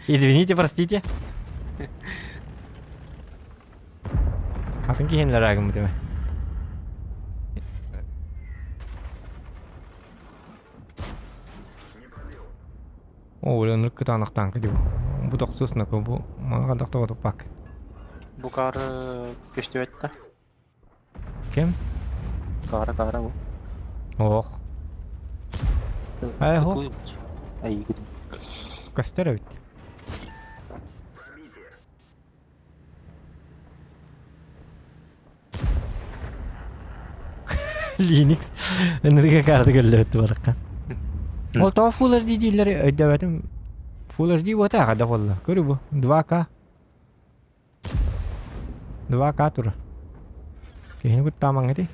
Извините, простите. Атын киһинлэр агым деме. О, бля, нырк кытаанахтаан кыди бу. Бу тохсус нако бу мага дохто пак. Бу кары көстүбэт да. Ким? Кара кара бу. Ох. Ай, ох. Ай, Көстөр эбит. Linux ынырыга карты көрүллүбүт баракка. Ол тоҕо Full HD дииллэр өйдөөбөтүм. Full HD буота аҕада буолла. Көрү бу 2К. 2К тура. Киһини куттаамаҥ ити.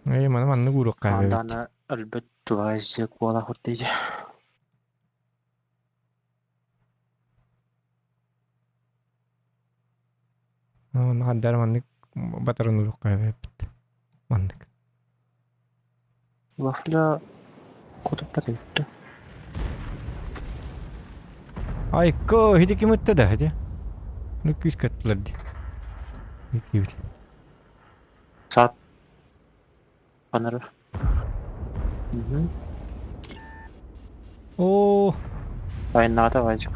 Ээ, маны маннык ууруохха эбит. Аны өлбөт тугайзы куола хурдыйы. Онно хандар маннык батарын ууруохха эбит. Маннык. Вафля кутуппат эбит Айко, хити ким ытта да, хити? Ну күүс каттылар ди. Киибит. Саат Панаров. Угу. Оо, Айнаата Вадик.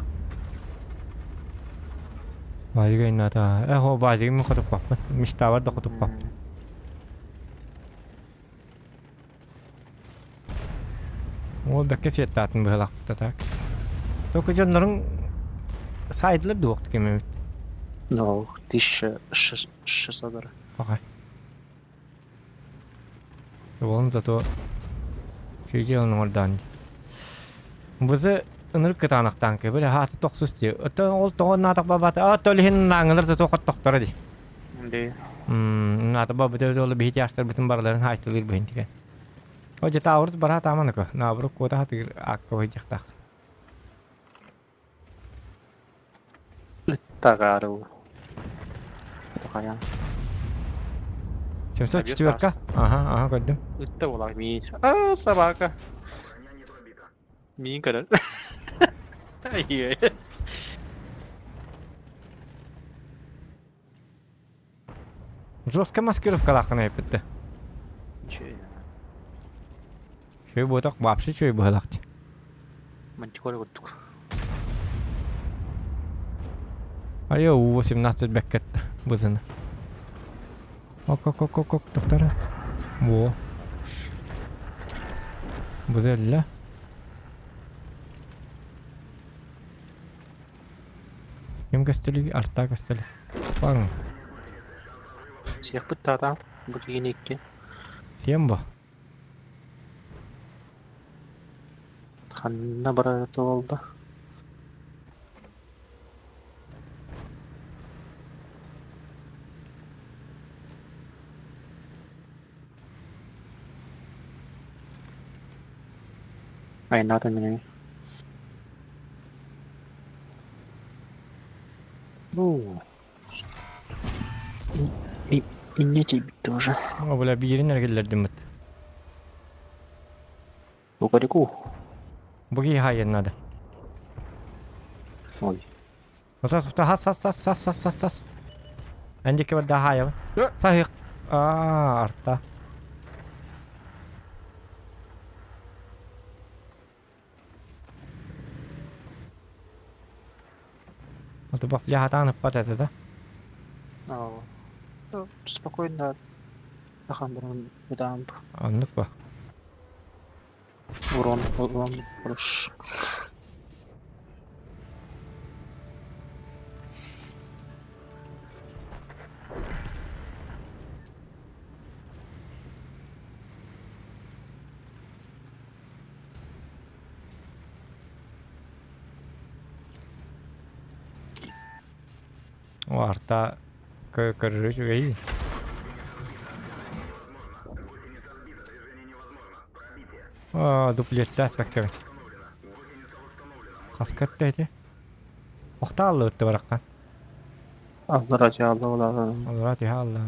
Вадик айнаата. Э, хо, Вадигы мин хотуппаппын. Мечтабар да хотуппаппын. Ол бэккэ сиэттаатын быһалаахпыта так. Только дьонноруҥ саайдылар дуохту кэмэбит. Ну, 1600 дара. Пока. Уолум зато сүүдьэ оҥордоон Бызы ынырык кытаанахтаан кэбил хааты тохсус дии. Оттон ол тоҕо наатах бабата а то лиһин нааҥылар зато хоттохторо дии. Дии. Наата бабыта ол биһи тяжтарбытын барыларын хаайтылыыр быһын тиген. О дьэ таабырыт бара тааманыка. Наабырык куота хатыгыр аакка быһыдьахтаах. Тагару. Такая. 700 четверка? Ага, ага, көрдүм. Ытта буолар миин. А, собака. Миин көрөр. Жестко маскировкалааххын эппитте. Чөй буотах вообще чөй быһалах дии. Мантикора курдук. Айо У-18 бэккетта бызыны. Ок ок ок ок ок тохтора. Во. Бызы Ким көстөлүгүй? Артаа көстөлү. Баҥ. Сиэхпит таатаан, бу киһини икки. Сиэн бо. Ханна барара буолла? Айнаатын мин Ну, и, и не тебе тоже. О, бля, биирин эргиллэрдиммит. Кукареку. Бу киһи хайын надо. Ой. Хас хас хас хас хас хас хас. Эндики барда хаайабын. Саһык. Аа, арта. Вот бафля хатаан ыппат этэ да? Аа. Спокойно тахан баран бытаан. Оннук ба. Урон, урон, хорош. Арта көрөрү үчүгэй. Аа, дуплеттаас бэккэбин. Хаска ити? Охта алла ытты баракка. Аллара алла ола. Аллара түһэ алла.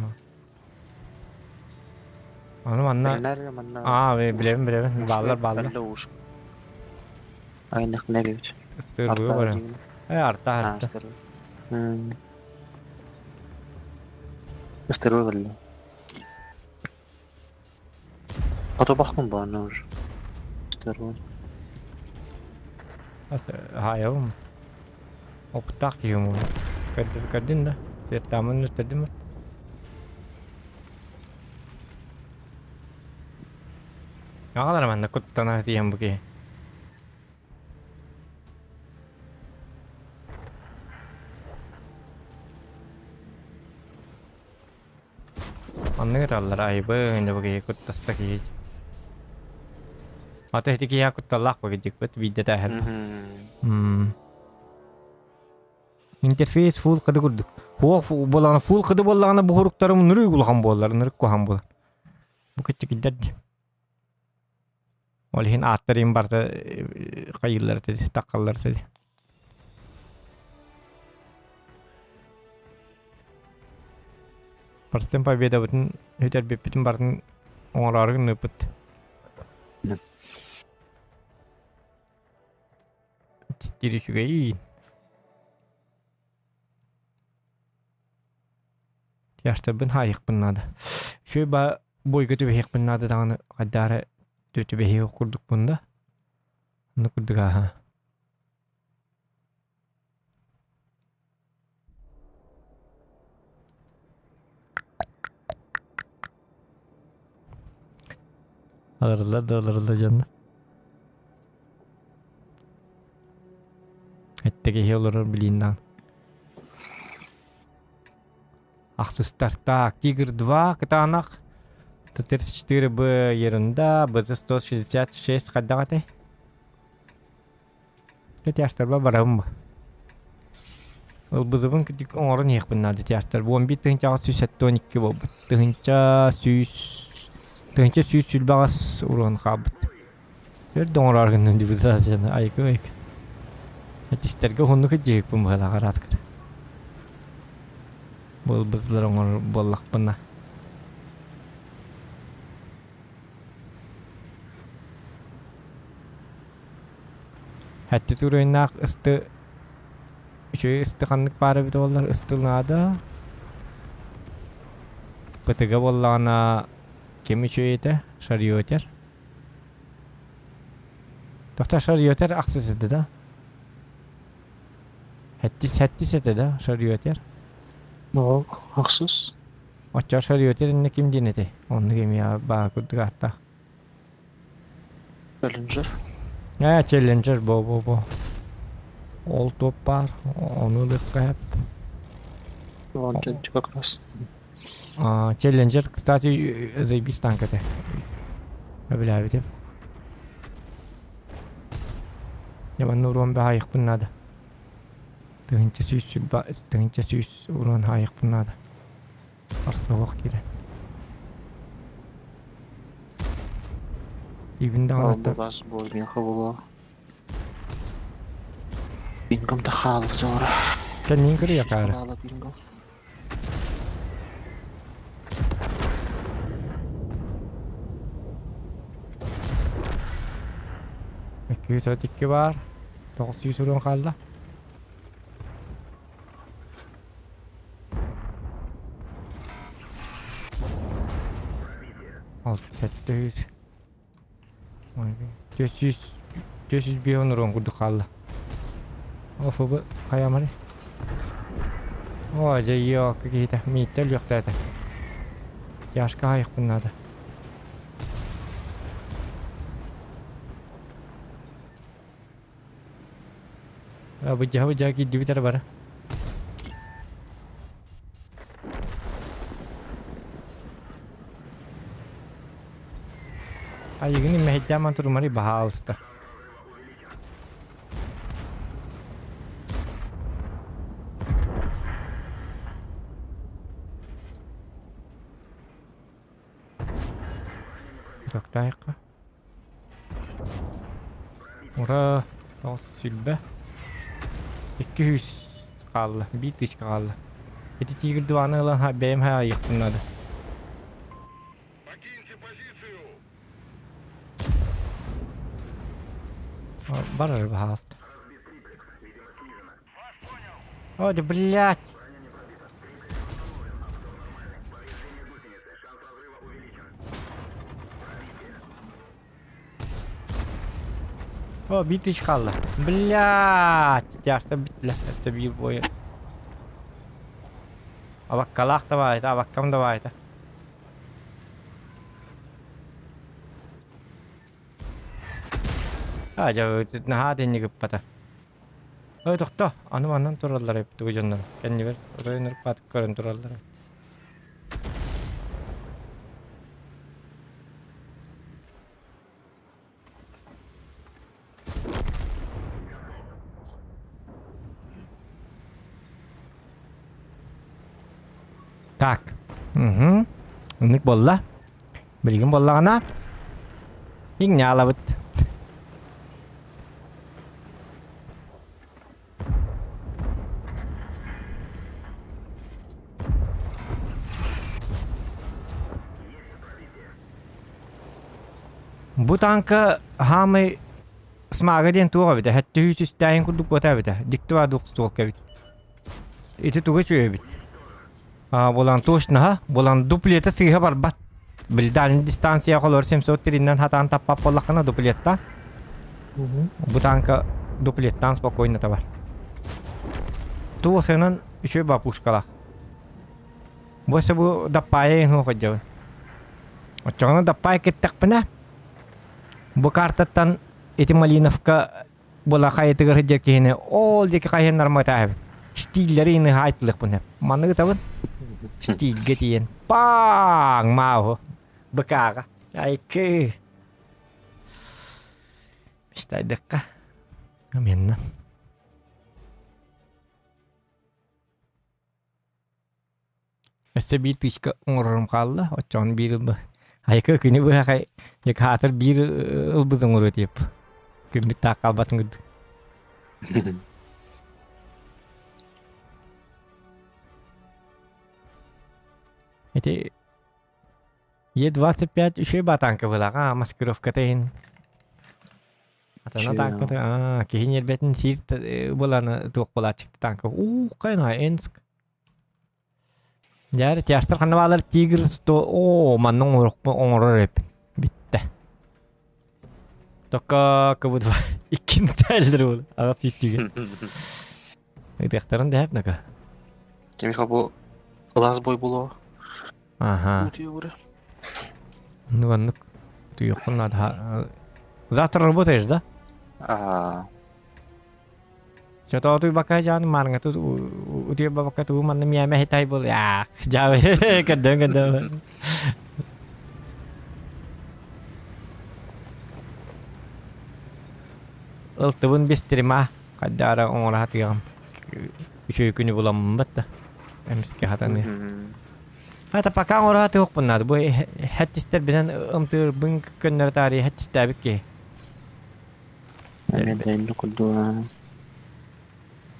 Аны манна Аа, билэбин, билэбин. Бааллар, бааллар. Айнах небит. Ыстырбы бар. Э, арта, арта. Ыстырбы барла. Отобахпын баана уже. Ыстырбы. Хаайабым. Опыттаах киһим Көрдүн да. Светтаамын өттөрдүм. Аҕалар манна куттана тиийэн бу киһи. Маннык ыталлар айбын да бу киһи куттаста киһи. Ата ити киһи кутталлаах бу кидьикпит биирдэ тээһэр. Интерфейс фул кыды курдук. Хуох буоллаҕына фул кыды буоллаҕына бу хуруктарым нырык улахан буоллар, нырык куһаҕан буолар. Бу кыччыкыйдар дии. Ол иһин ааттар им барыта хайыыллар этэ, таххаллар этэ. Парстен победабытын үтэрбиппитин барытын оҥороору гыныппыт. Диир үчүгэйин. Тяжтарбын хаайыахпын наада. Үчүгэй ба бойга түбэһиэхпин наада даҕаны хайдаары түбэһиэх курдукпун да. Онно курдук ааһа. Алырылла да алырылла дьонно. Хэттэгэ киһи олорор билииннаан. Ахсыстар. Так, Тигр 2 кытаанах. Т-34Б ерунда. БЗ-166 хайдах этэй? Тяжтарба барабын бу. Ылбызыбын кытык оҥорон иһиэхпин наада тяжтар. 11 тыһыынчаҕа 172 буолбут. Тыһыынча сүүс тыһыынча сүүс сүүрбэҕэс уруон хаалбыт. Өр да оҥороор гынным дии айгы айгы. Этистэргэ уһуннук илдьиһикпин быһалаах араскыта. Буолбузлар оҥорор буоллахпына. Хэтти туруйнаах ысты үчүгэй ысты ханнык баар эбит буоллар ыстыл наада. Пытыга буоллаҕына ким үчүгэй этэ? Шариотер. Тохтоо шариотер ахсыс этэ да? Хэттис хэттис этэ да шариотер? Оо, ахсыс. Оччо шариотер иннэ ким диэн этэй? Оннук эмиэ баа курдук ааттаах. Челленджер. Ээ, челленджер бо бо бо. Ол топ баар, ону ылыахха сөп. Вон как раз. А, Челленджер, кстати, заебись танк этэ. Өбүлээбитим. Дьэ манна уруон баайыахпын наада. Тыһыынча сүүс сүлбэ тыһыынча сүүс уруон хаайыахпын наада. Арсуох киирэн. Ибин даҕаны Бугас буолуохха буолуо. Пингом да хаалла зора. Кэннин көрүө хаара. Хаала пингом. 242 баар. 900 уруон хаалла. Алта жүз. 400 405 уруон курдук хаалла. Офубу хайамары. О, дьэ йоо, киһитэ мииттэ өлүөхтээтэ. Яшка хайыхпын наада. Быдьаһа быдьаһа киирдибит эрэ бары. Айыгын иммэһэйдээн турумари баһаалыста. Тохтоохха. Ура! Тоҕус сүүрбэ. 200 хаалла. Биир тысяча хаалла. Ити тигр диваны ылан бэйэм хаайыахпын наада. Барар баһаалта. О, да блядь! О, биир тысяча хаалла. Блядь! Тяжко бүттүлэр. Өссө биир бой. Абаккалаах да баайта, абаккам да баайта. А, дьэ, наһаа итинник ыппата. Ой, тохто, аны манан тураллар эбит тугу дьоннор. Кэннибэр оройун ырпаат көрөн тураллар. Так. Угу. Оннук буолла. Билигин буоллаҕына иҥньаалабыт. Бу тааҥка хаамай смага диэн туох эбитэ? Хэттэ үстээйин курдук буота эбитэ. Дьикти баар суолка эбит. Ити тугу үчүгэй эбит. А, булан точно, булан дуплета сыыһа барбат. Били дальний дистанция холор 703-нэн хатаан таппап буоллаххына дуплетта. Бу танка дуплеттан спокойно табар. Туосынан үчүгэй бапушкалаах. Бу өссө бу даппаайа иһин ходжабын. Оччоҕуна даппаай кэттэхпинэ, бу картаттан ити Малиновка була хайытыгар сылдьар киһини ол диэки хайыһыннарматаабын. Штиллери ыныһаайтылыахпын Манныгы ытабын. Штильгэ тиийэн пааҥ мааһу быкааҕа. Айкы. Мечтайдыкка. Аменна. Өссө биир тыычка оҥорорум хаалла, оччоҕуна биир ылба айка күнү быһа хай дьэкаатар биир ылбыт оҥоруо диэп күммүт таах хаалбатын курдук. Ити Е25 үчүгэй батаанка былаҕа маскировката иһин Атана танката аа киһи ньиэрбэтин сиир быланы туох буолааччыкта танка уу хайна Энск Дьэ, тяжтар ханна баалар тигр сто оо манна оҥорор эбиппин бүттэ. Тока кыбыт иккин тэллэр ол аҕас сүүстүүгэ. Ытыахтарын дэһэп нака. Кемиха бу ылаас бой булуо. Аха. Ну оннук. Туйоххун надо. Завтра работаешь, да? А. Чотоотуй бака жааны маарыҥа тут утуйа бабакка тугу манна миэмэ хитай был яах жаабы көрдөөн көрдөөн Ылтыбын бистирима хайдаара оҥоро сатыаҕым үчүгэй күнү буламмын да эмискэ хатаныа Хата пока оҥоро сатыахпын наада бу хэттистэрбинэн ымтыырбын көннөрө таарыйа хэттистээбит киһи Эмиэ курдуга.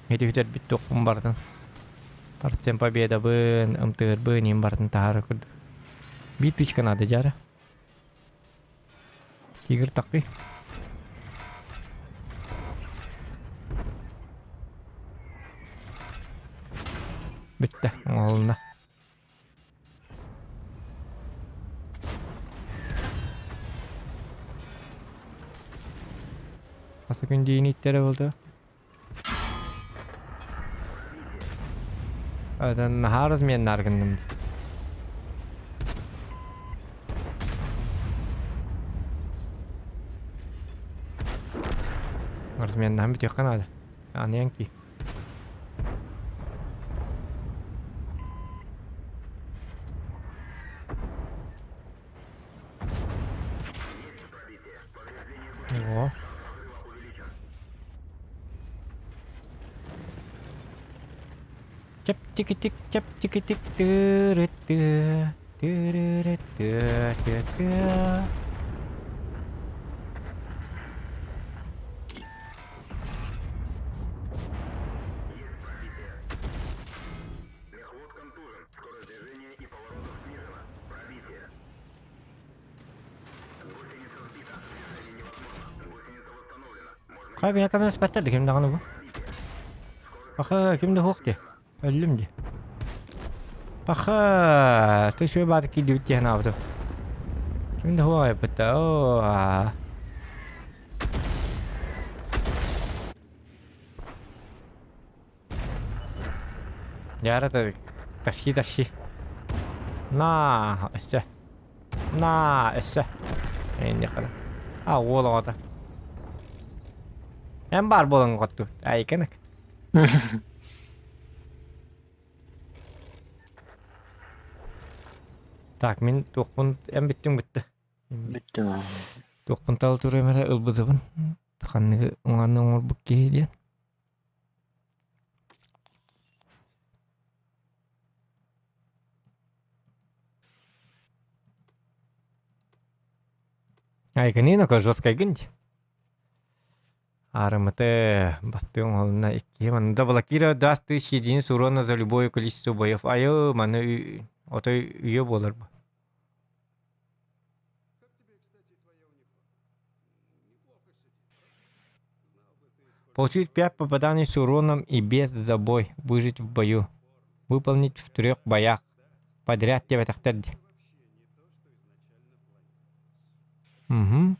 Ити бүтэрбит туохпун барытын. Парцем победабын, ымтыырбын, им барытын таһаара курдук. Биир тычка надо дьара. Тигр такый. Бүттэ, оҥоһулунна. Хас күн диин иттэрэ буолда? Атан наһаа разменнаар гынным дии. Разменнаһан бүтүөххэ наада. Аныаҥ кии. О. Чэпчэкитик, чэпчэкитик, тыры-ты, тыры-ры-ты-ты-ты. Хай бэйэ көмөлөспөттөр да ким даҕаны бу. Паха ким да суох дии. Өллүм дии. Паха ты бааты киирдибит дии санаабытым. Ким да суох айбыта. Оо. Яра тащи тащи. На, өссө. На, өссө. Эннихана. А, уол оҕото. Эн баар буолан оҕотту. Айканык. Так, мин туохпун эн бүттүҥ бүттэ. Бүттүм. Туохпун тал туруом эрэ ылбытыбын. Ханныгы уҥаны оҥорбут киһи диэн. Айгыныына жесткайгын дии. Аарымыты бастыҥ оҥоһулунна иккиһи манна да блокира даст тысяч единиц урона за любое количество боев. Айы маны отой үйэ буолар бу. Получить 5 попаданий с уроном и без забой. Выжить в бою. Выполнить в трех боях. Подряд диэбэтэхтэр дии. Угу.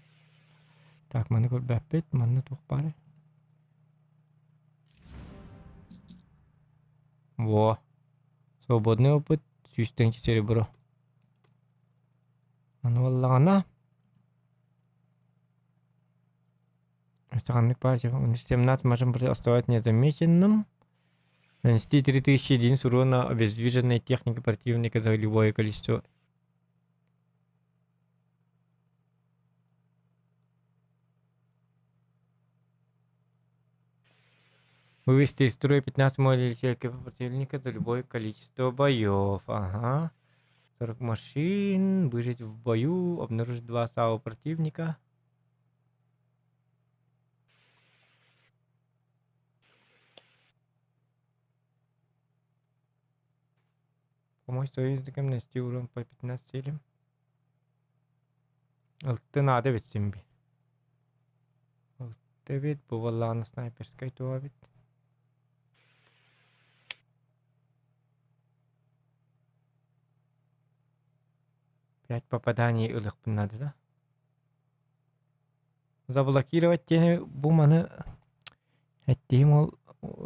Так, маны көрбөппүт, манна туох баарый? Во. Свободный опыт, сүүстэн серебро. Аны буоллаҕына... Ханнык баар 17 можем оставать незамеченным. Нанести 3000 единиц урона обездвиженной технике противника за любое количество. Вывести из строя 15 моделей противника за любое количество боев. Ага. 40 машин, выжить в бою, обнаружить два САУ противника. Помочь союзникам нанести урон по 15 целям. Алты наада эбит син би. Алты эбит, бу буоллаҕына снайперскай туох эбит. Пять попаданий ылыахпын наада да. Заблокировать диэни бу маны эттиһим ол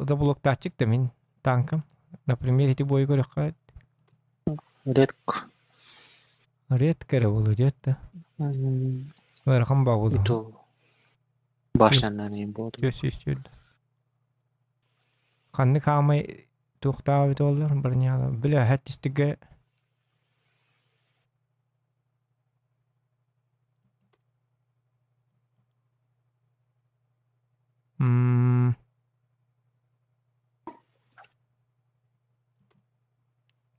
заблоктааччык да мин танкам. Например, ити буойу көрөххө Редко. Редко эрэ буолуо диэт да. Ыарахан баа буолуо. И то башнянан иин буолуо. Түөс үстүүр. Ханнык хаамай туохтаах эбит буоллар бронялар. Бile хэттистигэ М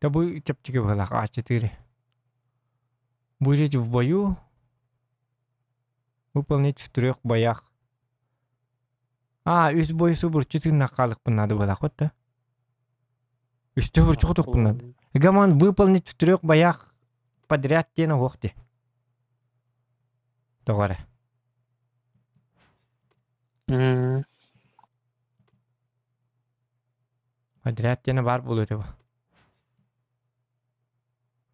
Да бу чэпчэки быһыылаах А4. Выжить в бою. Выполнить в трех боях. А, үс бой субурчу тыыннаах хаалыкпын наада быһыылаах вот да. Үстэ бурчу хотукпун наада. Гаман выполнить в трех боях подряд диэн оһуох дии. Тоҕо эрэ. Подряд диэнэ баар буолуо этэ бу.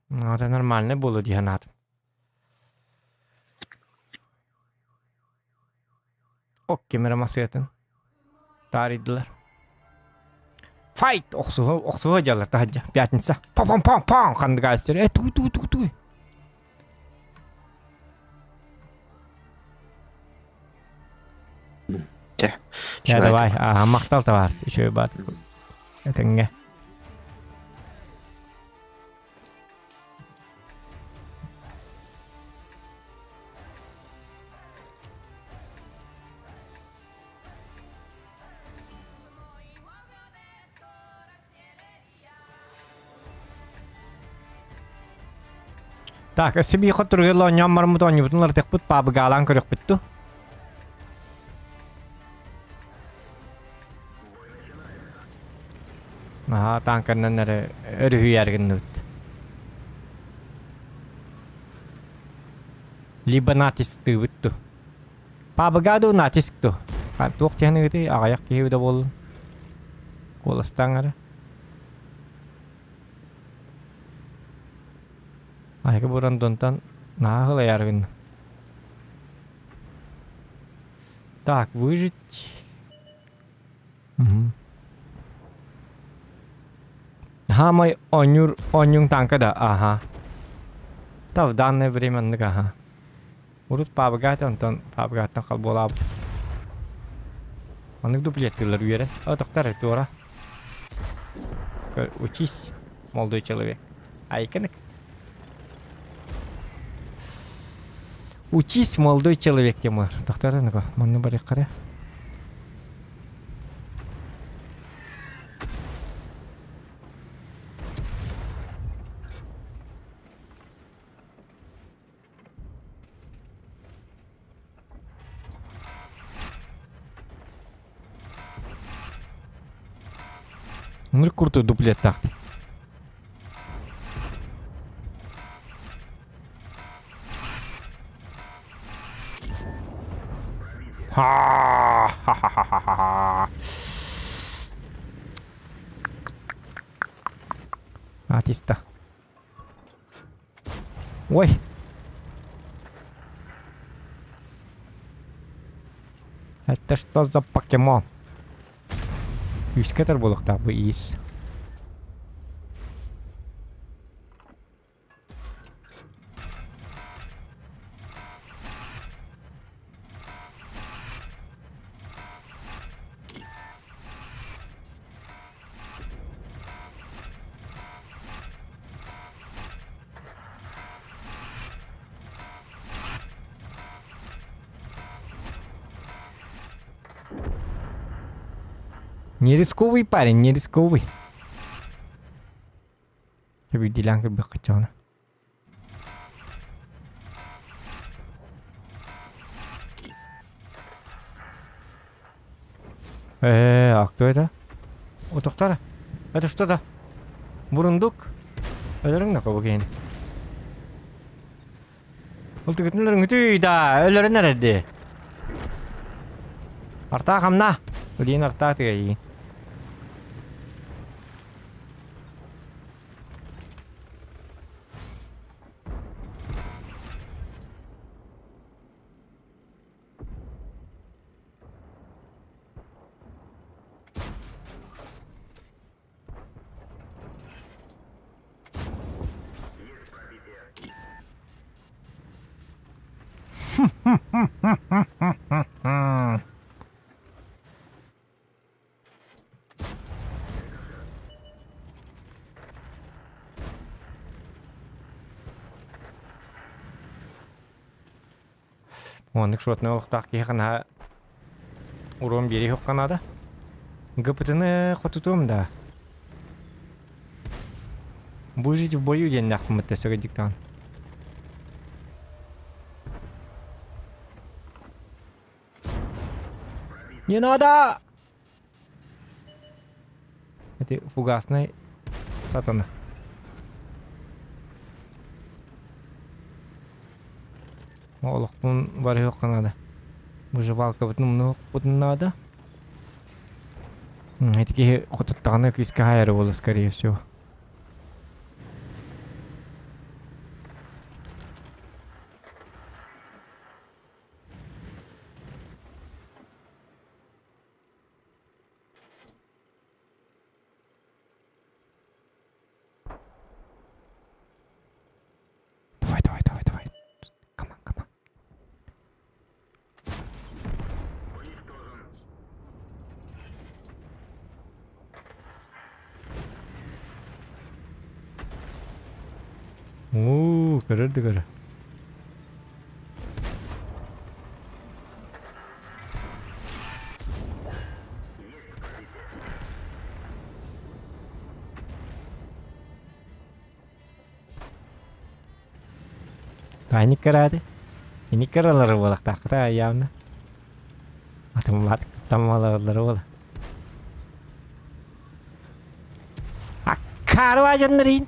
Это нормально буолуо дии санаатым. Ок ким эрэ масыатын таарыйдылар. Файт! Охсуһа, охсуһа дьаллар таһырдьа. Пятница. Пам-пам-пам! Ханнык Э, туй туй туй туй. Чэ. Чэ, давай. Ага, махтал табаарыс. Үчүгэй баат. Этэҥҥэ. Так, өссө биир хотуругар оонньоон бараммыт оонньуубутун уларытыахпыт, паабыгаалаан көрүөхпүт дуу? Наһаа таанканнан эрэ өрүһүйээр гынныбыт. Либо натисктыыбыт дуу. Паабыгаа дуу, натиск дуу? Туох диэн ыгытый, аҕыйах киһи да буоллун. Куоластаан эрэ. Айгы бурандонтан наһаа ылайар гынным. Так, выжить. Угу. Хаамай оонньуур оонньууҥ танка да, аха. Та в данное время оннук аха. Урут паабыгаат онтон паабыгааттан хал буолаабыт. Маннык дуплеттыылар үөрэн. О, тоқтар, туора. Учись, молодой человек. Айканык. Учись, молодой человек тема. Тоқтар, ну-ка, манны барык Ынырык курдук дуплеттаах. Ха-ха-ха-ха-ха. Атиста. Ой! Это что за покемон? Үскэтэр буолуохтаах бу иис. Не рисковый парень, не рисковый. Биирдиилээн көрбөххө чоҕуна. Э, а кто это? Утуктара. Это что-то? Бурундук. Өлөрүҥ да кобу киһини. Ол түгүтүн өлөрүҥүтүй да, өлөрүн эрэрди. Артаа хамна. Билиин артаа тыгайыгын. Оннук шотнай олохтоох киһи наһаа уруом биэриэ суохха наада. ГПТ-ны хотутуом да. Выжить в бою диэннээхпин бытта сөгэ диктант. Не надо! Это фугасный сатана. Олохпун барыһыахха наада. Выживалкабытын умнуохпутун наада. Ити киһи хотуттаҕына күүскэ хаайара буолла скорее всего. Давай, давай, давай, давай. Come on, come on. Уу, көрөр да көрөр. Таник карааты. Ини каралары буолахтаахта явно. Атымлаатык таммалалары буола. Аккаарва дьоннорин.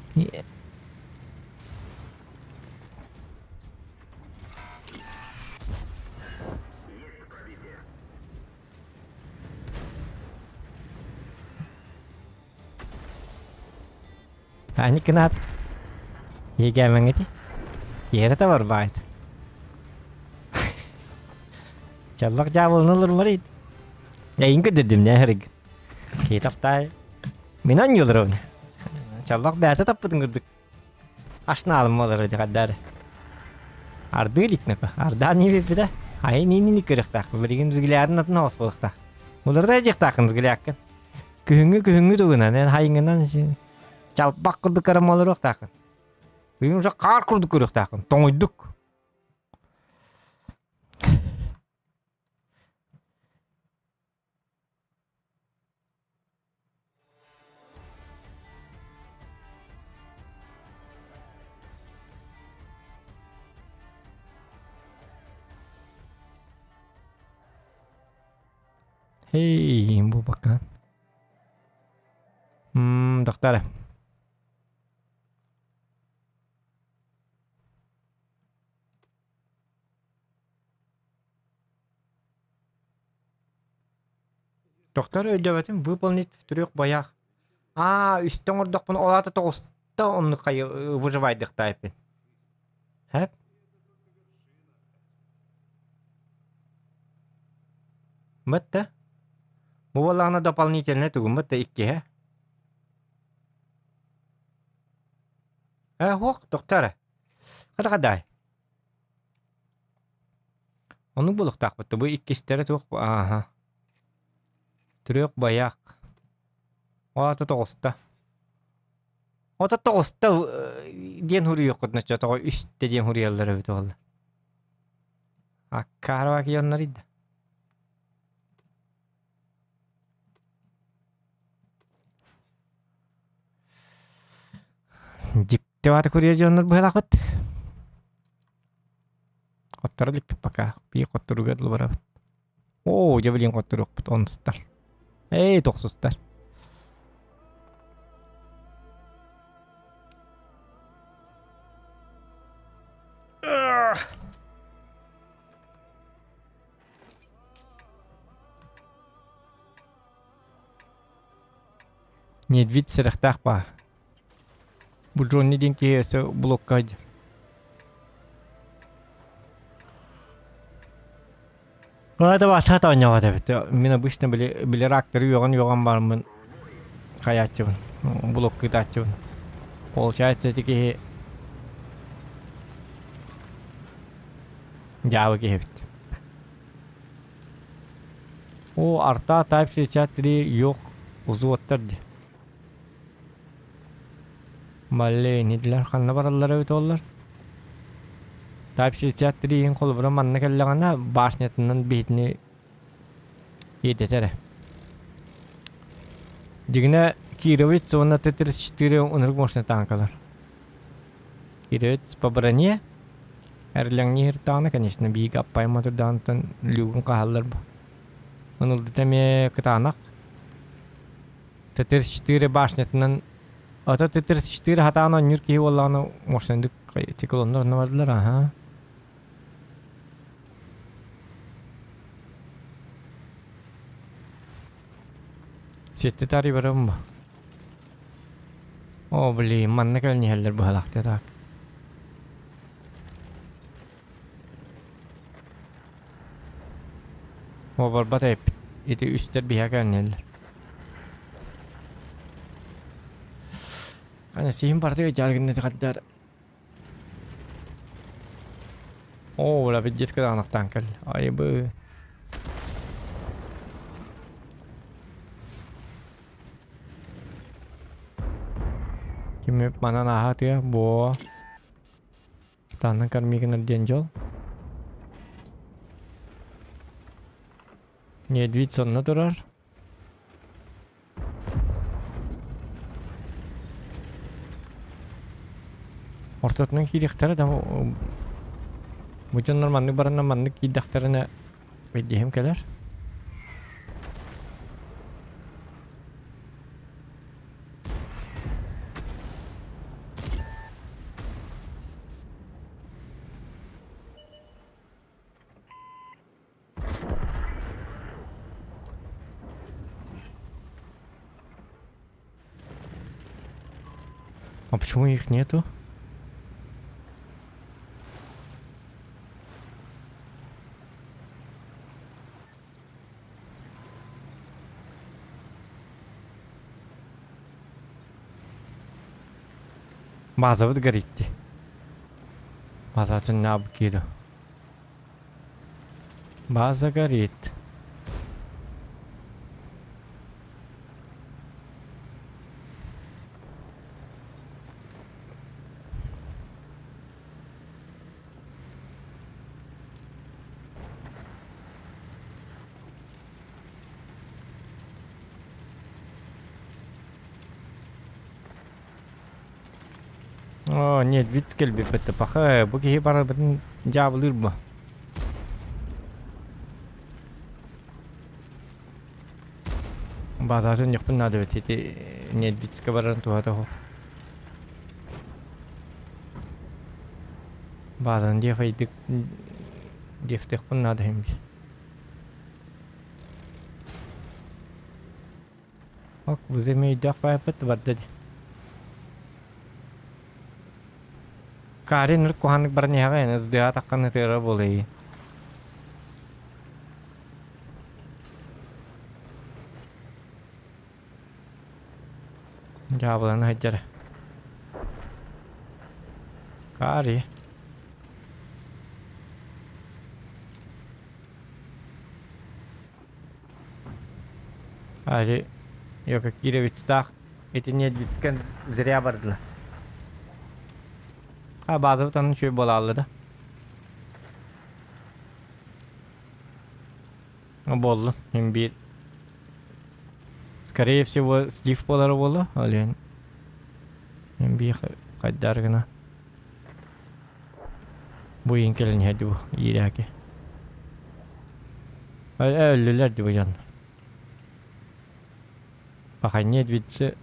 Аникынат. Егемеңити. Ерете бар байт. Чаллак жабылын ылыр марит. Эйин көдүрдүм не хэрэг. Китаптай. Минан юлров. Чаллак бәте таппытын көрдүк. Ашнаалым олорор дьаҕардар. Ардыы иликнэпэ. Ардаан ииппитэ. Айын иинини көрүөхтээх. Билигин взглядын атын оҕус буолуохтаах. Уларыта дьиэхтааххын взглядкын. Күһүҥҥү күһүҥҥү тугунан эн хайыҥынан чалбах курдук көрөн олоруохтааххын. Бүгүн уже хаар курдук көрүөхтааххын. Тоҥуйдук. Hey, бу бакан. Мм, доктор. Доктор өйдөөбөтүм выполнить в трех боях. Аа, үстэ оҥордохпуна ол аата тоҕуста оннук хайы выживайдыхтаайпын. Хэп? Бытта. Бу буоллаҕына дополнительнай тугум бытта иккиһэ. Э, хуох, доктор. Хата хадай. Оннук буолуохтаахпыт бу иккистэрэ туох ааһа. Төрүөх байаах. Ол аата тоҕуста. Ото тоҕуста диэн суруйуоххутун оччо тоҕо үстэ диэн суруйаллар эбит буолла. Аккаарабаки дьоннор да. Дьикти баата курьер дьоннор быһалаахпыт. Хотторо иликпит пока. Бии хотторуга дылы барабыт. Оо, дьэ билин хотторуохпут онустар. Эй, тохсустар. Медведь сэрэхтээх баар. Бу Джонни диэн киһи өссө блокка сылдьар. Это ваша оонньообот эбит. Мин обычно били били ракторы үөҕэн-үөҕэн бараммын хайааччыбын, блокка ыытааччыбын. Получается ити киһи дьаабы киһи эбит. О, арта Type 63 yok взводтар дии. Блин, итилэр ханна бараллар эбит оллар? Type 63 иһин холобура манна кэллэҕинэ башнятынан биһитини иэдэтэр. Дьиҥинэ Кировец уонна Т-34 ынырык мощный танкалар. Кировец по броне Эрлэҥниир даҕаны, конечно, биһиги аппай мотурдаҕыттан люгун хаһаллар бу. Ынылдыта эмиэ кытаанах. Т-34 башнятынан ото Т-34 хатаан оонньуур киһи буоллаҕына мощнайдык циклоннар онно бардылар аһа. Сиэтти таарый барабын бу. О, блин, манна кэлэн иһэллэр быһалаахтыы так. О, барбат эппит. Ити үстэр биһэ кэлэн иһэллэр. Ана сиһин бардыга дьааргынна тихаддар. О, бля, пиздец, кытаанахтаан кэллэ. Айбы. Ким манан ааһа буо. Тааннан кормигинар диэн дьол. Медведь сонно турар. Ортотунан киириэхтэрэ да бу дьоннор маннык баранна маннык киирдэхтэринэ өйдиһим кэлэр. А почему их нету? Базабыт горит дии. Базатын кииру. База горит. Оо, нет, вид кэлбиппит паха, бу киһи барыбытын дьаабылыыр бу. Базатын ньөхпүн наада эбит ити Недвицкэ барарын туһата оһох. Базаны диэфэйдик диэфтиэхпин наада иһин Ок, вызови өйдөөх баайпыт барда дии. Карин ырык куһааннык баран иһэҕин, СДА таххан ытыара буолуй. Дьаабылана сылдьар. Кари. Али Йока Кировицтаах итини Дицкен зря бардылар. А базабыт анын үчүгэй буолаалла да. Буоллун, им биир. Скорее всего, слив буолара буолуо, ол иһин им биир Хайдаар гына. Бу иин кэлэн иһэрди бу иирээки. Өллүлэр ди бу дьон. Паханье двицы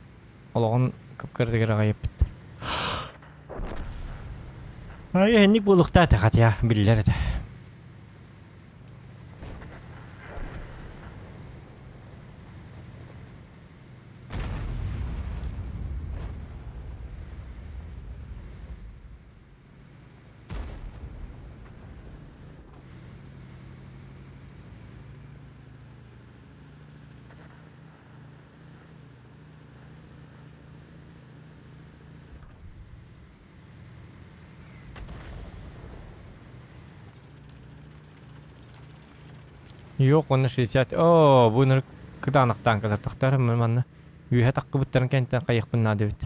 олоҕун кып-кырдыгыр аҕайыппыт. Ай, энник буолуохтаах хотя биллэр этэ. Yok уонна 60 оо бу ынырык кытаанахтаан кытартахтар манна үөһэ таххыбыттарын кэнниттэн хайыахпын наада эбит.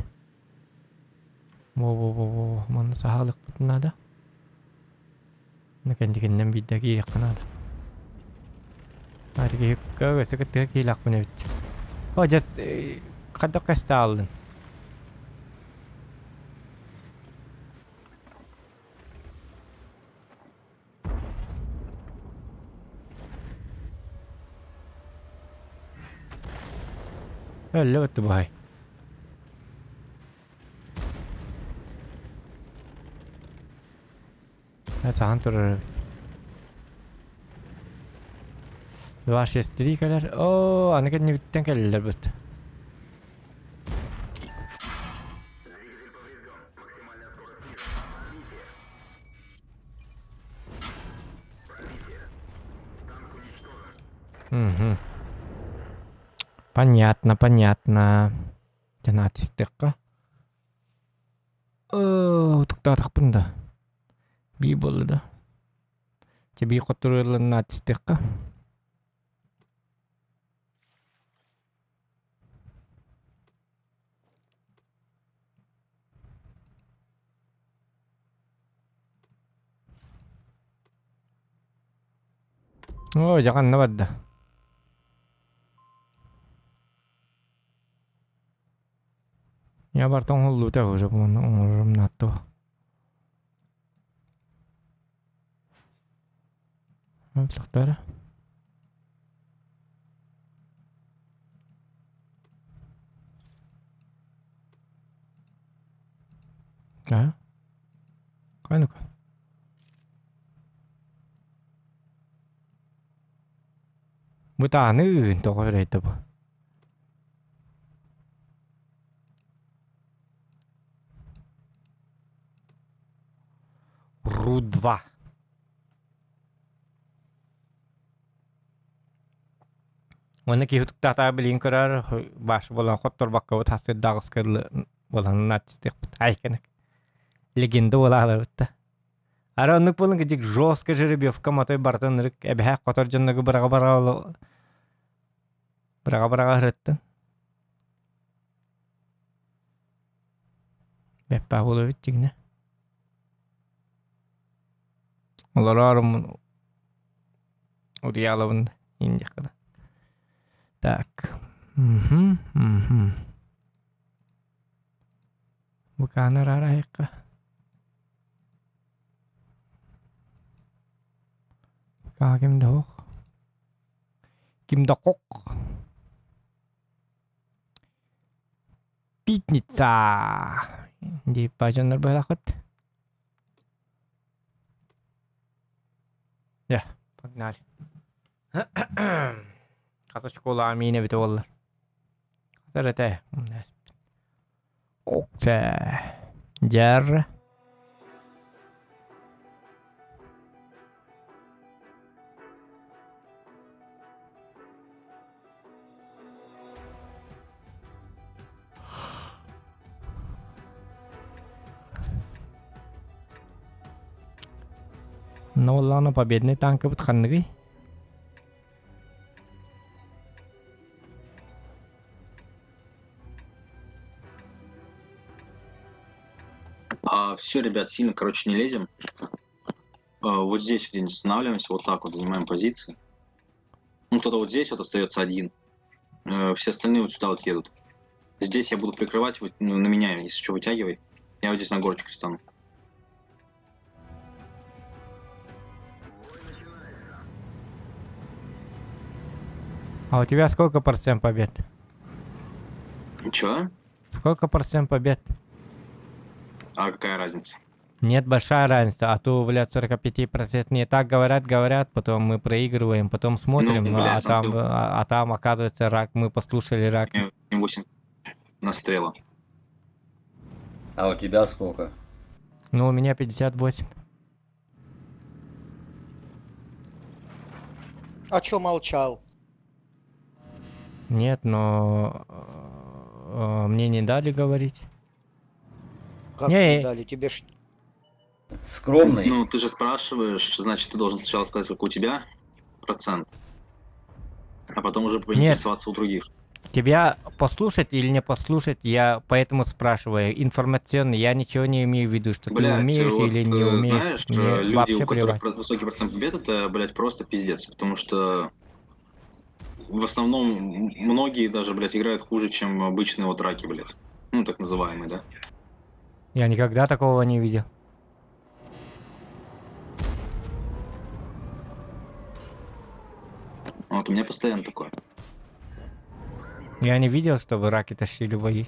Во-во-во-во манна саһаалыахпытын наада. Кэнникиннэн биирдэ киириэххэ наада. Аргиһыкка өссө кыттыга киилэхпин эбит. О, дьэс хайдах кэстэ ааллын? Өллө бытты баай. Саһан турар эбит. 263 кэлэр. Оо, аны кэннибиттэн кэллилэр быт. Угу. Понятно, понятно. Дьанаат истиэххэ. Утуктаатахпын да. Бии буолла да. Чэ бии хотторуолланна истиэххэ. Оо, дьэ ханна барда? Я барта оҥоһуллубута уже уонна оҥорорум нааттуо. Өлтөхтөрө. А? Хайныка? Бытааны тоҕо үрэйдэ бу. Ру-2. Уонна киһи утуктаатаҕа билигин көрөр баш буолан хотторбоккобут хасырдаҕыска дылы буолан нааттыстыахпыт айканык легенда буолааларбыт да Ара оннук буолан кидик жестко жеребьевка мотой барытын ырык эбэһэ хотор дьоннорго быраҕа-быраҕа быраҕа-быраҕа ыһырыттын Бэппаа буолабыт дьигинэ Олороруммун утуйаалабын индиэххэ да. Так. Мхм, мхм. Букааны араарайыкка. Букаа ким да суох. Ким да кок. Пятница дип бажаннар быһалахыт. Дьэ, погнали. Хас очколаах миин эбитэ буоллар. Хас эрэ Оксе. Дьэр. Ну ладно, победный танкыбыт ханныгый? А, все, ребят, сильно, короче, не лезем. А, вот здесь где-нибудь останавливаемся, вот так вот занимаем позиции. Ну, кто-то вот здесь вот остается один. Все остальные вот сюда вот едут. Здесь я буду прикрывать, вот, ну, на меня, если что, вытягивай. Я вот здесь на горочке стану. А у тебя сколько процент побед? Чё? Сколько процент побед? А какая разница? Нет, большая разница, а то, блядь, 45% не так говорят, говорят, потом мы проигрываем, потом смотрим, Ну, ну, а блядь, там, смотрю. а, а там оказывается рак, мы послушали рак. 8 настрела. А у тебя сколько? Ну, у меня 58. А чё молчал? Нет, но э, мне не дали говорить. Как Не, не дали? Тебе ж Скромный. Ну, ты же спрашиваешь, значит, ты должен сначала сказать, сколько у тебя процент, а потом уже поинтересоваться у других. Тебя послушать или не послушать, я поэтому спрашиваю. Информационно я ничего не имею в виду, что ты Блядь, умеешь вот, или не э, умеешь. Знаешь, Мне э, люди, вообще у которых плевать. высокий процент побед, это, блядь, просто пиздец, потому что в основном многие даже, блядь, играют хуже, чем обычные вот раки, блядь. Ну, так называемые, да. Я никогда такого не видел. Вот у меня постоянно такое. Я не видел, чтобы раки тащили бои.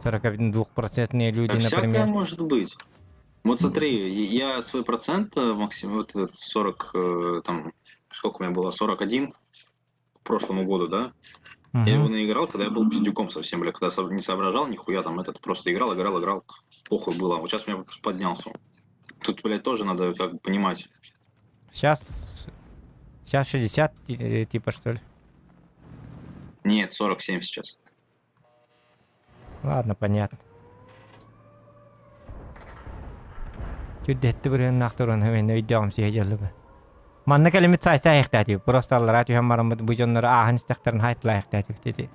42-процентные люди, Да всякое например. может быть. Вот смотри, я свой процент, э, максимум, вот этот 40, э, там, сколько у меня было, 41 к прошлому году, да? Я его Мгм. наиграл, когда я был пиздюком совсем, бля, когда не соображал, нихуя там этот, просто играл, играл, играл, похуй было. Вот сейчас у меня поднялся. Тут, блядь, тоже надо как бы понимать. Сейчас, сейчас 60, типа, что ли? Нет, 47 сейчас. Ладно, понятно. Түдэтти бырыһыннаахтаран мен өйдөҕүм сиһэ дьаллыбы. Манна кэлимит сайса айахтаатиб. Просто аллара түһэн бараммыт бу дьоннор ааһан истэхтэрин хайтла айахтаатиб диэти.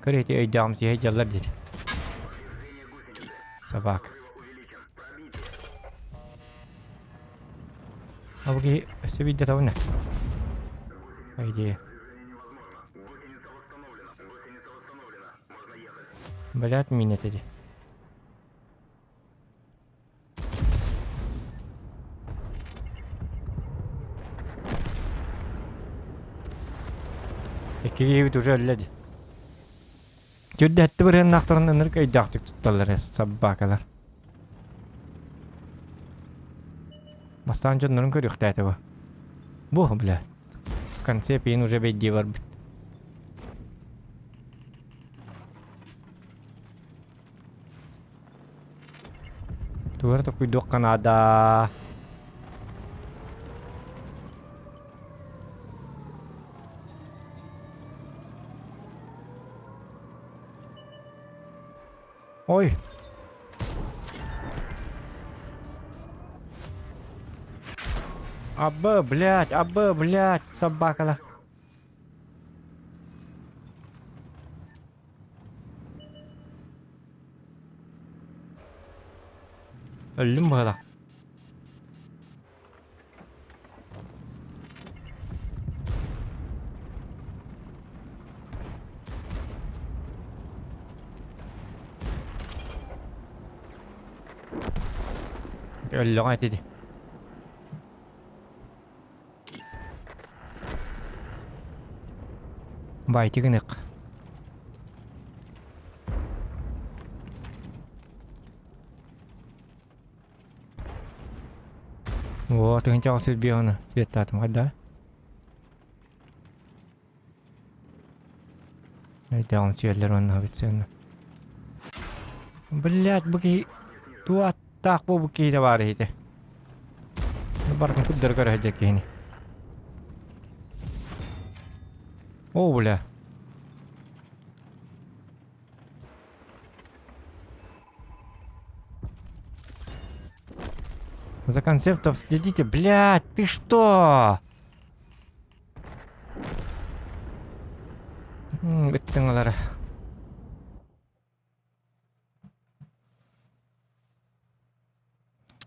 Көрү ити өйдөҕүм сиһэ дьаллар диэти. Собака. А бу киһи өссө биирдэ табына. По идее. Блядь, мина теди. Икки киһибит уже өллө дии. Түрдээтти бырыһыннаахтарын ынырык өйдөөхтүк тутталлар ээ собакалар. Бастаан дьоннорун көрүөхтээтэ бу. Бу, блядь. В конце пиин уже бэйдиэ барбыт. Тугу эрэ токуйдуохха наада. Ой! Абы, блядь, абы, блядь, собакалар. Өллүм быһыылаах. Өллөҕө этэ дии. Баайты гынык. О, тыһынчаҕа сүрбиэҕинэ светтаатым хайда? Өйдөөҕүм сүөллэр уонна официально. Блядь, бу киһи туаттаах буолбут киһитэ баар иһитэ. Барытын курдары көрө сылдьар киһини. О, бля. За концептом следите. Блядь, ты что? Ыттыҥалара.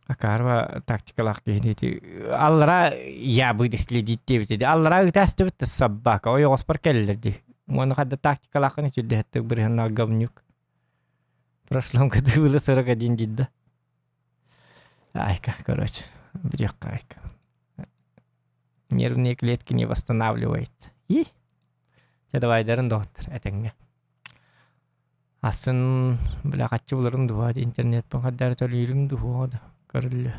Акаарба тактикалаах киһини ити аллара я буду следить диэбит ити аллара ытаастыбыт да собака ойоҕоспор кэллэр дии уонна хадда тактикалааххын үчүрдэһэттик бырыһыннаах говнюк. В прошлом году было 41 дейді да. Айка, короче, брехка айка. Нервные клетки не восстанавливает. И? Чэ давайдарын доҕоттор этэҥҥэ. Асын бля хаччы буларым дуо интернетпин хардары төлүүрүм дуо көрүллү.